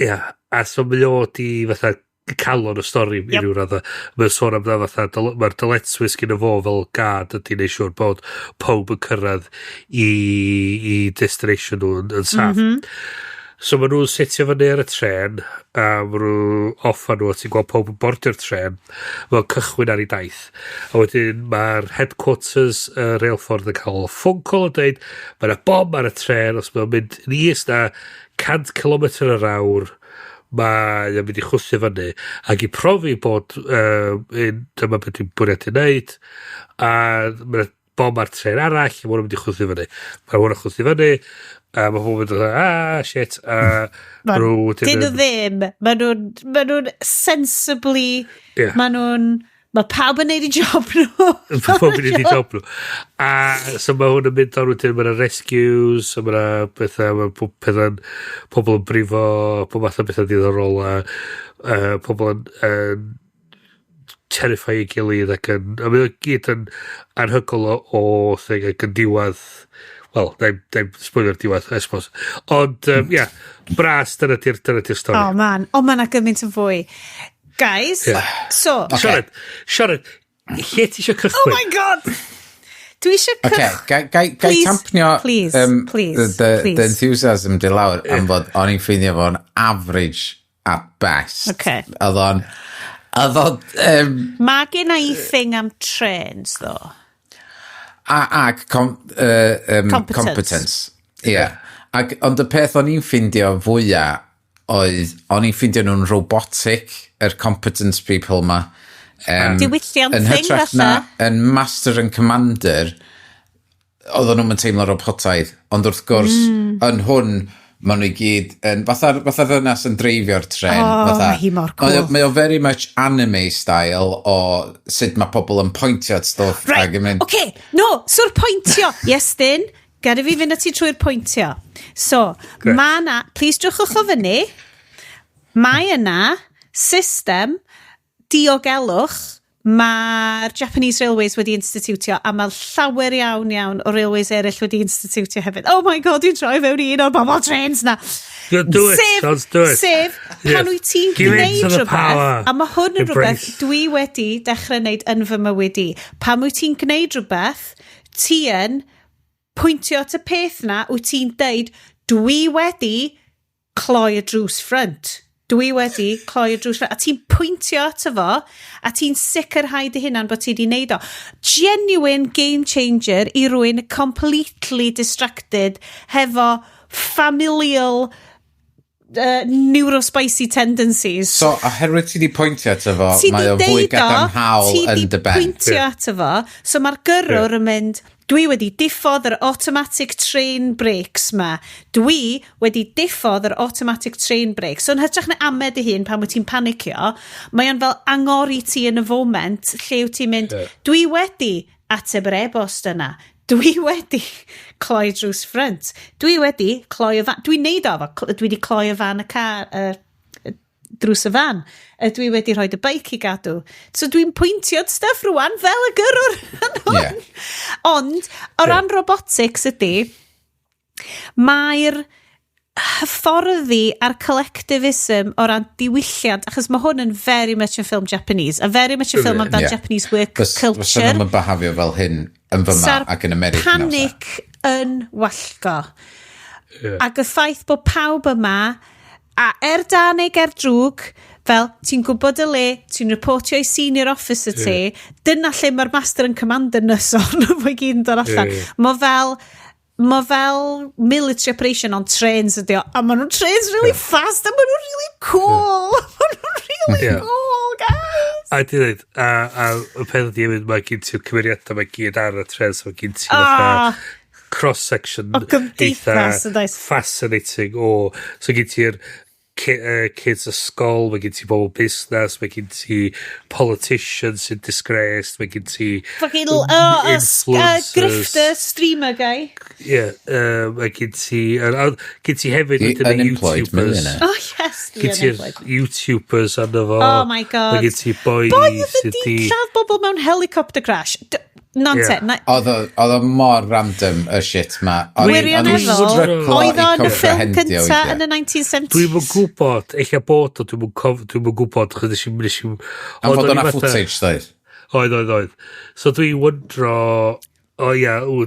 Ia, a so mae o di fatha calon y stori i ryw radda. Mae'n sôn amdano fatha, mae'r dyletswydd sgyn fo fel gad ydy neud siŵr bod pawb yn cyrraedd i destination nhw yn saff. So maen nhw'n setio fyny ar y tren, a maen nhw off â nhw, a ti'n gweld pawb yn bordio'r tren, mae'n cychwyn ar ei daith. A wedyn mae'r headquarters y reilffordd yn cael phone call yn dweud, mae yna bom ar y tren, os mae'n mynd yn is na 100 km yr awr, mae o'n mynd i chwthio fyny ac i profi bod dyma beth dwi'n bwriadu wneud a mae bom ar tren arall a mae hwnna'n mynd i chwthio fyny, mae hwnna'n chwthio fyny a mae hwnna'n mynd i, "Ah, shit," a ma' nhw wedyn Dyn nhw ddim. Ma nhw'n sensibly. Ie. Ma nhw'n... Mae pawb yn neud i job nhw. Mae pawb yn neud i job nhw. A so mae hwn yn mynd on wedyn, mae yna rescues, a mae yna bethau, mae pethau'n, pobl yn brifo, pob math o bethau diddorol, a pobl yn terrify ei gilydd ac yn, a mae o gyd yn anhygoel o thing ac yn diwedd, wel, na'i spoiler diwedd, I suppose. Ond, yeah, bras, dyna di'r stori. Oh man, oh man, a gymaint yn fwy. Guys, so. Okay. Siarad, siarad, lle ti eisiau cychwyn? Oh my God! Dwi eisiau Oce, gai Please, tampnio please, please, please. the enthusiasm di lawr am fod o'n i'n ffeindio fo'n average at best. Ocê. Oedd o'n Mae gen i thing am trains, though. Ag Competence. Competence. Ie. Yeah. Ag, ond y peth o'n i'n ffindio fwyaf oedd, o'n i'n ffindio nhw'n robotic, yr competence people ma. Diwylliant yn thing, hytrach na falle. yn Master and Commander, oedden nhw'n teimlo robotaidd. Ond wrth gwrs, yn hwn, maen nhw i gyd yn, fatha ddynas yn dreifio'r tren. Oh, fatha, mae hi mor cool. Mae o very much anime style o sut mae pobl yn pointio at stwff. Right, Ac yn mynd, okay, no, so'r pointio. Iestyn, gada fi fynd ati trwy'r pointio. So, Grêt. mae na, please drychwch o fyny, mae yna system diogelwch mae'r Japanese Railways wedi institutio a mae llawer iawn iawn o railways eraill wedi institutio hefyd. Oh my God, dwi'n troi fewn i un o'r bobl trains na. Do it, Sef, Let's do it. sef, pan wyt ti'n Give in gwneud to the rhywbeth, power. a mae hwn yn rhywbeth Embrace. dwi wedi dechrau wneud yn fy mywyd i. Pan wyt ti'n gwneud rhywbeth, ti yn pwyntio at y peth na, wyt ti'n deud, "Dwi wedi cloi y drws front. Dwi wedi cloi y drws front." A ti'n pwyntio ato fo, a ti'n sicrhau dy hunan bod ti wedi wneud o. Genuine game changer i rywun completely distracted hefo familial neurospicy tendencies. So, oherwydd ti di pwyntio ato fo, Ti mae di o fwy deud o, gadarnhaol ti yn di dy ben. pwyntio ato fo, so mae'r gyrrwr yn mynd, "Dwi wedi diffodd yr automatic train brakes ma. Dwi wedi diffodd yr automatic train brakes." So yn hytrach na amed dy hun pan wyt ti'n panicio, mae o'n fel angori ti yn y foment lle wyt ti'n mynd, "Dwi wedi ateb yr e-bost yna. Dwi wedi cloi drws front. Dwi wedi cloi y fan." Dwi'n neud o, efo, dwi wedi cloi y fan y car, drws y fan. Dwi wedi rhoi y beic i gadw. So dwi'n pwyntio at stuff rwan fel y gyrrwr yn hwn. Ond, o ran robotics ydy, mae'r hyfforddi a'r collectivism o ran diwylliant, achos mae hwn yn very much yn ffilm Japanese, a very much yn ffilm amdan Japanese work Fysa culture. nhw'n behafio fel hyn yn fyma Sa'r ac yn America na, fysa. panic yn wallgo. Ac y ffaith bod pawb yma, a er da neu ger drwg, fel ti'n gwybod y le, ti'n reportio i senior officer ti, dyna lle mae'r master and commander nyson fo i gyd yn dod allan. Ie, ie. Mae fel military operation on trains ydi o, a maen nhw'n trains really fast, a maen nhw'n really cool. Maen nhw'n really cool, guys. A di dweud, a y peth ydi hefyd, mae gen ti'r cymeriadau mae gyd ar y tren, so mae gen ti fatha cross-section O gymdeithas, eitha yn does? fascinating o, so gen ti'r kids ysgol, mae gen ti bobl busnes, mae gen ti politicians sy'n disgraced, mae gen ti Fucking, oh, influencers. Grifter streamer guy. Ie, mae gen ti, gen ti hefyd The wedyn y unemployed YouTubers. millionaire. Oh yes, the Gen ti'r unemployed. YouTubers arno fo. Oh my God. Mae gen ti boi Boi oedd sydd wedi di lladd bobl mewn helicopter crash. Nonsense. Na, Oedd o mor random y shit ma. O'n i'n wirioneddol, stryglo oedd i o yn y ffilm comprehendio cynta weithiau. yn y 1970s. Dwi'm yn gwybod, eich bod o, dwi'm yn gwybod, chos nes i Am ond fod o'n i o'na footage, doedd? Oedd. So dwi'n wyndro, o ia, o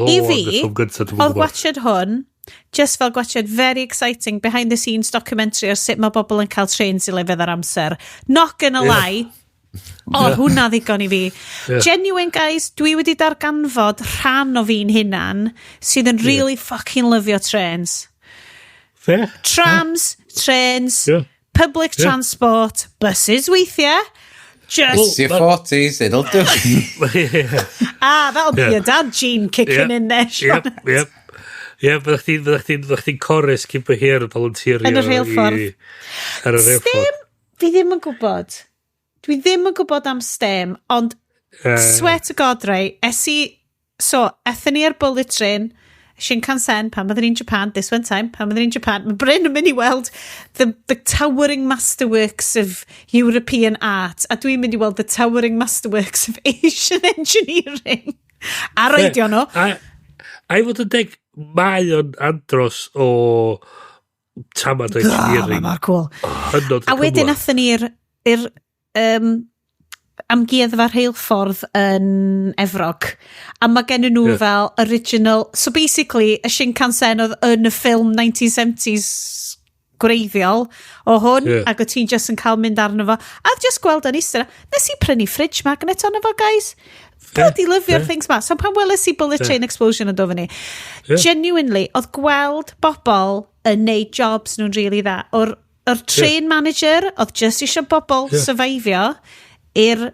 I yn fi, y ffilm gynta, dwi'm yn oedd gwybod. gwachod hwn, just fel gwachod very exciting behind the scenes documentary o sut mae bobl yn cael trains i lefydd ar amser. Not gonna lie, o, hwnna ddigon i fi. Genuine, guys, dwi wedi darganfod rhan o fi'n hunan sydd yn really fucking lyfio trains. Fair? Trams, trains, public transport, buses weithiau. Just, It's your 40s, it'll do. Ah, that'll be your dad gene kicking in there, Sean. Yep. Ie, fyddech chdi'n chorus cyn bo hir yn volunteerio. Yn y rheilffordd. Ar y rheilffordd. STEM, fi ddim yn gwybod. Dwi ddim yn gwybod am STEM, ond swear to God, Ray, es i, so, ethon ni ar bullet train, Shinkansen, pan oedden ni'n Japan, this one time, pan oedden ni'n Japan, mae Bryn yn mynd i weld the towering masterworks of European art, a dwi'n mynd i weld the towering masterworks of Asian engineering. A reidio nhw. A i fod yn deg, mae o'n andros o tamad o Oh, engineering. mae mor cool. Hynod o A wedyn gymhleth. athyn ni i'r amgueddfa rheilffordd yn Efrog. A mae gen nhw fel original. So basically, y Shinkansen oedd yn y ffilm 1970s gwreiddiol o hwn, ac o ti'n just yn cael mynd arno fo. A just gweld o'n eistedd. Nes i prynu fridge magnet ono fo, guys. Bloody lyfio'r things ma. So pan weles i Bullet Train Explosion yn dod fyny, genuinely, oedd gweld bobl yn neud jobs nhw'n really dda. O'r train manager, oedd just eisiau bobl survivio, i'r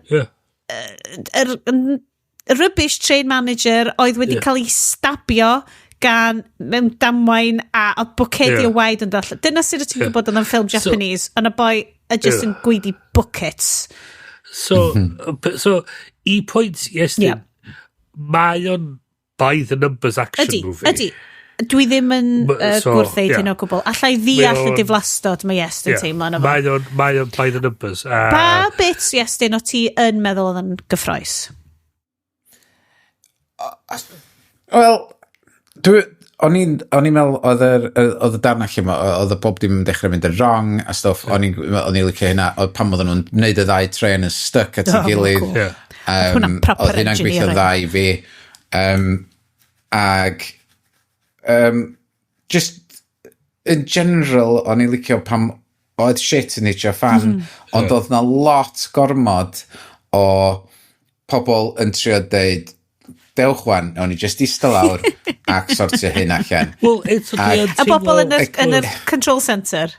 rubbish train manager oedd wedi cael ei stabio gan mewn damwain a oedd bwcedi o waed yn dod. Dyna sut wyt ti'n gwybod oedd yn ffilm Japanese, so, ond y boi just yn gweidi buckets. So, so i pwynt, Iestyn, mae o'n by the numbers action movie. Ydy. Dwi ddim yn gwrthdeud hyn o gwbl. Alla i ddeall y diflastod mae Iestyn teimlo yna fo. Mae o'n by the numbers. Ba bits, Iestyn, o ti yn meddwl oedd yn gyffroes? Wel, o'n i'n meddwl oedd y darn allan yma, oedd y bob dim yn dechrau mynd yn wrong a stwff, o'n i'n licio hynna, oedd pan oedden nhw'n gwneud y ddau tren yn stuck at ei gilydd. Oedd hynna'n gweithio dda i fi. Ag just in general, o'n i'n licio pam oedd shit yn hitio fan, ond oedd na lot gormod o pobl yn trio deud, dewch wan, o'n i just eistedd lawr ac sortio hyn allan. Well, it's y bobl yn yr control centre.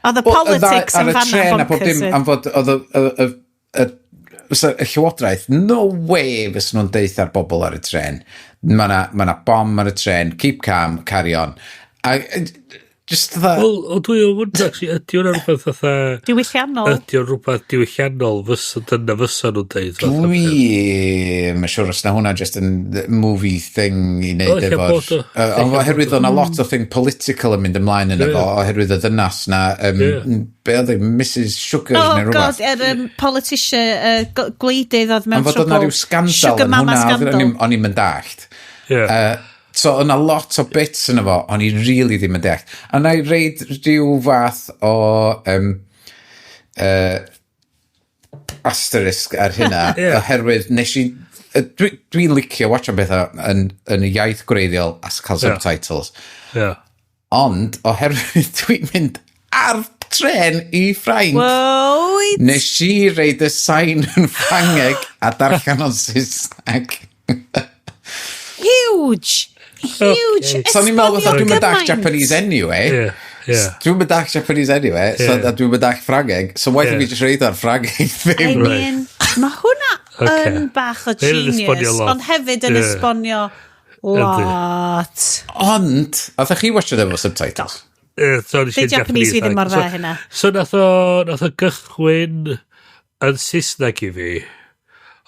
Oedd y politics yn fanna bonkers. Am fod oedd y llywodraeth, no way fysa nhw'n deud ar bobl ar y tren. Mae na bom ar y tren, keep calm, carry on. A just that... Wel, dwi o'n wonder, actually, ydy o'n rhywbeth fatha... Diwylliannol. Ydy o'n rhywbeth diwylliannol, dyna fysa nhw'n deud. Dwi'n siŵr os na hwnna just yn movie thing i wneud efo'r... Oherwydd o'na lot o thing political yn mynd ymlaen yn efo, oherwydd y ddynas na, be oedd e, Mrs Sugar neu rhywbeth. Oh god, yr politician, gwleidydd oedd mewn trwbl. Am fod o'na rhyw scandal yn hwnna, o'n i'n mynd dallt. So, o'na lot o bits yn efo, o'n i really ddim yn deall. A na i reid rhyw fath o asterisk ar hynna, oherwydd nes i... Dwi'n licio watchan bethau yn y iaith gwreiddiol a cael subtitles. Yeah. Ond, oherwydd dwi'n mynd ar tren i Ffrainc, nes i reid y sain yn Ffrangeg a darllen o'n Saesneg. Huge! Huge! Okay. So o'n i'n meddwl fatha, dwi'n mynd dach Japanese anyway. Dwi'n mynd dach Japanese anyway, so dwi'n mynd dach Ffrangeg. So why don't we just read ar Ffrangeg ddim? I mean, mae hwnna yn bach o genius, ond hefyd yn esbonio lot. Ond, oeddech chi watchad efo subtitles? Di Japanese fi ddim mor dda hynna. So nath o gychwyn yn Saesneg i fi.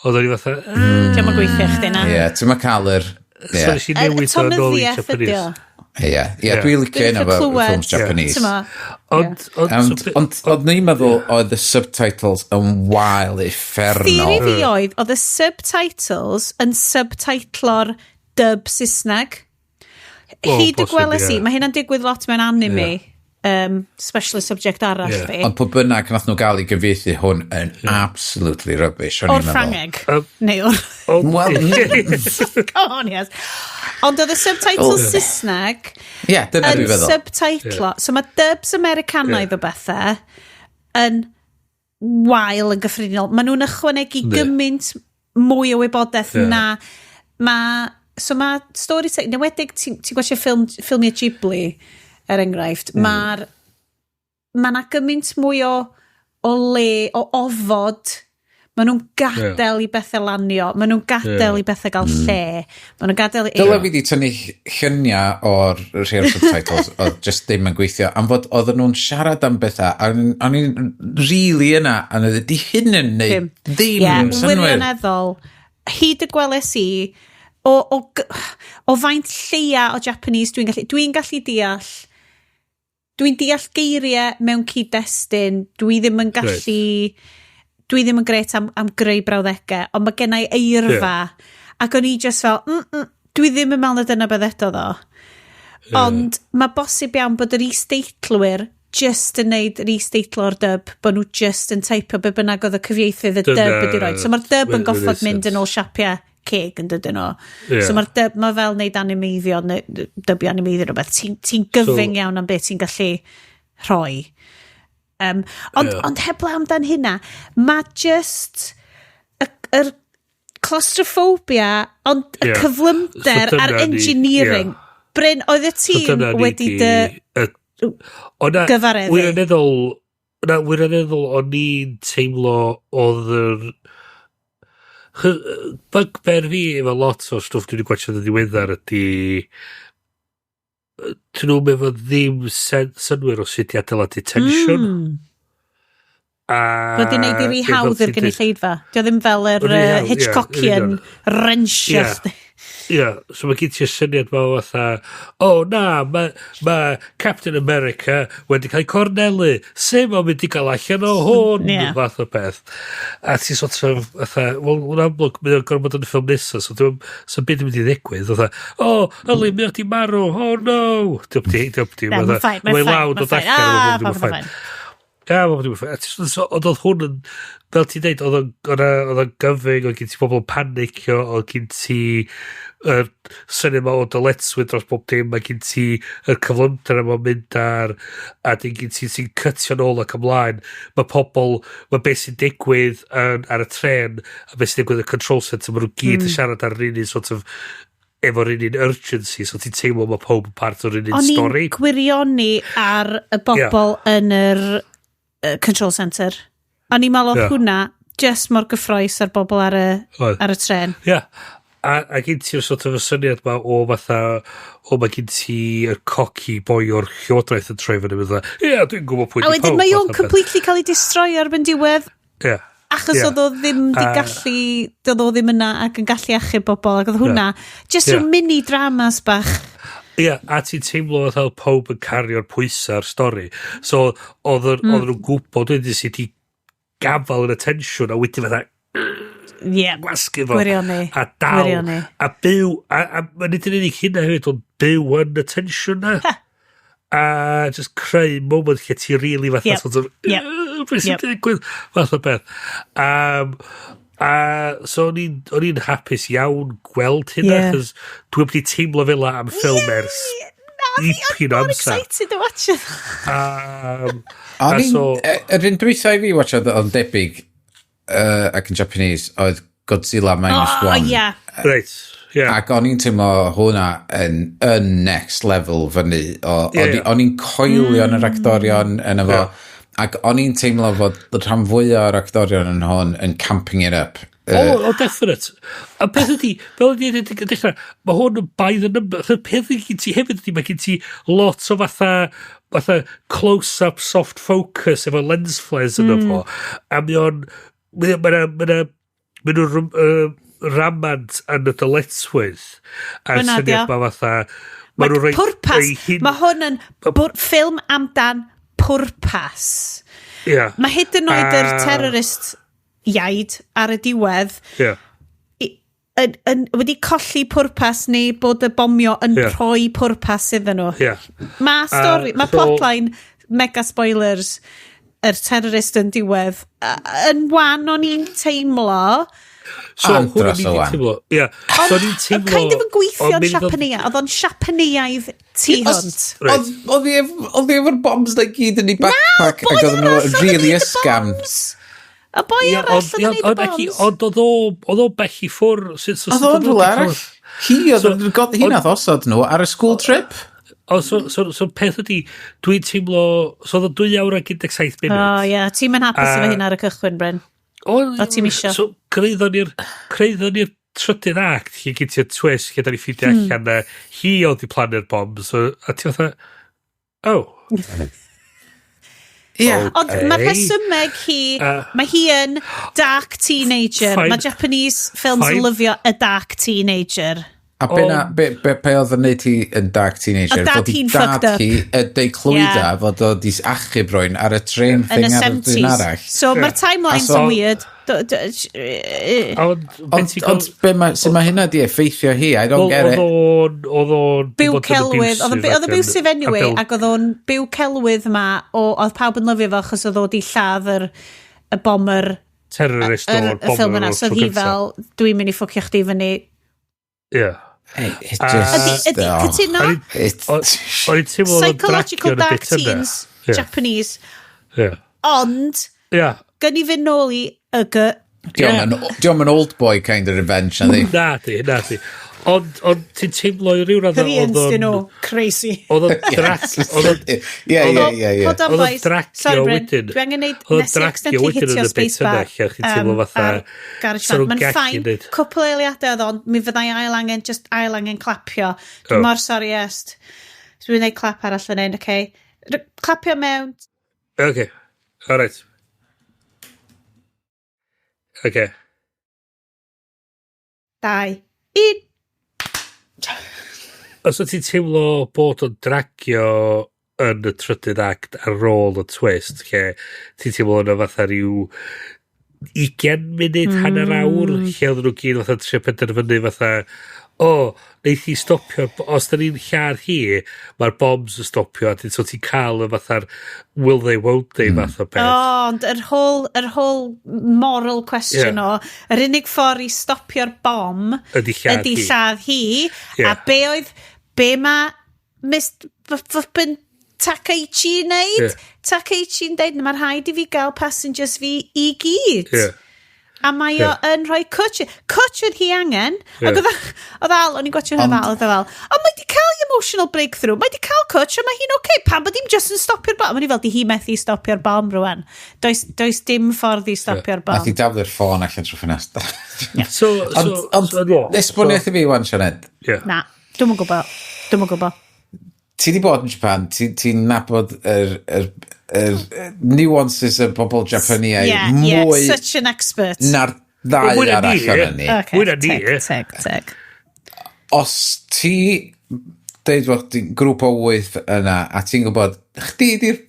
Oedd o'n i fatha... Diolch yn gweithio chdi na. Ie, ti'n ma cael yr... So nes i newid o'n ôl i Japanese. Ie, dwi'n licio hynna efo films Japanese. Ond oedd ni'n meddwl oedd y subtitles yn wael uffernol. Theory fi oedd y subtitles yn subtitlo'r dub Saesneg. Hyd y gweles i, mae hynna'n digwydd lot mewn anime. Specialist subject arall fi. Ond pwy bynnag nath nhw gael ei gyfieithu hwn yn absolutely rubbish. O'r Ffrangeg. Neu o'r... Well, Come on, yes. Ond oedd y subtitles Saesneg dyna dwi'n feddwl. Subtitlo. So mae dubs Americanaidd o bethau yn wael yn gyffredinol. Maen nhw'n ychwanegu gymaint mwy o wybodaeth na... So mae story... Newedig, ti'n gwachio ffilmiau Ghibli, er enghraifft, mae'r mae yna gymaint mwy o le, o ofod. Maen nhw'n gadael i bethau lanio. Maen nhw'n gadael i bethau gael lle. Maen nhw'n gadael i... Dyle fi di tynnu lluniau o'r rhai o'r subtitles oedd just ddim yn gweithio. Am fod oedden nhw'n siarad am bethau a o'n i'n really yna a oedd di hyn yn neud ddim synnwyr. Wirioneddol, hyd y gweles i, o faint lleia o Japanese dwi'n gallu deall. Dwi'n deall geiriau mewn cyd-destun, dwi ddim yn gallu, dwi ddim yn gret am greu brawddegau, ond mae gennai eirfa, ac o'n i just fel, dwi ddim yn meddwl na dyna beth eto ddo. Ond mae bosib iawn bod yr is-deitlwyr just yn neud yr is-deitlo'r dub, bod nhw just yn teipio be bynnag oedd y cyfieithydd y dub wedi rhoi. So mae'r dub yn goffod mynd yn ôl siapiau ceg yn dydyn nhw. So mae'r dub, mae fel neud animeiddio, neu dybio animeiddio rhywbeth. Ti'n gyfyng iawn am beth ti'n gallu rhoi. Ond heblaw amdan hynna, mae just yr claustrophobia, ond y cyflymder So dyna a'r engineering. Bryn, oedd y tîm dyna ni wedi dy gyfareddu? Wirioneddol, na, wirioneddol, o'n i'n teimlo oedd yr bugbear fi efo lot o stwff dwi wedi gwachio yn ddiweddar ydy dyn nhw'n efo ddim synnwyr o sut i adeiladu tensiwn. A Bod i'n neud i ri ie, fel hawdd i'r ti'n deud. gynulleidfa. Dio ddim fel yr Rhy hawdd, ie, Hitchcockian yn wrenchio chdi. Ie, so mae gen ti'r syniad ma o fatha, o oh, na, mae ma Captain America wedi cael ei cornelu, sut mae'n mynd i gael allan o hwn, fath o beth. A ti sort of, fatha, wel, yn amlwg, mae o'n gorfod yn y ffilm nesaf, so dwi'n, so beth yn mynd i ddigwydd, fatha, o, oh, yli, mae o di marw, oh no. Diolch di, diolch di, Na, mae'n fine, mae'n Mae'n fine, lawd mae'n o fine. allan, Ah, mae'n popeth yn fine. fine. Ia, mae'n ddim yn fine. A Ond oedd hwn yn, fel ti'n deud, oedd o'n gyfyng, oedd gen ti bobl yn panicio, oedd gen ti yr syniad ma o dyletswydd dros bob dim, mae gen ti yr cyflymder yma mynd ar, a dyn gen ti sy'n cytio nôl ac ymlaen. Mae pobl, mae beth sy'n digwydd yn, ar y tren, a beth sy'n digwydd yn y control centre, maen nhw gyd yn siarad ar yr un sort of, efo'r un urgency, so ti'n teimlo mae pob yn part o'r un O'n i'n stori. gwirioni ar y bobl yn yr control centre. O'n i'n meddwl oedd hwnna just mor gyffrous ar bobl ar y, Oedd. ar y tren. Ia. Yeah. A gen ti'r sort of y syniad ma o fatha, o mae gen ti yr cocky boi o'r llywodraeth yn troi fyny, fatha, ie, yeah, dwi'n gwybod pwy A di wedyn pawb, mae o'n fath o beth. completely cael ei destroy erbyn diwedd. Achos oedd o ddim di gallu, doedd o ddim yna ac yn gallu achub bobl, ac oedd hwnna, just rhyw mini dramas bach. Ie, yeah, a ti'n teimlo fatha oedd pawb yn cario'r pwysau ar stori. So, oedd mm. nhw'n gwybod wedyn sut i gafal yn y tensiwn, a wedyn fatha, gwasgu fo. Gwirioni. A dal. Gwirioni. A byw, a ma' nid yn unig hynna hefyd, ond byw yn y tensiwn na. A just creu moment lle ti really fatha sort of, "Beth sy'n digwydd?" Fath o beth. A so o'n i'n hapus iawn gweld hynna, achos dwi'n wedi teimlo fel 'na am ffilm ers dipyn o Mor amser. excited to watch it. O'n A i'n... Yr un dwytha i fi watchad oedd debyg ac yn Japanese oedd Godzilla Minus One. Right, yeah. Ac o'n i'n teimlo hwnna yn next level fyny. O'n i'n coelio yn yr actorion yn efo. Ac o'n i'n teimlo fod y rhan fwyaf o'r actorion yn hwn yn camping it up. O, definite. A peth ydi, fel ydi yn dechrau, mae hwn yn by the number. Y peth ydi gen ti hefyd ydi, mae gen ti lot o fatha close-up soft focus efo lens flares yn fo. A mae o'n, mae nhw'n ramant yn y dyletswydd. A'r Hwnna 'di o. syniad ma fatha, mae nhw'n rhoi Pwrpas. eu hun- Mae hwn yn ffilm amdan pwrpas. Mae hyd yn oed yr terrorist iaid ar y diwedd yn, wedi colli pwrpas neu bod y bomio yn rhoi pwrpas iddyn nhw. Mae stori, mae plotline, mega spoilers, yr terrorist yn diwedd, yn wan o'n i'n teimlo, So, hwn Andros o'n i o 'di wan. teimlo. Ie. So, o'n i'n teimlo kind of yn gweithio'n o'n mynd Siapanea, oedd o'n Siapaneaidd tu hwnt. Reit. Oedd hi efo'r bombs na gyd yn ei backpack boi ac oedd nhw arall oedd yn really neud y ysgafn. bombs. Y boi arall oedd yn neud y bombs. Ond oedd o bell i ffwr. Oedd o'n rhywle arall. Hi oedd yn hi nath osod nhw ar y school trip. O, so peth ydi, dwi'n teimlo, so oedd o 2 awr ag 17 munud. O ie, ti'n mynd hapus efo hynna ar y cychwyn, Bryn. O, O, ti'm isio. So, creuddo ni'r trydydd act, lle gen ti'r twist, lle da ni ffeindio allan na hi oedd i plannu'r bomb, so, a ti fatha, oh. Ie. Ond mae rhesymeg hi, mae hi yn dark teenager. Fine. Mae Japanese films yn Fine. lyfio y dark teenager. A be, na, be oedd yn neud hi yn dark teenager? Oedd dad Fod i hi'n dad fucked up. hi y deud clwydda fod o di achub rywun ar y train Yn y thing ar y dyn 70s. arall. So mae'r timelines A so- yn weird. Ond, Ond be ma, sut mae hynna di effeithio hi? I don't get Oedd it. o'n, oedd o'n... Byw bod yn celwydd. Oedd o'n abusive oedd o'n abusive anyway, ac oedd o'n byw celwydd ma, o, oedd pawb yn lyfio fo achos oedd o di lladd y bomber Terrorist o'r y ffilm bomber yna. o'r So tro oedd hi gynta. fel, dwi'n mynd i ffwcio chdi fyny. Ie. It just... Ydy, cytuno? O'n i'n teimlo Psychological dark teens, Japanese. Ond, gyn i fynd nôl i y. Diolch yn old boy kind of revenge, na di? Na di, na di. Ond ti'n teimlo i ryw radd oedd o'n... nhw, crazy. Oedd o'n drag... Ie, ie, ie, ie. Hold on, boys. Sorry, Bryn. Dwi angen neud... Nes i accidentally hitio space bar. Ar GarageBand. Mae'n fine. Cwpl o eiliadau oedd o'n, mi fyddai ail angen, just ail angen clapio. Dwi'n mor sorry, Est. Dwi'n neud clap arall fan hyn, okay? Clapio mewn. Okay. All right. Okay. 2, 1. Os wyt ti'n teimlo bod o'n dragio yn y trydydd act ar ôl y twist, lle ti'n teimlo yna fatha rhyw 20 munud, hanner awr, lle oedden nhw gyd fatha trio penderfynu fatha, o, neith hi stopio, os da ni'n lladd hi, mae'r bombs yn stopio, a so ti'n cael y fatha'r will they, won't they fath o beth. O, ond yr whole moral question o, yr unig ffordd i stopio'r bom ydy lladd hi, a be oedd, be mae Mr. Flippin Takaichi yn neud? Takaichi'n deud, mae rhaid i fi gael passengers fi i gyd. A mae o yn rhoi cwtch. Cwtch oedd hi angen. Ac oedd Al, o'n i'n gwatio hynna fel, oedd o fel, o, mae di cael emotional breakthrough, mae di cael cwtch, a mae hi'n oce. Pam bod hi'n just yn stopio'r bom? O'n i fel, di hi methu stopio'r bom rwan. Does dim ffordd i stopio'r bom. Nath i daflu'r ffôn allan trwy ffenest. Ond, esboniaeth i fi wan, Sioned. Na, dwi'm yn gwybod. Ti di bod yn Japan, ti'n nabod yr nuances y bobl Japaniaid mwy... Yeah, such an expert. Na'r ddau arall o'n ni. Okay, mwy na ni. Teg. Os ti deud fod ti'n grŵp o 8 yna, a ti'n gwybod, chdi di'r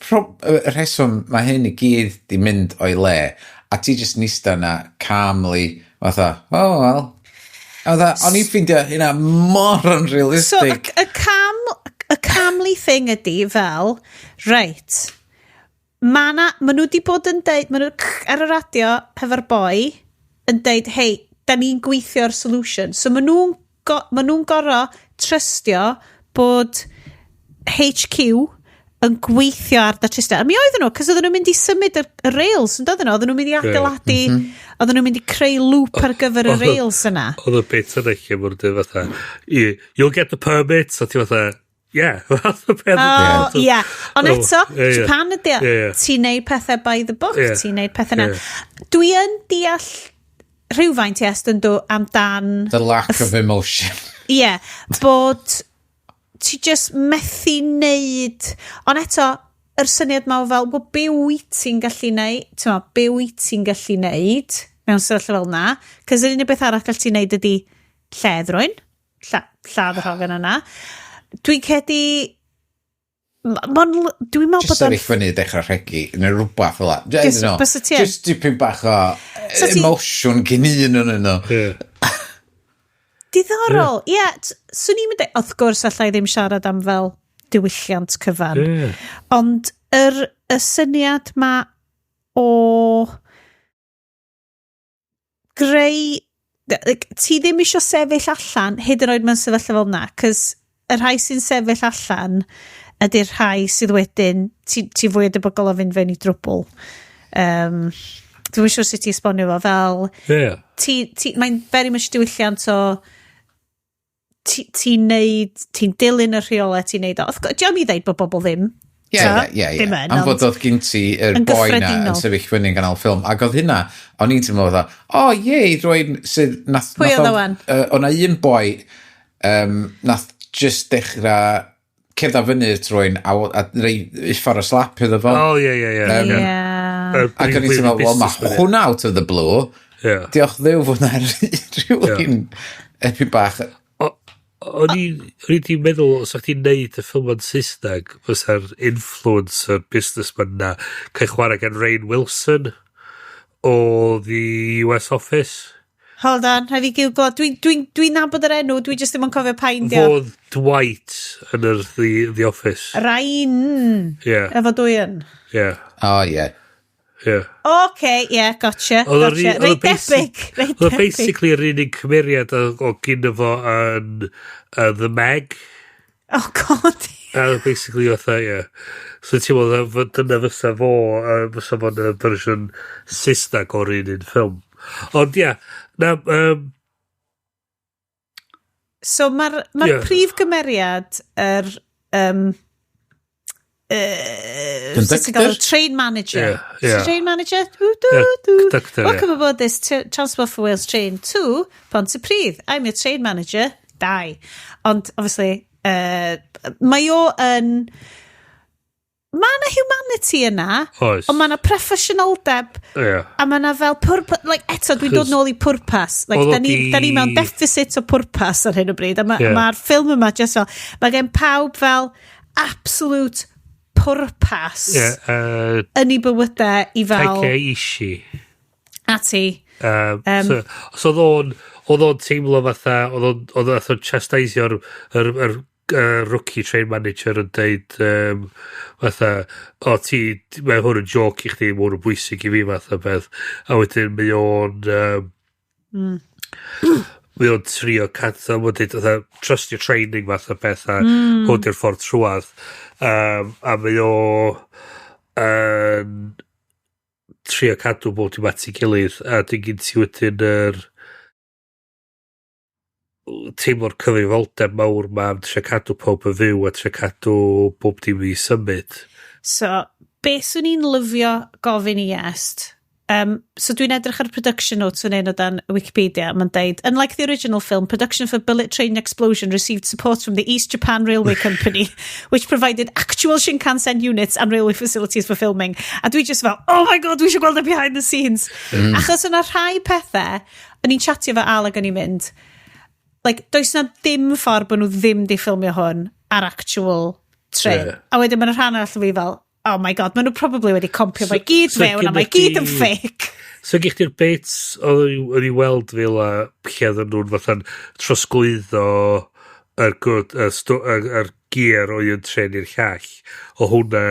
rheswm mae hyn i gyd di mynd o'i le, a ti jyst nista yna calmly, fatha, oh well. O'n i'n ffeindio hynna mor unrealistic. So, y calmly thing ydy fel, reit, ma nhw wedi bod yn deud, ma nhw ar y radio hefo'r boi yn deud, hei, da ni'n gweithio'r solution. So ma nhw'n gorfod trystio bod HQ yn gweithio ar datrystio. A mi oedden nhw, cos oedden nhw'n mynd i symud y rails, yn doedden nhw? Oedden nhw'n mynd i adeiladu, oedden nhw'n mynd i creu loop ar gyfer y rails yna. Oedd y bit yna lle mwyn dweud fatha, you'll get the permit, a ti fatha, yeah. Oh, yeah. Ond eto, Japan ydy o. Ti'n neud pethau by the book, ti'n neud pethau na. Dwi yn deall rhywfaint, yes, yn dw, amdan... The lack of emotion. Ie, bod ti just methu neud... Ond eto, yr syniad ma o fel, well, be wyt ti'n gallu neud? Ti'n meddwl, be wyt ti'n gallu neud mewn sefyllfa fel na? Cos yr unig beth arall gall ti neud ydy lledd rwy'n, lladd yr hogan yna. Dwi'n credu... Dwi'n meddwl bod... Just sefyll fyny dechrau rhegi, neu rhywbeth fel la. Just dipyn bach o emotion gyn un o'n nhw. Diddorol, ie. Swn i'n mynd... Wrth gwrs, allai ddim siarad am fel diwylliant cyfan. Ond y syniad ma o greu... Ti ddim isio sefyll allan, hyd yn oed mewn sefyllfa fel na, cos y rhai sy'n sefyll allan ydy'r rhai sydd wedyn ti fwy o debygol o fynd fewn i drwbl. Dwi'n siŵr sut i esbonio fo fel mae'n very much diwylliant o ti'n neud, ti'n dilyn y rheolau ti'n neud o. Diolch i ddeud bod bobl ddim. Ie. Am fod oedd gen ti yr boi na yn sefyll fyny yn ganol ffilm. Ac oedd hynna, o'n i'n teimlo fatha, o ie, rwy'n sydd... Pwy oedd o wan? Oedd na un boi nath just dechrau cerdded fyny'r trwyn a rei uffar o slap iddo fo. O, ie. Ac o'n i'n teimlo, wel, mae hwnna out of the blue. Diolch Dduw fod na rhywun epyn bach. O'n i wedi meddwl, os o'ch ti'n neud y ffilm yn Saesneg, fysa'r influencer businessman na cael chwarae gan Rainn Wilson o The US Office. Hold on, rhaid fi googlo. Dwi'n nabod yr enw, dwi just ddim yn cofio pa un dio. Fodd Dwight yn yr The Office. Rain. Yeah. Efo dwy yn. Yeah. Oh, yeah. Ie. Oce, ie, gotcha. Gotcha. Reit debyg. Reit Oedd o debyg. basically yr unig cymeriad o gyn fo yn The Meg. Oh, God. A basically fatha, ie. So ti'n meddwl, dyna fysa fo, fysa fo'n y fersiwn Saesneg o'r un ffilm. Ond ie, na, So mae'r ma prif gymeriad, yr sut ti'n galw? Conductor? Train manager. Yeah. Train manager? Do, do, Yeah, do. conductor, Welcome yeah. aboard this Transport for Wales train to Pontypridd. I'm your train manager. Die. Ond, obviously, mae o yn... Mae yna humanity yna, Oes. ond mae yna proffesiynoldeb a mae yna fel pwrpas, like, eto dwi'n dod nôl i pwrpas. Like, Oedd o da ni mewn deficit o pwrpas ar hyn o bryd. A mae'r ma ffilm yma just fel, mae gen pawb fel absolute pwrpas yn ei bywydau i fel Taika Ishii. Ati. So oedd o'n teimlo fatha, oedd o'n fatha chastisio'r yr rookie train manager yn deud fatha, o ti, mae hwn yn joke i chdi, mae hwn yn bwysig i fi fath o beth. A wedyn mae o'n trio cadw, mae'n deud fatha, trust your training fath o beth, a hwn di'r ffordd trwadd. A mae o yn trio cadw bob dim at ei gilydd, a dyn gyn ti wedyn yr teimlo'r cyfrifoldeb mawr ma am trio cadw pob yn fyw a trio cadw bob dim i symud. So, be swn i'n lyfio gofyn i Iest? So dwi'n edrych ar production notes yn un o dan Wikipedia, mae'n deud, "Unlike the original film, production for Bullet Train Explosion received support from the East Japan Railway Company, which provided actual Shinkansen units and railway facilities for filming." A dwi just fel, oh my God, dwi eisiau gweld y behind the scenes. Achos yna rhai pethau, o'n i'n chatio fo Al ac o'n i'n mynd, like, does na ddim ffordd bod nhw ddim di ffilmio hwn ar actual train. A wedyn mae'n rhan arall o fi fel, oh my God, maen nhw probably wedi compio so, gyd so mewn a mae gynna gyd yn fake. So gych chi'r bits oedd i weld fel a lle oedden nhw'n fatha'n trosglwyddo yr, gwrdd, y, yr gear o un tren i'r llall. O hwnna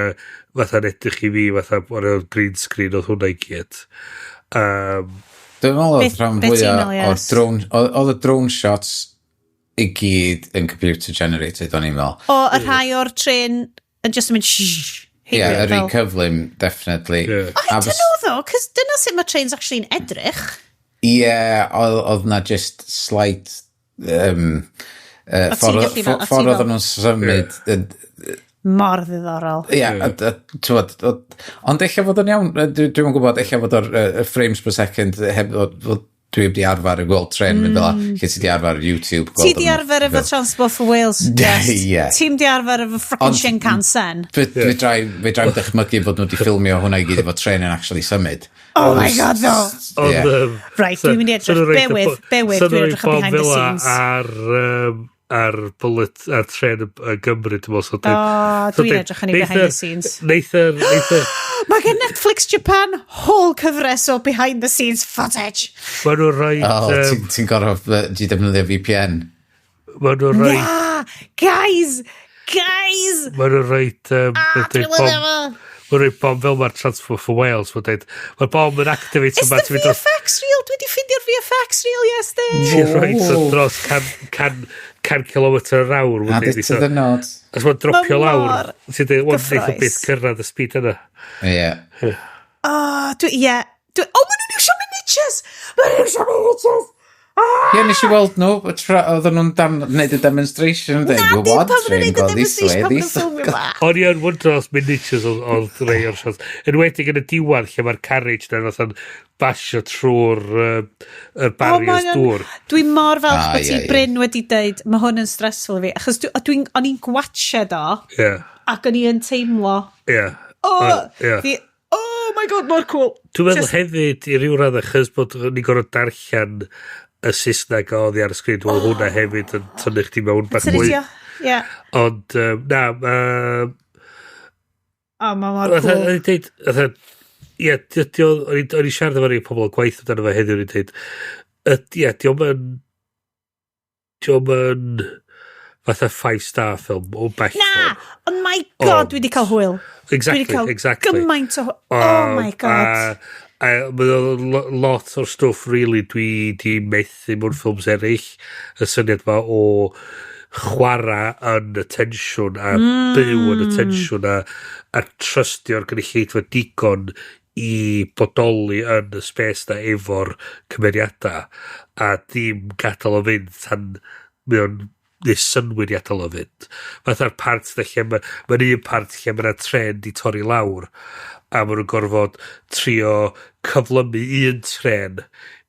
fatha'n edrych i fi fatha o'r green screen oedd hwnna i gyd. Dwi'n meddwl oedd rhan Be ti'n fwyaf meddwl, o'r Ies? drone, oedd y drone shots i gyd yn computer generated, o'n i'n meddwl. O, y rhai o'r tren yn just yn mynd shh. Ie, heibio yr un cyflym, definitely. Ie. I don't know though, cos dyna sut mae trains actually'n edrych. Ie, oedd na just slight O, ti'n ffordd gallu fel- o, ti ffordd fel- oedden nhw'n symud. Mor ddiddorol. Ie, t'wod, ond ella fod o'n iawn, dwi'm yn gwybod, ella fod o'r frames per second heb fod dwi wedi arfer y gweld tren mynd fel 'a, lle ti di arfer ar YouTube. Ti gweld di nhw arfer efo Transport for Wales, just. Ie. Ti'n di arfer efo frickin' Shinkansen. Fedra i'm dychmygu bod nhw wedi ffilmio hwnna i gyd efo tren yn actually symud. Oh my God, no. Ond, Ie. Right, dwi'n mynd i edrych. Bear with, bear with, dwi'n edrych ar behind the scenes. Ar bullet, ar tren y Gymru, dwi'n meddwl. So, O, so dwi'n edrych yn ei behind the scenes. Neith yr, Mae gen Netflix Japan whole cyfres o behind the scenes footage. Mae nhw'n rhoi Oh, ti'n gorfod di defnyddio VPN. Mae nhw'n rhoi Na, guys, guys. Mae nhw'n rhoi Ah, dwi'n lyfio fo. Mae'n rhoi bom fel mae'r Transport for Wales. Mae'n dweud, mae'r bom yn activate Is the VFX real? Dwi wedi ffeindio'r VFX real, yes, Ti'n rhoi dyn. dros 100 kilometr yr awr. Add it to the notes. Os mae'n dropio Ma' lawr, mor ti'n dweud, wel, neith o gyffrous. byth cyrraedd y speed yna. Ie. Oh, dwi, ie. Dwi, oh, maen nhw'n iwsio miniatures! Maen nhw'n iwsio miniatures! Ah! Ie, nes i weld nhw, oedden nhw'n neud y demonstration. Na, Dweud, dim what pan maen nhw'n train neud y go this way, demonstration pan maen nhw'n this ffilmio fa. O'n i yn wondro os miniatures oedd rei o'r shots. Enwedig yn y diwedd lle mae'r carriage na fatha'n basio trwy'r yr barriers mae o'n- dŵr. Dwi'n mor falch Ah, bod ti ie, ie. Bryn wedi deud, mae hwn yn stressful i fi, achos o'n i'n gwatched o, ac o'n i yn teimlo, oh, oh my God, mor cool. Dwi'n meddwl hefyd i ryw radd achos bod ni'n gorfod darllen y Saesneg o oddi ar y sgrin, dwi'n meddwl hwnna hefyd yn tynnu chdi mewn bach mwy. Ie. Ond, na, Oh, mae mor fatha, cool. o'n i'n deud, fatha, ie, o'n i'n siarad efo rhai pobl o gwaith amdano fo heddiw, o'n i'n deud, ie, dio'm yn fatha 5-star film o bell. Na, ond my God, dwi wedi cael hwyl. Exactly, dwi wedi cael gymaint o. Oh my God. A mae lot o'r stwff, really, dwi di methu mewn ffilms eraill. Y syniad ma o chwarae yn y tensiwn a byw yn y tensiwn a trystio'r gynulleidfa digon i bodoli yn y space na efo'r cymeriadau a ddim gadael o fynd tan mae o'n neu synwyr i adael o fynd. Fatha'r part na lle mae'n un part lle mae'na tren di torri lawr a maen nhw'n gorfod trio cyflymu un tren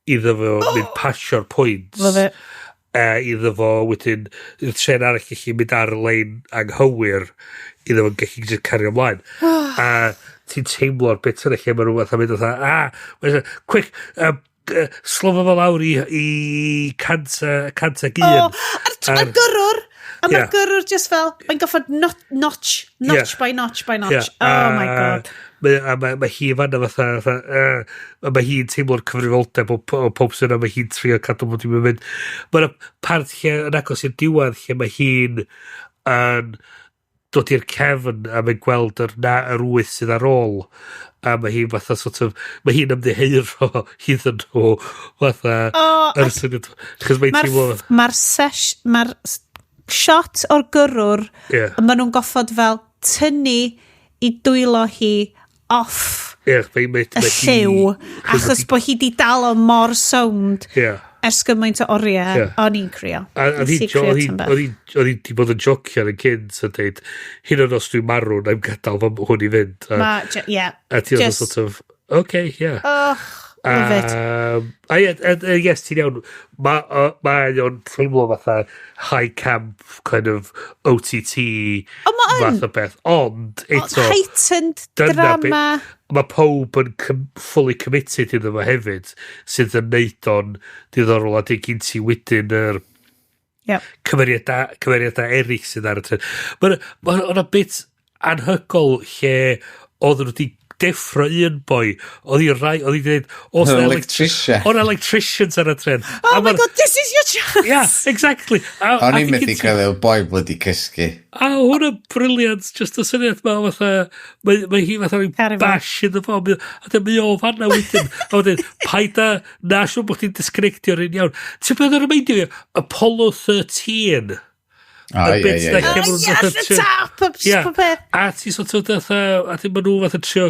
iddo fo mynd pasio'r pwynt. Love it. A iddo fo wedyn i'r tren arall gallu mynd ar y lein anghywir iddo fo gallu just cario ymlaen. A ti'n teimlo'r bit yna lle maen nhw fatha mynd fatha, ah, quick, slofa fo lawr i 101. Oh, a'r gyrrwr, a mae'r gyrrwr just fel, mae'n goffod notch, notch by notch by notch. Oh my God. A mae hi fanna fatha, a mae hi'n teimlo'r cyfrifoldeb o pob sy'n yna, mae hi'n trio cadw bod i'n mynd. Mae'na part lle yn agos i'r diwedd lle mae hi'n yn dod i'r cefn a mae'n gweld yr wyth sydd ar ôl a mae hi'n fatha sort of mae hi'n ymddiheuro iddyn nhw fatha Oh, yr syniad chos mae'n teimlo. Mae'r shot o'r gyrrwr, maen nhw'n goffod fel tynnu i dwylo hi off mae y hi llyw, achos bod hi di dal o mor sownd ers gymaint o oriau. O'n i'n crio. A Nes i crio tan bach. Oedd hi di bod yn jocio yn cynt a deud, "Hyn o'n os dwi'n marw, na i'm gadael fo hwn i fynd." Yeah. A ti oedd sort of, okay, yeah. Oh, love it. A ie, yes, ti'n iawn. Mae o'n teimlo fatha high camp kind of OTT O, ma' yn. fath o beth. Ond, eto, Heightened dyna drama. Mae pob yn fully committed iddo fo hefyd, sydd yn neud o'n diddorol a di gyn ti wedyn yr cymeriadau eraill sydd ar y tren. Mae'n ma, ma bit anhygoel lle oedden nhw wedi deffro un boi, oedd hi rai, oedd hi wedi dweud, oes 'na Electrician. Oedd 'na electricians ar y tren. Oh my God, this is your chance! Yeah, exactly. O'n A i'n di methu cael ei boi bloody cysgu. A hwnna brilliant, just y syniad ma, fatha, mae hi fatha rhyw Caru fo. bash iddo fo, a dyma mae o fanna wedyn, a wedyn, paid a, na siŵr bod chdi'n disconnectio'r un iawn. Ti'n beth yn remeindio fi? Apollo 13. O, Y ie, bit ie, na ie. lle ma' Oh, nhw'n yes, fatha the tap, popeth. A ti sort of fatha, a di ma nhw fatha trio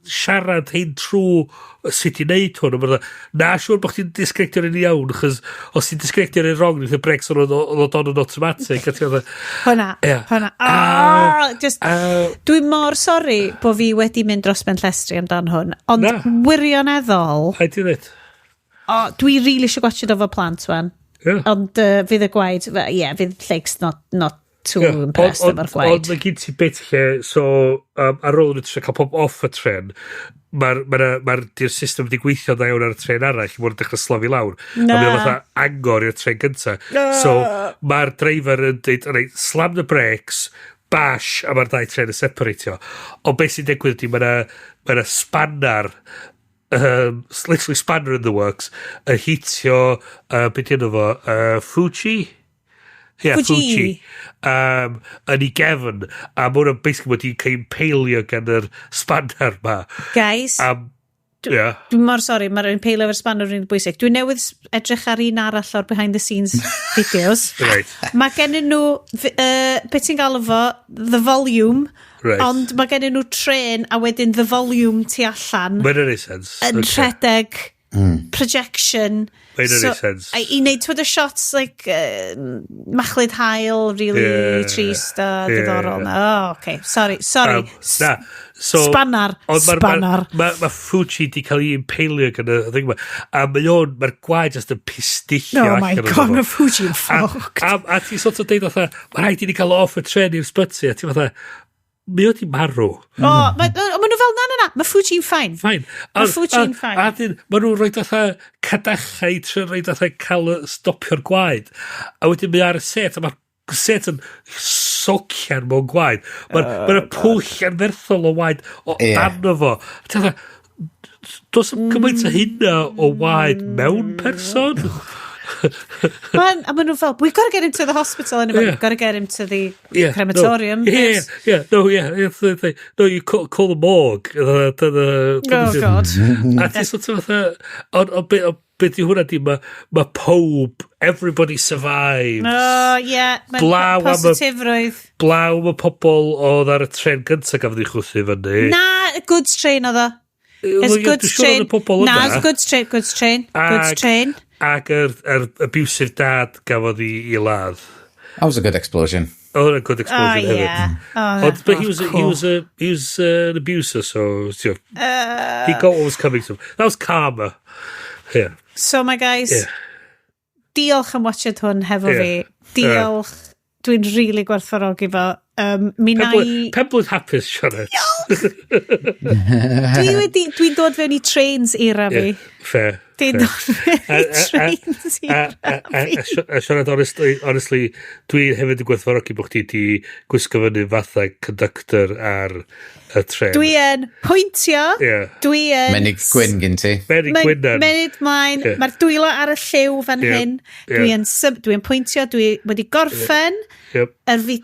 siarad hein trwy sut i wneud hwn. A ma' fatha, na siŵr bod chdi'n disconnectio'r un iawn, chos os ti'n disconnectio'r un wrong, wneud y brakes o'n ddod on yn automatic. A ti fatha, Hwnna, hwnna. Oh, just, dwi mor sori bod fi wedi mynd dros ben llestri amdan hwn, ond Na. wirioneddol, I did it. O, dwi really eisiau gwatchad o fo plant wan. Ond fydd y gwaed, ie, yeah, fydd Lleix not too impressed efo'r gwaed. Ond mae gen ti bit lle, so, ar ôl nhw trio cael pob off y tren, mae'r ma ma di'r system wedi gweithio dda iawn ar y tren arall, mae'n dechrau slofi lawr. Na. A mae o fatha angor i'r tren gynta. Na. So, mae'r driver yn dweud, "Reit, slam the brakes, bash," a mae'r dau tren yn separatio. Ond beth sy'n digwydd ydy, mae'na ma spanner, literally spanner in the works, yn hitio, beth yna fo, Fuji? Yeah, Fuji. Fuji. Yn ei gefn, a mae hwnna basically wedi cael impalio gan yr spanner ma. Guys, Yeah. Dwi'n mor sori, mae'r impalio efo'r spanner yn bwysig. Dwi newydd edrych ar un arall o'r behind the scenes videos. Mae gennyn nhw, beth ti'n galw fo, the volume, ond mae gennyn nhw tren a wedyn the volume tu allan Mae'n neud sense. yn rhedeg projection. Mae'n neud sense. A i wneud twyd y shots like machlud haul, really trist a diddorol. Oh, okay. Sorry, sorry. Na, so, Spannar, ond spannar. Ma Fuji di cael ei impalio gan y thing ma. A mae o'n, mae'r gwaed just yn pistillio Oh my allan ohono God, fo. mae Fuji'n fucked. A ti sort of deud fatha, mae rhaid i ni cael off y tren i'r sbyty, a ti fatha, mae o di marw. O, ma nhw fel, na, na, na, mae Fuji'n fine. Fine. Mae Fuji'n fine. A dyn, ma nhw'n rhoi fatha cadachau i trio rhoi fatha cael stopio'r gwaed. A wedyn mae ar y set, a mae'r set yn socian mewn gwaed. Mae'r ma pwll anferthol o waed o dano fo. A ti fatha, does 'am gymaint o hynna o waed mewn person? Man, a maen nhw fel, "We've got to get him to the hospital." And we've got to get him to the crematorium. No, yeah, first. yeah, no, yeah. No, you call the morgue. Oh, God. A ti sort of fatha, ond be di hwnna di, ma pob, everybody survives. Oh, yeah. Mae'n Blaw am y- positifrwydd. Blaw am y pobol oedd ar y tren gyntaf gafodd ei chwthu fyny. Na, goods train oedd o. It's Wel, ie, goods dwi'n siŵr oedd train. y pobol Na, yna. it's goods train, goods train, goods train. Ac yr abusive dad gafodd i ladd. That was a good explosion. Oedd hwnna'n good explosion Oh, hefyd. yeah. Oh, But oh, he cool. was an abuser, so he got what was coming to him. That was karma. Yeah. So, my guys, diolch am watched hwn hefo fi. Diolch. Dwi'n really gwerthfawrogi fo. Mi na i. Penblwydd hapus, Sioned. Dwi'n dod fewn i trains era fi. Yeah, fair. Dwi'n fair. dod fewn i trains era fi. A Sioned, honestly, dwi hefyd yn gwerthfawrogi bod chdi di gwisgo fyny fatha conductor ar y tren. Dwi yn pwyntio. Dwi yn. Menig gwyn gyn ti. Menig gwyn. Menig mlaen. Ie. Mae'r dwylo ar y llyw fan hyn. Dwi yn pwyntio. Dwi wedi gorffen. Yr fi,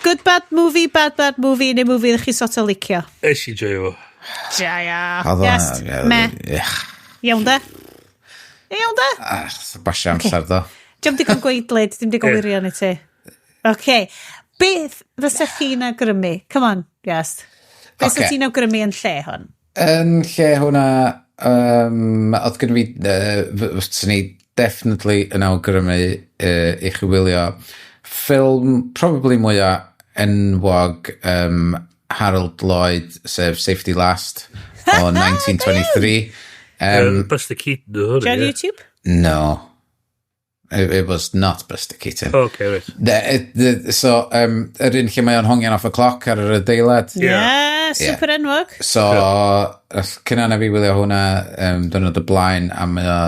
good bad movie, bad bad movie, neu movie ydych chi sort o licio? Es i joio fo. Jaia. Oedd o- Yes. Me. Ych, Iawn da? Iawn da? ah, basio amser do. Diolch digon gwaedlyd, dim digon wirion i ti. OK. Beth fysa chi'n awgrymu? Come on, yes. Beth fysa ti'n awgrymu yn lle hwn? Yn lle hwnna, oedd gen fi, fyswn i definitely yn awgrymu i chi wylio ffilm probably mwyaf enwog Harold Lloyd, sef Safety Last o 1923. Buster Keaton oedd Di hwnna, ar ie? YouTube? No. It was not Buster Keaton. Oh, okay, right. So, yr un lle mae o'n hongian off y cloc ar yr adeilad. Yeah, super enwog. So, yeah. Cynna fi wylio hwnna diwrnod y blaen, a mae o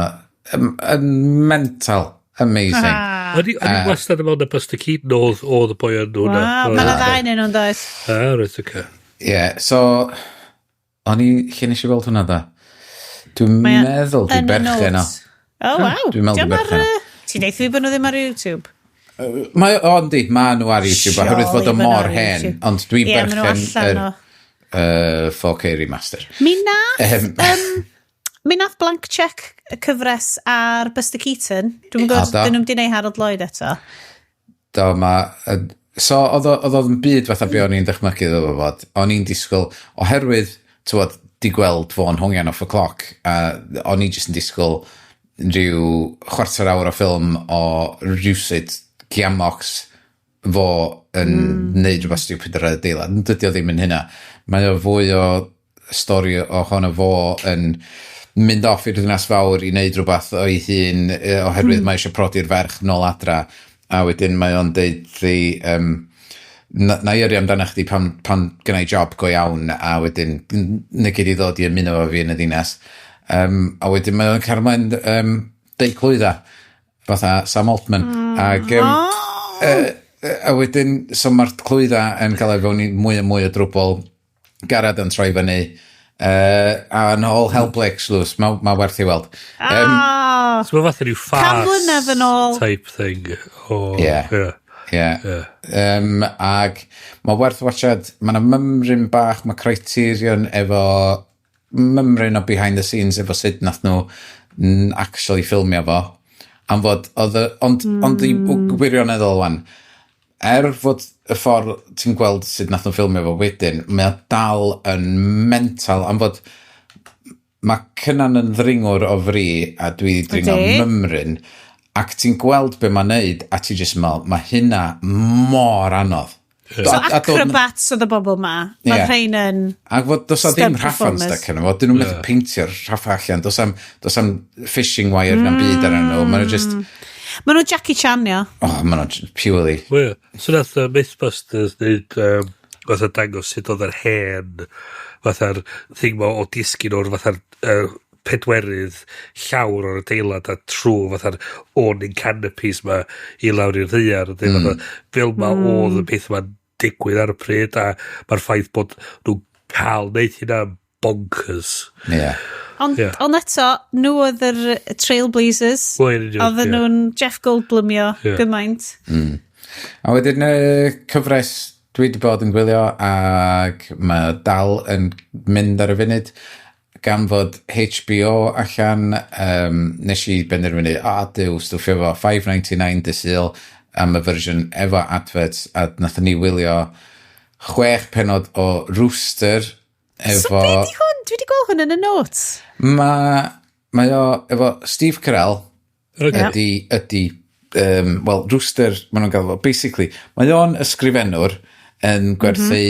yn mental. Amazing. Ah. O'n i wastad yn meddwl na Buster Keaton oedd y boi yn hwnna. Wow, mae yna ddau yn nhw'n does. Ah, right, okay. Yeah, so, o'n i, lle nes i weld hwnna da? Dwi'n Mae o meddwl dwi'n yn y berchen o. notes. Oh, wow. Dwi'n meddwl Dio'm dwi'n ar, berchen o. Ti'n deud fi bod nhw ddim ar YouTube? Mae, o, yndi, ma nhw ar YouTube, oherwydd fod o Surely ma' nhw mor ar hen, YouTube. ond dwi'n Ie, ma' nhw berchen allan yr 4K remaster. Mi nath Blank Check y cyfres ar Buster Keaton. Dwi'n gwybod, Do. dyn nhw'n di neud Harold Lloyd eto. Do, ma. So, oedd o'n byd fatha be o'n i'n dychmygu iddo fo fod. O'n i'n disgwyl, oherwydd, tywod, di gweld fo'n hongian off y cloc, a o'n i jyst yn disgwyl rhyw chwarter awr o ffilm o rhywsut giamox fo yn neud rhywbeth stupid ar y adeilad. Ond dydy o ddim yn hynna. Mae o fwy o stori ohono fo yn mynd off i'r ddinas fawr i wneud rhywbeth o'i hun oherwydd mae eisiau prodi'r ferch nôl adra, a wedyn mae o'n deud ddi na i yrru amdano chdi pan gynna i job go iawn, a wedyn na gyd i ddod i ymuno efo fi yn y ddinas, a wedyn mae o'n cael ymlaen deud clwydda fatha Sam Altman ac a wedyn so mae'r clwydda yn cael ei fewn i mwy a mwy o drwbl, Garad yn troi fyny, a yn all hell breaks loose. Mae werth i weld. Oh, So mae fatha rhyw 100 farce mlynedd yn ôl. type thing. O, Ie. Yeah. Ag mae werth watchad, mae yna mymryn bach, mae Criterion efo mymryn o behind the scenes efo sut nath nhw actually ffilmio fo. Am fod, oedd ond, ond i wirioneddol wan, er fod y ffordd ti'n gweld sut nath nhw ffilmio fo wedyn, mae o dal yn mental, am fod mae Cynan yn ddringwr o fri a dwi wedi dringo mymryn, ac ti'n gweld be mae'n neud a ti jyst yn meddwl, mae hynna mor anodd. So acrobats oedd y bobl ma. Mae rhain yn Ac fod does o ddim stunt rhaffa'n performers. stuck yn fo, dyn nhw'n methu peintio'r rhaffa allan, does am fishing wire na'n byd ar nhw, maen nhw just, Maen nhw Jackie Chan, io. Oh, maen nhw purely, Wel, so nath Mythbusters neud fatha dangos sut oedd yr hen fatha'r thing ma o disgyn o'r fatha'r pedwerydd llawr o'r adeilad a trwy fatha'r awning canopies ma i lawr i'r ddaear. Fatha, fel ma oedd y peth ma'n digwydd ar y pryd, a mae'r ffaith bod nhw'n cael neud hynna bonkers. Yeah. Ond on eto, nhw oedd yr Trailblazers. Well, Oedden nhw'n Jeff Goldblumio gymaint. A wedyn cyfres dwi wedi bod yn gwylio ac mae dal yn mynd ar y funud gan fod HBO allan, nes i benderfynu, a duw, stwffio fo 5.99 dy Sul am y fersiwn efo adverts, a nathon ni wylio 6 penod o Rooster efo. So be di hwn? Dwi wedi gweld hwn yn y notes. Mae o efo Steve Carell ydy, well, Rooster, maen nhw'n gael fo, basically, mae o'n ysgrifennwr yn gwerthu,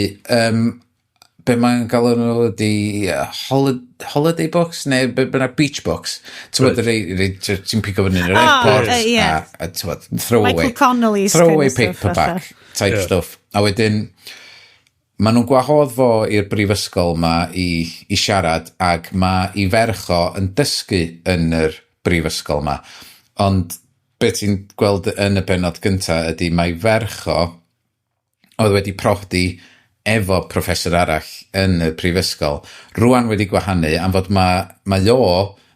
be mae'n gael nhw ydy holiday books neu be bynnag, beach books. Ti'n bod, rei ti'n pigo fyny yn yr airport a ti'n bod, throwaway. Michael Connolly's throwaway kind of stuff, paperback type stuff. A wedyn, maen nhw'n gwahodd fo i'r brifysgol ma i siarad ac mae i ferch o yn dysgu yn yr brifysgol ma. Ond be ti'n gweld yn y benod gynta ydy mae ferch o oedd wedi prodi efo professor arall yn y prifysgol, rwan wedi gwahanu am fod mae o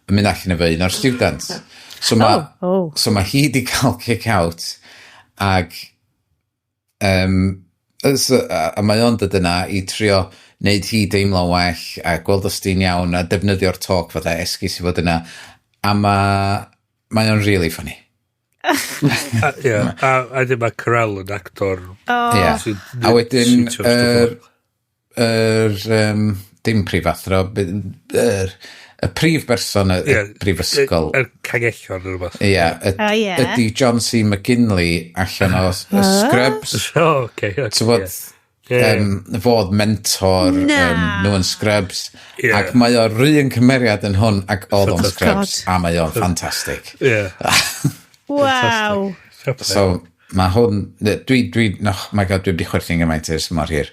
yn mynd allan efo un o'r students. So mae so ma hi wedi cael kick out ag so, a mae o'n dod yna i trio wneud hi deimlo'n well a gweld os di'n iawn a defnyddio'r talk fatha esgus i fod yna a mae o'n really funny. Ie, a wedyn mae Carell yn actor. Oh. Ie. Sy'n A wedyn, siwtio stwff. yr dim prifathro, y prif berson y prifysgol. Y cangellor neu rhywbeth. Ie, O, ie. ydy John C. McGinley allan o y Scrubs. O, oce. Ti'n bod, fod mentor Na. nhw yn Scrubs. Ie. Ac mae o'r un cymeriad yn hwn ac oedd o'n Scrubs. God. A mae o'n ffantastig. Waw. So, mae hwn, dwi, oh my God, dwi wedi chwerthin gymaint ers mor hir.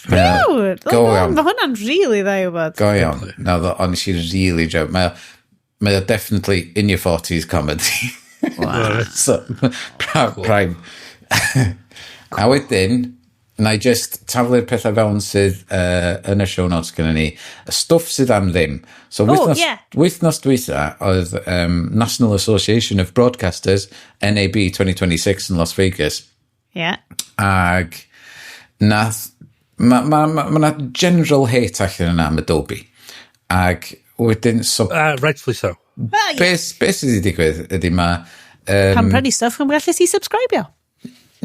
Ew, Go iawn. mae hwnna'n really dda i wybod. Go iawn. No, ond nes i really joke. Mae o definitely in your 40s comedy. Wow. So, prime. A wedyn, na i just taflu'r pethau fewn sydd yn y show notes gyda ni. Y stwff sydd am ddim. So, Oh, wythnos, wythnos dwytha oedd National Association of Broadcasters, NAB 2026 yn Las Vegas. Ag nath, ma na general hate allan yna am Adobe. Ag wedyn, so Rightfully so. Ah, yeah. be sydd wedi digwydd ydy ma Pan prynu stuff, yn gallu ti subscribio.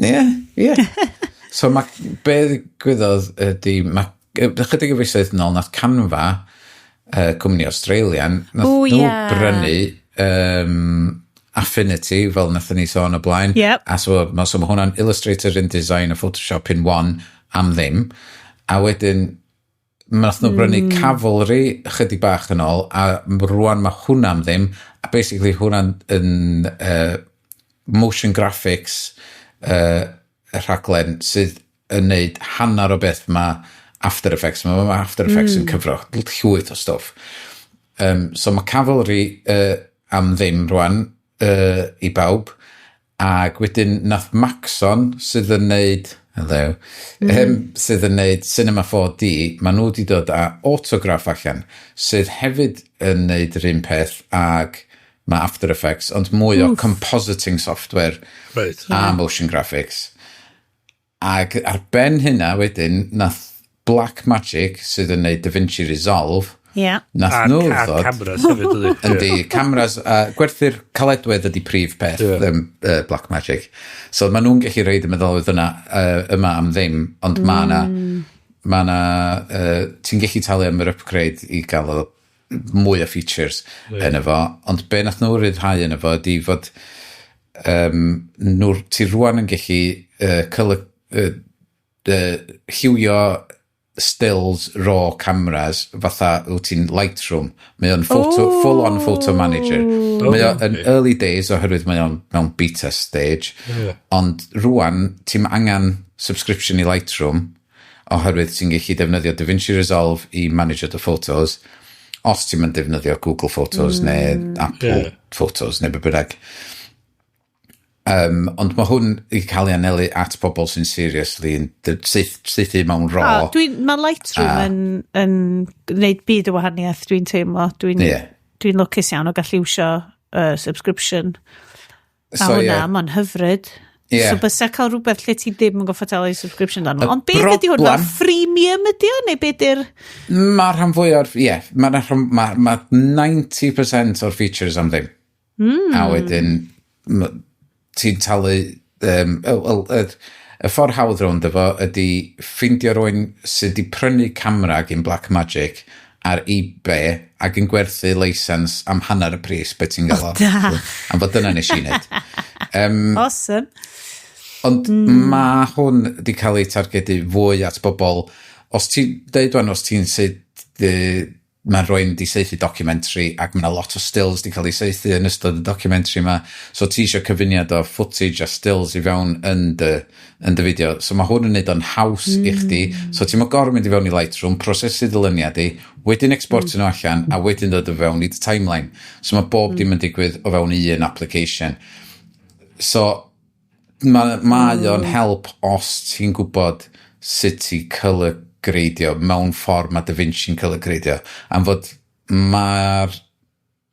Ie. So ma, be ddigwyddodd ydy, ma, chydig o fisoedd yn ôl, nath Canva, cwmni Australian, nath O, nhw ie. brynu Affinity, fel nathon ni sôn o blaen. A so ma hwnna'n Illustrator, InDesign a Photoshop in one am ddim. A wedyn, nath nhw brynu Cavalry chydig bach yn ôl, a rwan mae hwnna am ddim. A basically hwnna'n yn motion graphics y rhaglen sydd yn neud hanner o beth mae After Effects. Mae After Effects yn cyfro llwyth o stwff. So mae Cavalry am ddim rwan i bawb. Ac wedyn nath Maxon sydd yn neud hello, sydd yn neud Cinema 4D, maen nhw wedi dod â Autograph allan, sydd hefyd yn neud yr un peth ag mae After Effects, ond mwy o compositing software a motion graphics. Ac ar ben hynna wedyn, nath Blackmagic, sydd yn neud DaVinci Resolve, nath nhw A ddod cameras hefyd, ydy. Yndi, cameras, gwerthu'r caledwedd ydy prif peth Blackmagic. So maen nhw'n gallu reid y meddalwedd yna yma am ddim, ond ma' na, ma na, ti'n gallu talu am yr upgrade i gael o mwy o features yn efo, ond be nath nhw ryddhau yn efo ydy fod nhw, ti rwan yn gallu colour, lliwio stills raw cameras fatha wyt ti'n Lightroom. Mae o'n photo, full on photo manager. Mae o'n yn early days oherwydd mae o'n mewn beta stage. Ond rwan, ti'n angen subscription i Lightroom oherwydd ti'n gallu defnyddio DaVinci Resolve i manage dy photos os ti'n mynd defnyddio Google Photos neu Apple Photos neu be bynnag. Ond mae hwn i cael ei anelu at pobl sy'n seriously yn saethu mewn RAW. Oh, mae Lightroom yn gwneud byd o wahaniaeth, dwi'n teimlo. Dwi'n dwi lwcus iawn o gallu iwsio subscription. A so, hwnna, mae'n hyfryd. So bysa cael rhywbeth lle ti ddim yn gorfod talu subscription dan. Ond beth ydy hwn? Fel freemium ydy o? Neu beth yw'r? Mae'r rhan fwy o'r... Ie, yeah, mae ma 90% o'r features am ddim. A wedyn, ti'n talu. Y ffordd hawdd rownd efo ydy ffindio rhywun sydd wedi prynu camera gyn Blackmagic ar eBay ac yn gwerthu license am hanner y pris beth ti'n gael o. Da. Am fod dyna nes i wneud. Awesome. Ond mae hwn wedi cael ei targedu fwy at bobl. Os ti'n deud wan, os ti'n sydd, mae rhywun di saethu documentary ac mae yna lot o stills di cael ei saethu yn ystod y documentary yma. So ti eisiau cyfuniad o footage a stills i fewn yn dy fideo. So mae hwn yn neud o'n haws i chdi. So ti'n gorfod mynd i fewn i Lightroom, prosesu dy luniau di, wedyn exportio nhw allan a wedyn dod o fewn i dy timeline. So mae bob dim yn digwydd o fewn un application. So mae o'n help os ti'n gwybod sut i colour gradio mewn ffordd mae DaVinci'n colour gradio. Am fod mae'r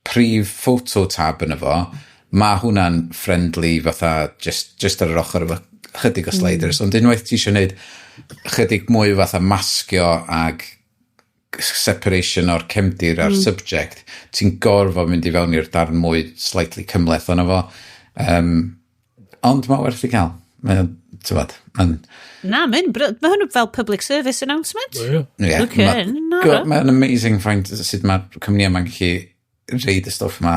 prif photo tab yn efo, mae hwnna'n friendly fatha just ar yr ochr efo chydig o sliders. Ond unwaith ti eisiau gwneud chydig mwy fatha masgio ag separation o'r cefndir a'r subject, ti'n gorfod mynd i fewn i'r darn mwy slightly cymhleth ono fo. Ond mae werth i gael. Mae'n, ti'n mae'n Na, mae hwnnw fel public service announcement. Yeah, Okay, na. Mae'n amazing find sut mae'r cwmni yma'n gallu reid y stwff yma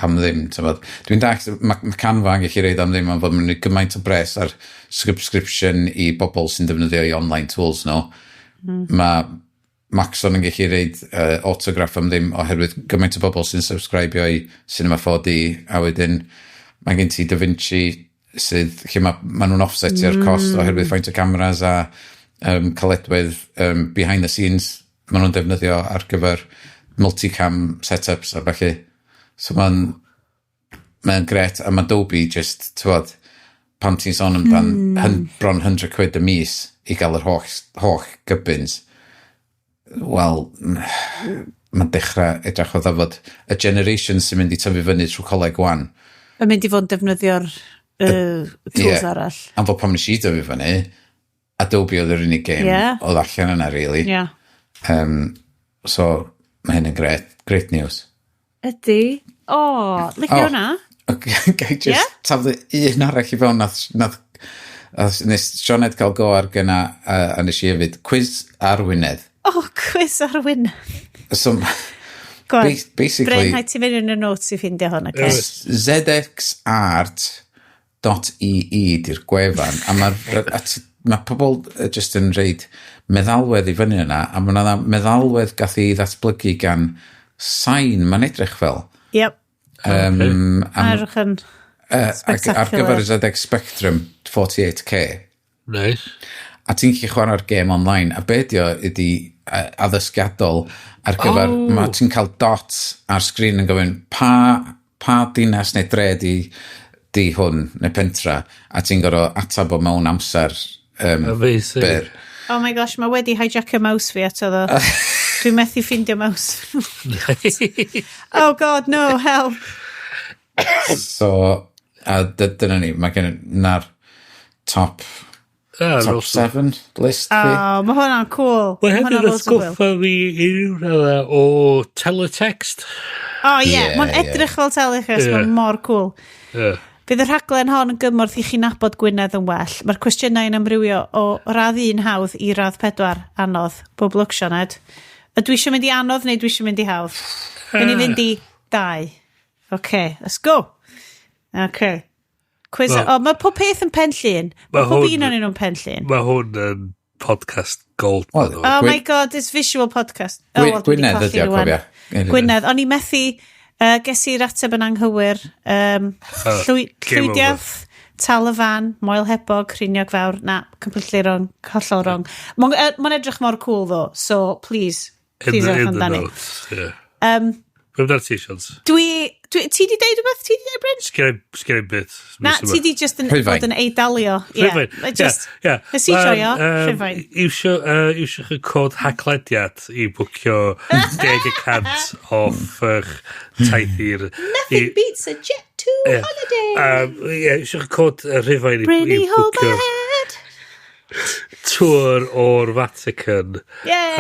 am ddim. T'mod. Dwi'n dallt, ma Canva yn gallu reid am ddim am fod ma'n gwneud gymaint o bres ar subscription i bobl sy'n defnyddio i online tools nhw. Mae Maxon yn gallu reid Autograph am ddim oherwydd gymaint o bobl sy'n subscribio i Cinema 4D, a wedyn mae gen ti DaVinci sydd lle ma nhw'n offsetio'r cost oherwydd faint o cameras a caledwedd behind the scenes maen nhw'n defnyddio ar gyfer multicam setups a felly. So mae'n gret a mae Adobe just, t'wod, pan ti'n sôn amdan bron £100 y mis i gael yr holl gybyns, wel, mae'n dechrau edrych o fod y generation sy'n mynd i tyfu fyny trwy coleg wan yn mynd i fod yn defnyddio'r tools arall. Am fod pan nes i dyfu fyny, Adobe oedd yr unig game oedd allan yna, really. So, mae hyn yn great, great news. Ydy. O, oh, licio hwnna. Okay, gai just taflu un arall i fewn nath nes Sioned cael go ar gyna a nes i hefyd. Quiz ar Wynedd. O, oh, quiz ar Wynedd. So, Go on. Basically, Bryn, rhaid ti fynd yn y notes i ffindio hwn, oce? zxart.ee di'r gwefan a mae pobl just yn reid meddalwedd i fyny yna a mae yna meddalwedd gath ei ddatblygu gan Sain, mae'n edrych fel. Edrych yn ac ar gyfer y spectacular. ZX Spectrum 48K. Nice. A ti'n gallu chwarae'r gêm online, a be di o ydi addysgiadol ar gyfer, oh. Ma, ti'n cael dot ar sgrin yn gofyn pa dinas neu dre di hwn, neu pentra, a ti'n gorfod atab o mewn amser Amazing. byr. Oh my gosh, mae wedi hijackio mouse fi eto ddo. Dwi'n methu ffindio mouse. Oh God, no, help. So, a dyna ni, mae gen na'r top, top awesome. 7 list fi. Oh, mae hwnna'n cool. Mae Ma' hefyd hwnna'n yn loads o hwyl. atgoffa fi i ryw radda o teletext. Oh ie, yeah. Ie, Mae'n ie. edrych fel teletext, mae'n mor cool. Bydd y rhaglen hon yn gymorth i chi nabod Gwynedd yn well. Mae'r cwestiynau yn amrywio o radd 1 hawdd i radd 4 anodd. Bob lwc, Sioned. Ydw i eisiau mynd i anodd neu dwi eisiau mynd i hawdd? Gwyn i fynd i 2. OK, let's go. OK. Quiz. Oh, mae pob peth yn Pen Llŷn. Mae Ma' pob un o'n nhw'n Pen Llŷn. Mae hwn yn podcast gold. Wel, by the way. Oh my God, it's visual podcast. Oh, wel, dwi 'di Gwynedd colli ydi o, rŵan. cofia. Gwynedd. O'n i methu, ges i'r ateb yn anghywir. Game over. Llwydiaeth, Tal y Fan, Moel Hebog, Rhiniog Fawr. Na, completely wrong, hollol wrong. Mae'n ma edrych mor cool, though, so please, In please the, ewch in the amdani. notes. Yeah. Be amdano ti, Sions? Ti di deud rhywbeth? Ti di deud, Bryn? Sgen i bit. Na, ti di just yn Rhufain. bod yn eidalio. Ie. Rhufain. Mae Just, Ie. Nes i joio, Rhufain. Iwsiwch y cod Haclediad i bwcio 10% off eich taith i'r... Nothing beats a Jet 2 Ie. holiday. Ie, iwsiwch y cod Rhufain i Brinny bwcio Hoberhead. tour o'r Vatican. Yay!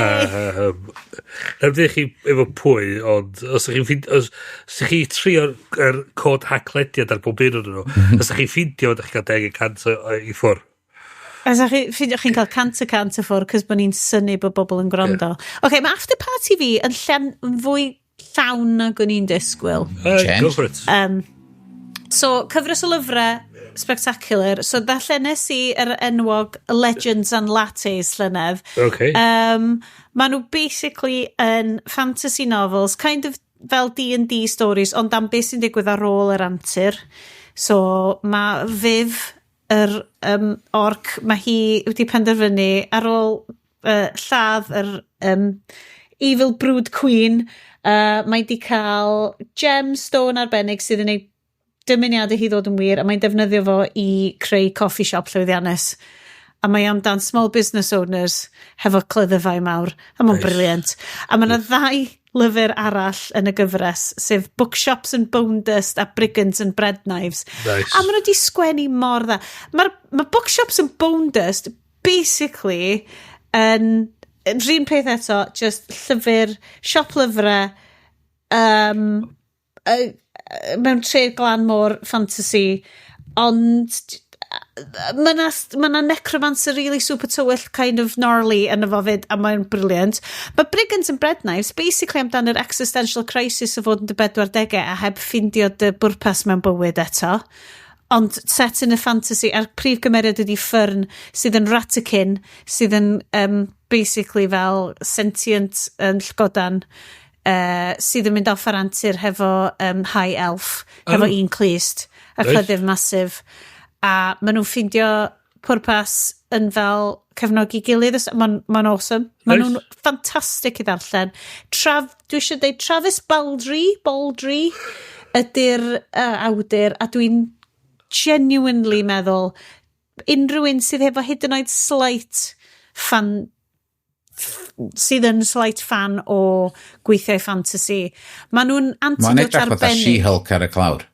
Na bydde chi efo pwy, ond os ydych chi'n ffind- os ydych chi trio'r yr cod Haclediad ar bob un o'n nhw, os ydych chi'n ffindio, ydych chi'n cael 10% i ffwr. Os ydych chi, chi'n cael 100% y ffwrdd, cos bod ni'n synnu bod bobl yn gwrando. Oce, okay, mae after party fi yn llen, yn fwy llawn nag o'n i'n disgwyl. Change. Go for it. So, cyfres o lyfrau spectacular. So, ddarllenes i yr enwog Legends and Lattes llynedd. Okay. Maen nhw basically yn fantasy novels, kind of fel D&D stories, ond am beth sy'n digwydd ar ôl yr antur. So, mae Viv, yr orc, mae hi wedi penderfynu ar ôl lladd yr Evil Brood Queen, mae di cael gemstone arbennig sydd yn ei dymuniadau hi ddod yn wir, a mae'n defnyddio fo i creu coffee shop llwyddiannus. A mae amdan small business owners hefo cleddyfau mawr. A mae'n Nice. brilliant. A mae yna ddau lyfr arall yn y gyfres, sef Bookshops and Bone Dust a Brigands and Bread Knives. Nice. A maen nhw wedi sgwennu mor dda. Mae'r ma Bookshops and Bone Dust basically yn rhan peth eto, just llyfr, siop lyfrau, mewn tre glan môr fantasy, ond mae na, ma na necromancer really super tywyll kind of gnarly yn efo fyd, a mae'n brilliant. Mae Brigands and Bread Knives basically amdan yr existential crisis o fod yn dy 40au a heb ffindio dy bwrpas mewn bywyd eto. Ond set in a fantasy, a'r prif gymeriad ydi Fern, sydd yn ratakin, sydd yn basically fel sentient yn llgodan, sydd yn mynd off ar antur hefo high elf, hefo un clust, a cleddyf massive. A maen nhw'n ffindio pwrpas yn fel cefnogi gilydd. Mae'n ma awesome. Maen nhw'n ffantastig i ddarllen. Dwi eisiau dweud Travis Baldry ydy'r awdur, a dwi'n genuinely meddwl unrhyw un sydd hefo hyd yn oed slight fan sydd yn slight fan o gweithiau fantasy. Maen nhw'n Mae'n antidote edrych fatha arbennig. She-Hulk ar y clawr.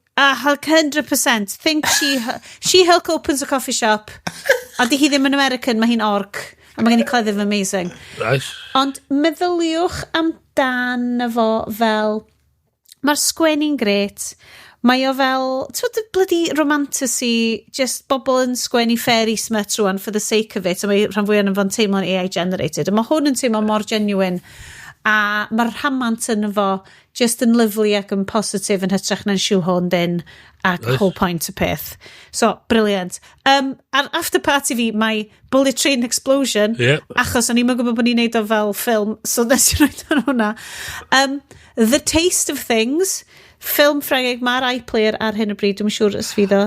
Hulk 100%. Think She-Hulk opens a coffee shop. A di hi ddim yn American, mae hi'n orc. A mae gen i cleddyf amazing. Nice. Ond meddyliwch amdano fo fel... Mae'r sgwennu'n gret. Mae o fel, ti'n y bloody romantasy, just bobl yn sgwennu fairy smut rwan for the sake of it, a mae rhan fwyaf yn fo'n teimlo'n AI generated. A mae hwn yn teimlo mor genuine. A mae'r rhamant yn fo just yn lyfli ac yn positif yn hytrach na'n shoehorned in ac whole point y peth. So, brilliant. Ar after party fi, mae Bullet Train Explosion, achos o'n i'n gwybod bod ni'n neud o fel ffilm, so nes i roed ar hwnna. The Taste of Things, ffilm Ffrangeg, mae'r iPlayer ar hyn o bryd, dwi'n siŵr os fydd o.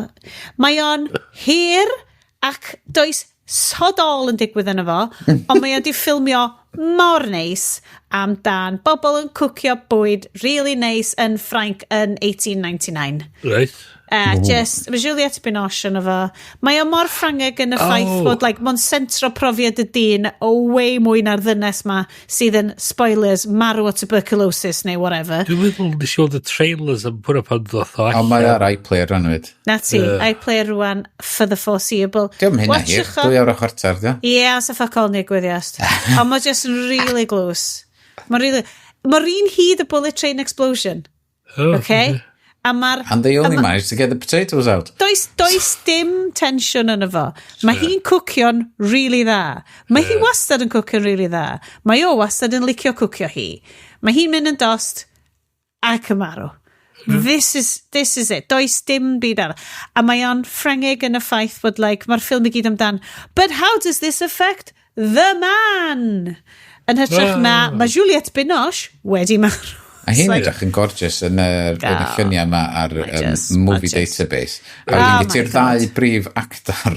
Mae o'n hir ac does sod all yn digwydd yno fo, ond mae o di ffilmio mor neis amdan bobl yn cwcio bwyd really neis yn Ffrainc yn 1899. Just, mae Juliette Binoche yno fo. Mae o mor Ffrangeg yn y ffaith bod, like, mae'n centro profiad y dyn o way mwy na'r ddynes ma sydd yn, spoilers, marw o tuberculosis neu whatever. Dwi'n meddwl nes i weld y trailers am hwnna pan ddoth o allan. Ond mae ar iPlayer rhan fyd. Na ti, iPlayer rwan for the foreseeable. Diolch hynna hir, Watchwch o. 2 awr a chwarter, dio. Ie, yeah, os y fuck all nigwydd, yes. Ond mae just yn really glws. Mae'n really... Mae'r un hyd y Bullet Train Explosion. Oh, Okay? A mae'r... And they only managed to get the potatoes out. Does dim tensiwn yn efo. Mae hi'n cwcio'n really dda. Mae hi wastad yn cwcio'n really dda. Mae o wastad yn licio cwcio hi. Mae hi'n mynd yn dost ac yn marw. This is it. Does dim byd arall. A mae o'n Ffrengig yn y ffaith bod, like, mae'r ffilm i gyd amdan, "But how does this affect the man?" Yn hytrach na, mae Juliette Binoche wedi marw. A hi'n It's like- edrych yn gorgeous yn y lluniau yma ar Movie gorgeous. Database. A Oh wedyn my ti'r ddau brif actor,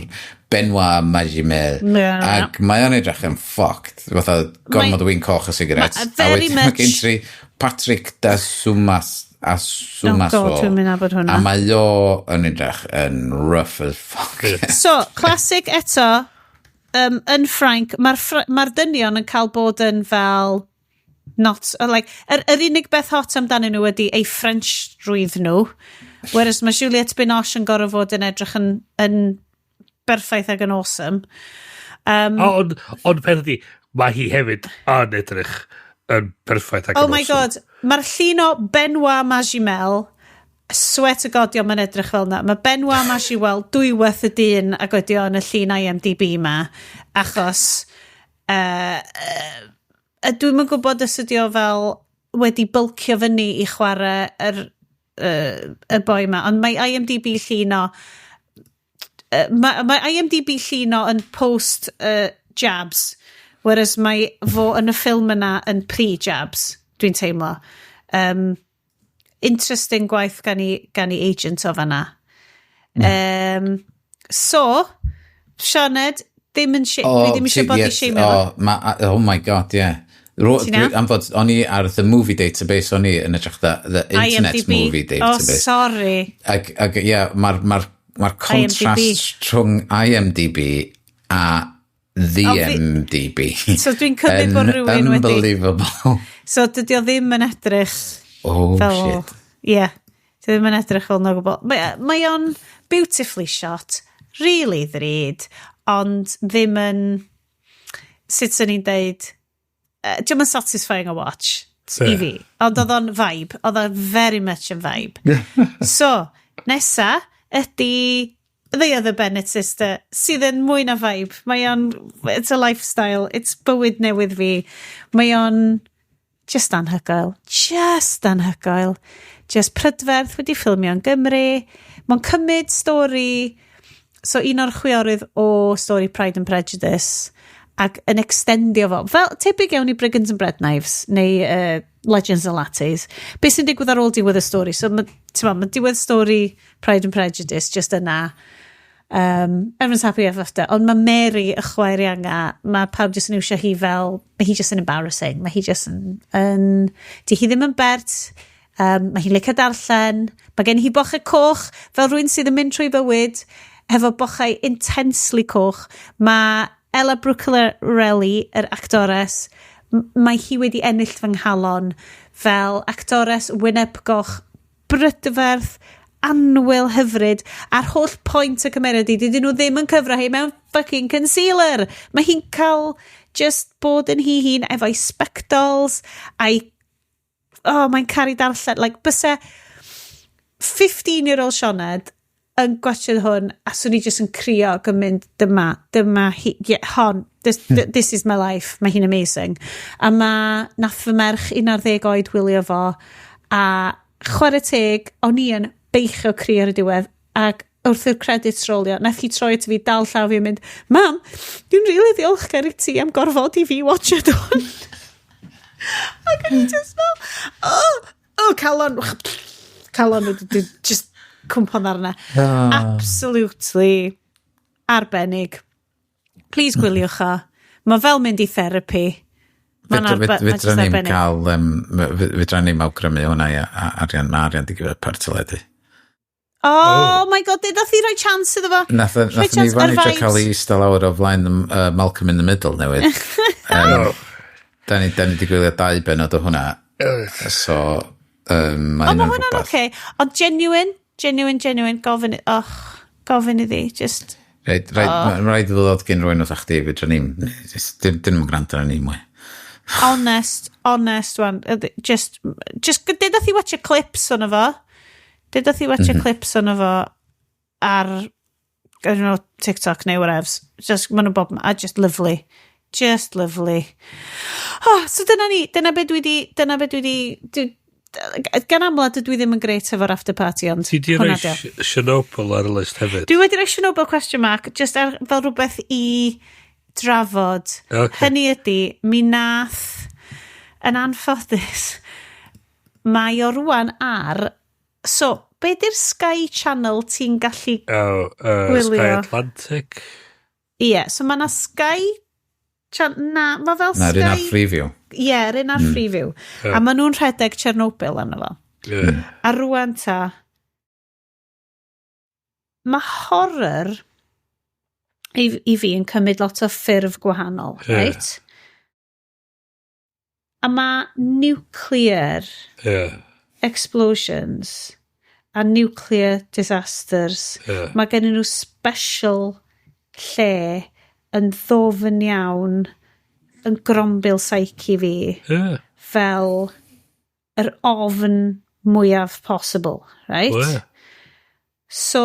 Benoit Magimel. Na. Ac mae o'n edrych yn fucked. Fatha gormod o win coch a sigaret. Very A wedyn mae much- gen ti Patrick Dasumas Asumaso. Oh God, dwi'n mynd nabod hwnna. A mae o yn edrych yn rough as fuck. So, classic eto, yn Ffrainc, mae'r ma dynion yn cael bod yn fel not, like, yr unig beth hot amdanyn nhw ydy ei French rwydd nhw, whereas mae Juliette Binoche yn gorfod fod yn edrych yn berffaith ac yn awesome. Ond peth ydy, mae hi hefyd yn edrych yn perffaith ac oh yn my awesome. God, mae'r llun o Benoit Magimel, swear to God, dio'm yn edrych fel na. Mae Benoit Magimel dwywaith y dyn ac ydi o yn y llun IMDb ma, achos dwi'm yn gwybod os ydi o fel wedi bulkio fyny i chwarae y boi ma, ond mae IMDb llun o mae IMDb llun o yn post jabs, whereas mae fo yn y ffilm yna yn pre-jabs, dwi'n teimlo. Interesting gwaith gan i agent o fanna. So, Sioned, ddim yn dwi ddim eisiau body shame. Oh, oh my God, yeah. Ti'n iawn? Am fod, o'n i ar the movie database, o'n i yn edrych the Internet IMDb. Movie Database. Oh, sorry. Ac ie, yeah, mae'r ma contrast rhwng IMDb a the MDB. So dwi'n cymryd bod rhywun wedi Unbelievable. So dydy o ddim yn edrych Oh, fel shit. Ie. Yeah, dydy ddim yn edrych fel na o gwbl. Mae o'n beautifully shot, really ddrud, ond ddim yn, sut sy'n ni'n deud, dio'm yn satisfying a watch i fi. Ond oedd o'n vibe. Oedd o'n very much yn vibe. So, nesa ydy The Other Bennett Sister, sydd yn mwy na vibe. Mae o'n, it's a lifestyle, it's bywyd newydd fi. Mae o'n just anhygoel. Just anhygoel. Just prydferth, wedi ffilmio yn Gymru. Mae'n cymryd stori, so un o'r chwiorydd o stori Pride and Prejudice, ac yn extendio fo. Fel tebyg iawn i Brigands and Bread Knives, neu Legends and Lattes. Be sy'n digwydd ar ôl diwedd y stori? So, mae ma diwedd stori Pride and Prejudice just yna. Everyone's happy ever after. Ond mae Mary, y chwaer ianga, mae pawb jyst yn iwsio hi fel, mae hi just yn embarrassing. Mae hi just yn di hi ddim yn bert, mae hi'n licio darllen, mae gen hi bochau coch, fel rhywun sydd yn mynd trwy bywyd, hefo bochau intensely coch. Mae Ella Bruccoleri, yr actores, mae hi wedi ennill fy nghalon fel actores wyneb goch brydferth, annwyl, hyfryd, a'r holl pwynt y cymeriad i, dydyn nhw ddim yn cyfro hi mewn fucking concealer. Mae hi'n cael just bod yn hi hun efo'i spectols, a'i, oh, mae'n caru darllen. Like, byse 15-year-old Sioned yn gwachio hwn a swn i just yn crio ac yn mynd, dyma, dyma hi, yeah, hon, this is my life, mae hi'n amazing. A ma, nath fy merch 11 oed wylio fo, a chwarae teg, o'n i yn beichio crio ar y diwedd, ac wrth i'r credits rolio, nath hi troi at fi, dal llaw fi yn mynd, "Mam, dwi'n rili really ddiolchgar i ti am gorfod i fi watchad hwn." Ac o'n i just fel, oh, calon, calon wedi just cwmpo'n arna. Ah. Absolutely arbennig. Please gwyliwch o. Mae fel mynd i therapy. Mae'n ma' Fedra just ni'm arbennig. cael, fedra ni'm awgrymu hwnna i arian, mae arian di give up ar teledu. Oh my God, nath i roi chance iddo fo. Nath Rhoi ni chance fan ar i drio vibes. cael ei eistedd lawr o flaen Malcolm in the Middle newydd. Da ni di gwylio dau benod o hwnna. So, mae O, mae hynna'n hwnna'n rhywbeth. oce. Ond genuine, genuine, genuine, gofyn, och, gofyn iddi, just, Rhaid, rhaid, Oh. oh. Rhaid iddo ddod gen rhywun wrth chdi, fedra ni'm, dyn nhw'n gwrando ar ni mwy. Honest, honest one. Just, deudodd hi watch clips ono fo. Deudodd hi watch clips ono fo ar, I don't know, TikTok neu whatevs. Just, maen nhw bob, a just lovely. Just lovely. Oh, so dyna ni, dyna be dwi di, gan amla dydw i ddim yn grêt efo'r after party, ond Ti di rhoi hwnna 'di o. Chernobyl ar y list hefyd? Dwi wedi rhoi Chernobyl question mark, just ar, fel rhywbeth i drafod. Ocê. Hynny ydy, mi nath, yn anffodus, mae o rwan ar, so, be di'r Sky Channel ti'n gallu Oh, gwylio? Sky Atlantic. Ie, yeah, so mae na Sky Na, mae fel Sky... Na, run ar Freeview. Ie, yeah, run ar Freeview. Yeah. A maen nhw'n rhedeg Chernobyl arno fo. Yeah. A rwan ta, mae horror i fi yn cymryd lot o ffurf gwahanol, right? A mae nuclear explosions a nuclear disasters, mae gen nhw special lle yn ddofn iawn yn grombil psyche fi fel yr ofn mwyaf possible, right? Oh, yeah. So,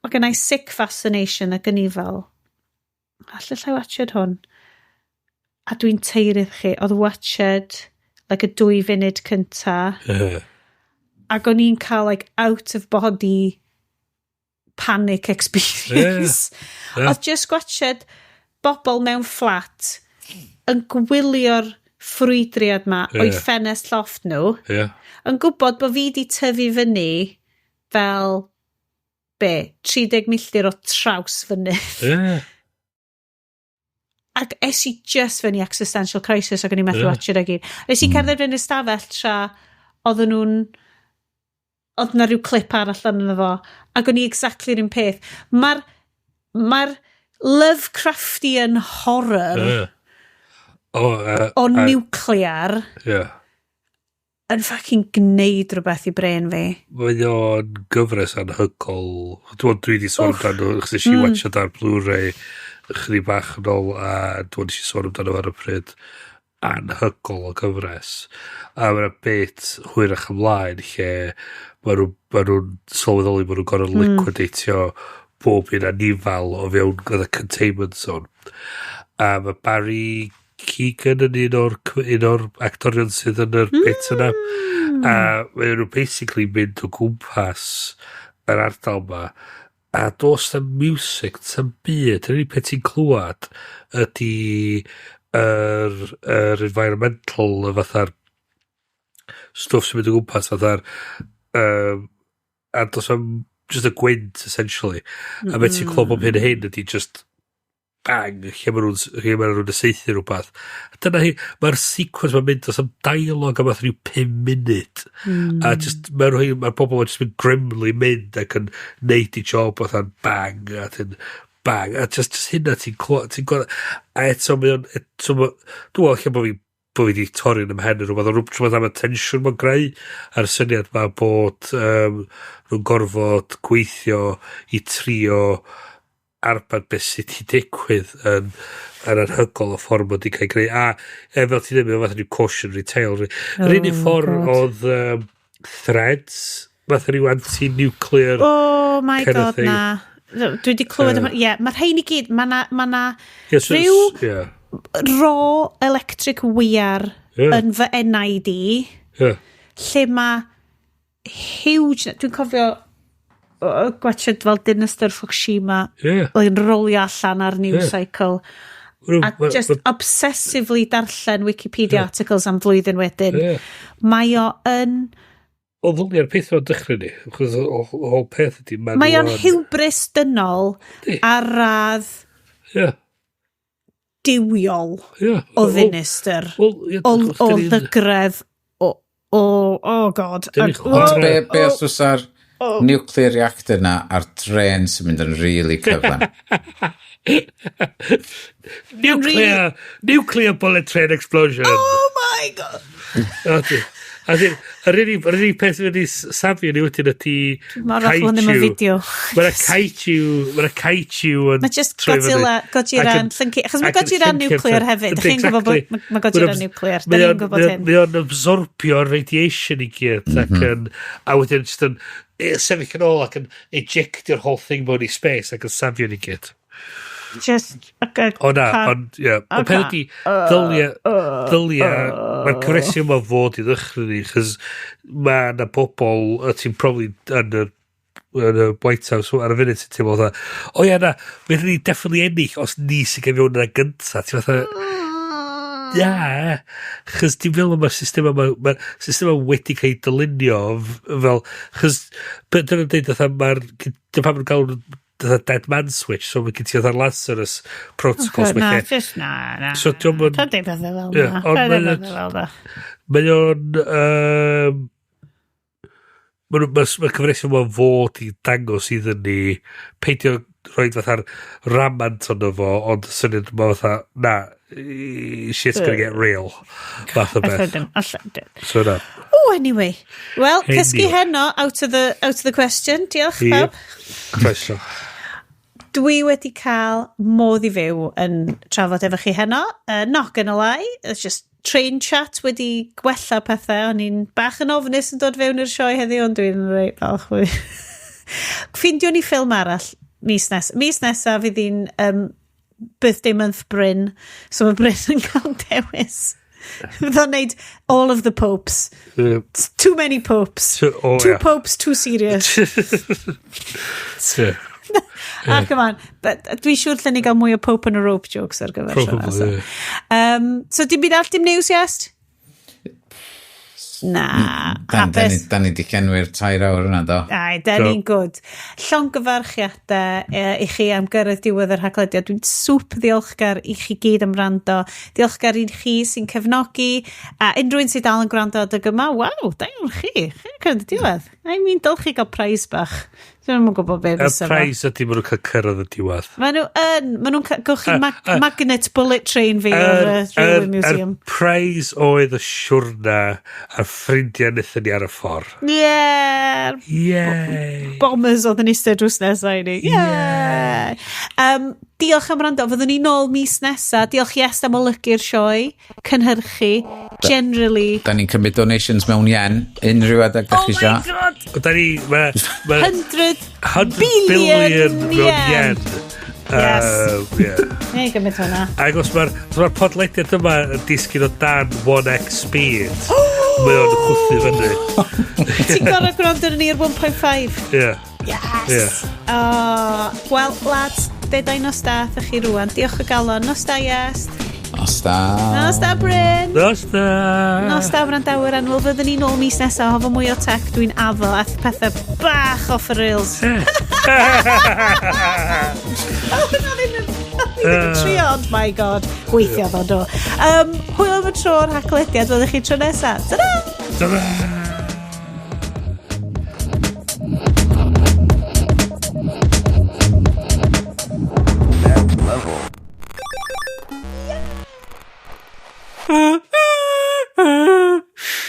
mae gen i sick fascination ac yn i fel, allai watched hwn? A dwi'n teirydd chi, oedd watched like y 2 funud cynta. Ac o'n i'n cael like out of body panic experience. Oedd just gwatched bobl mewn fflat yn gwylio'r ffrwydriad ma o'i ffenest llofft nhw, yn gwybod bod fi di tyfu fyny fel be, 30 milltir o traws fynydd. Ac es i just fyny existential crisis ac o'n i'n methu watch it gyd. Nes i cerdded fyny stafell tra oedden nhw'n oedd na rhyw clip arall arno fo, ac o'n i exactly yr un peth. Mae'r Lovecraftian horror o nuclear yn fucking gneud rhywbeth i brain fi. Mae o'n gyfres anhygoel. Dwi'n dwi wedi sôn amdano, achos nes i watchad ar Blu-ray chydig bach yn ôl, a dwi'n nes i sôn amdano ar y pryd. Anhygoel o gyfres. A mae'n bit hwyrach ymlaen lle maen nhw'n sylweddoli maen nhw'n gorfod liquidatio bob un anifal o fewn gyda containment zone. A mae Barry Keoghan yn un o'r actorion sydd yn yr bit yna. A maen nhw basically mynd o gwmpas yr ardal ma. A does na music, ta'n byd. Yr unig peth ti'n clywed ydy yr environmental, y fatha'r stwff sy'n mynd o gwmpas, fatha'r a does am just y gwynt, essentially. A beth ti'n clywed bob hyn a hyn ydy just bang, lle maen nhw'n saethu rhywbeth. A dyna hi, mae'r sequence mae'n mynd, does am dialogue am fath rhyw 5 munud. A just, mae'r ma bobl yn just mynd grimly mynd ac yn neud i job fatha'n bang, a dyn bang, a just hynna ti'n clywed, ti'n gweld, a eto mae o'n, eto ma, dwi'n meddwl lle bod fi wedi torri'n ymhen yn rhywbeth, ond rhywbeth am y tensiwn mae'n greu, a'r syniad ma bod nhw'n gorfod gweithio i trio arbed beth sydd wedi digwydd yn anhygoel o ffordd mod i cael greu. A fel ti'n dweud, mae'n fath rhyw cautionary tale. Yr unig ffordd oedd Threads, fath rhyw anti-nuclear. Oh my god, na. Dwi wedi clywed, ie, mae'r rhain i gyd, mae na rhyw raw electric wire yn fy enaid i, lle mae huge, dwi'n cofio gwatchad fel Dinistr Fukushima yn rolio allan ar news cycle a just obsessively darllen Wikipedia articles am flwyddyn wedyn. Mae o yn... O ddylio'r peth o'n dechrau ni, achos o whole peth ydi... Mae o'n hubris dynol ar radd duwiol o ddinistr, o ddygredd, o oh god. Ond be os oes ar nuclear reactor na a'r tren sy'n mynd yn really cyflym? Nuclear bullet train explosion. Oh my god. A yr unig peth sydd wedi safio ni wedyn ydy kaiju. Mae'na kaiju yn... Mae just Godzilla, Godzilla yn llyncu. Achos mae Godzilla nuclear hefyd. Chi'n gwybod bod mae Godzilla nuclear. Da ni'n gwybod hyn. Mae o'n absorbio'r radiation i gyd. A wedyn just yn sefyll yn ôl ac yn ejectio'r whole thing mewn i space ac yn safio ni gyd. Just... O na, ond, ie. Ond peth ydi, ddylia, mae'r cyfresi yma fod i ddechrau ni, chos mae yna bobl, ti'n probably yn y White House ar y funud sy'n teimlo fatha, o ia na, mae'n ni definitely ennill os ni sy'n cael fewn yna gynta. Ti'n fatha, ia, chos dim fel yma'r system yma, mae'r system yma wedi cael ei dylunio fel, chos, dyna'n dweud, fatha, mae'r, dyna pam nhw'n gael fatha dead man switch, so mae gen ti fatha Lazarus Protocols. Na, just na, na. So diom yn... Pa'n deud pethau fel na. Pa'n deud pethau fel na. Mae o'n... Mae cyfres yma fod i dangos iddyn ni peidio rhoi fatha'r ramant ono fo, ond syniad yma fatha, na, shit's gonna get real. Fath o beth. So na. Oh, anyway. Well, cysgu heno, out of the question. Diolch, pawb. Croeso. Dwi wedi cael modd i fyw yn trafod efo chi heno. Not gonna lie, it's just train chat wedi gwella pethau. O'n i'n bach yn ofnus yn dod fewn i'r sioe heddiw, ond dwi'n reit falch. Ffindio ni ffilm arall mis nesaf. Mis nesaf fydd hi'n birthday month Bryn, so mae Bryn yn cael dewis. Fydd o'n neud all of the popes. It's too many popes. Two popes, too serious. Ah, come on. But dwi'n siŵr lle ni gael mwy o Pope and a Rope jokes ar gyfer siarad. Probably, yeah. So dim byd all, dim news, Iest? Na, hapus. Da ni di llenwi'r 3 awr yna, do. Ai, da ni'n good. Llongyfarchiadau i chi am gyrraedd diwedd yr haglediad. Dwi'n swp ddiolchgar i chi gyd am wrando. Diolchgar i chi sy'n cefnogi. A unrhyw un sy'n dal yn gwrando adeg yma, waw, da iawn chi. Chi'n cyrraedd y diwedd. I mean, dylch chi gael prize bach. Dwi'n yn gwybod be fysa fo. Y prize ydy maen nhw'n cael cyrraedd y diwedd. Maen nhw yn. Maen nhw'n gewch chi magnet bullet train fi o'r Railway Museum. Y prize oedd y siwrna a'r ffrindiau wnaethon ni ar y ffordd. Yeah! Yay! Bombers oedd yn eistedd drws nesaf i ni. Yeah! Diolch am wrando. Fyddwn ni nôl mis nesa. Diolch Iest am olygu'r sioe, cynhyrchu, generally. Da ni'n cymryd donations mewn yen, unrhyw adeg da chi isio. Oh my god! Da ni... 100 billion mewn yen. Yes. Yeah. Neu gymryd hwnna. Ac os mae'r podlediad yma yn disgyn o dan 1x speed, mae o'n chwthu fyny. Ti'n gorau gwrando ar ni ar 1.5. Yeah. Yes. Yeah. Well, lads, dedau nos da â chi rwan. Diolch o galon. Nos da, Iest. Nos da. Nos da, Bryn. Nos da. Nos da, wrandawyr annwyl. Fyddwn ni nôl mis nesaf hefo mwy o tech. Dwi'n addo a pethau bach off y rails. Oh, na ddim yn trio, ond my god. Weithio ddo, do. Hwyl am y tro o'r haglediad. Fyddwch chi tro nesaf. Ta-da! Ta-da!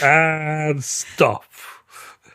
And stop.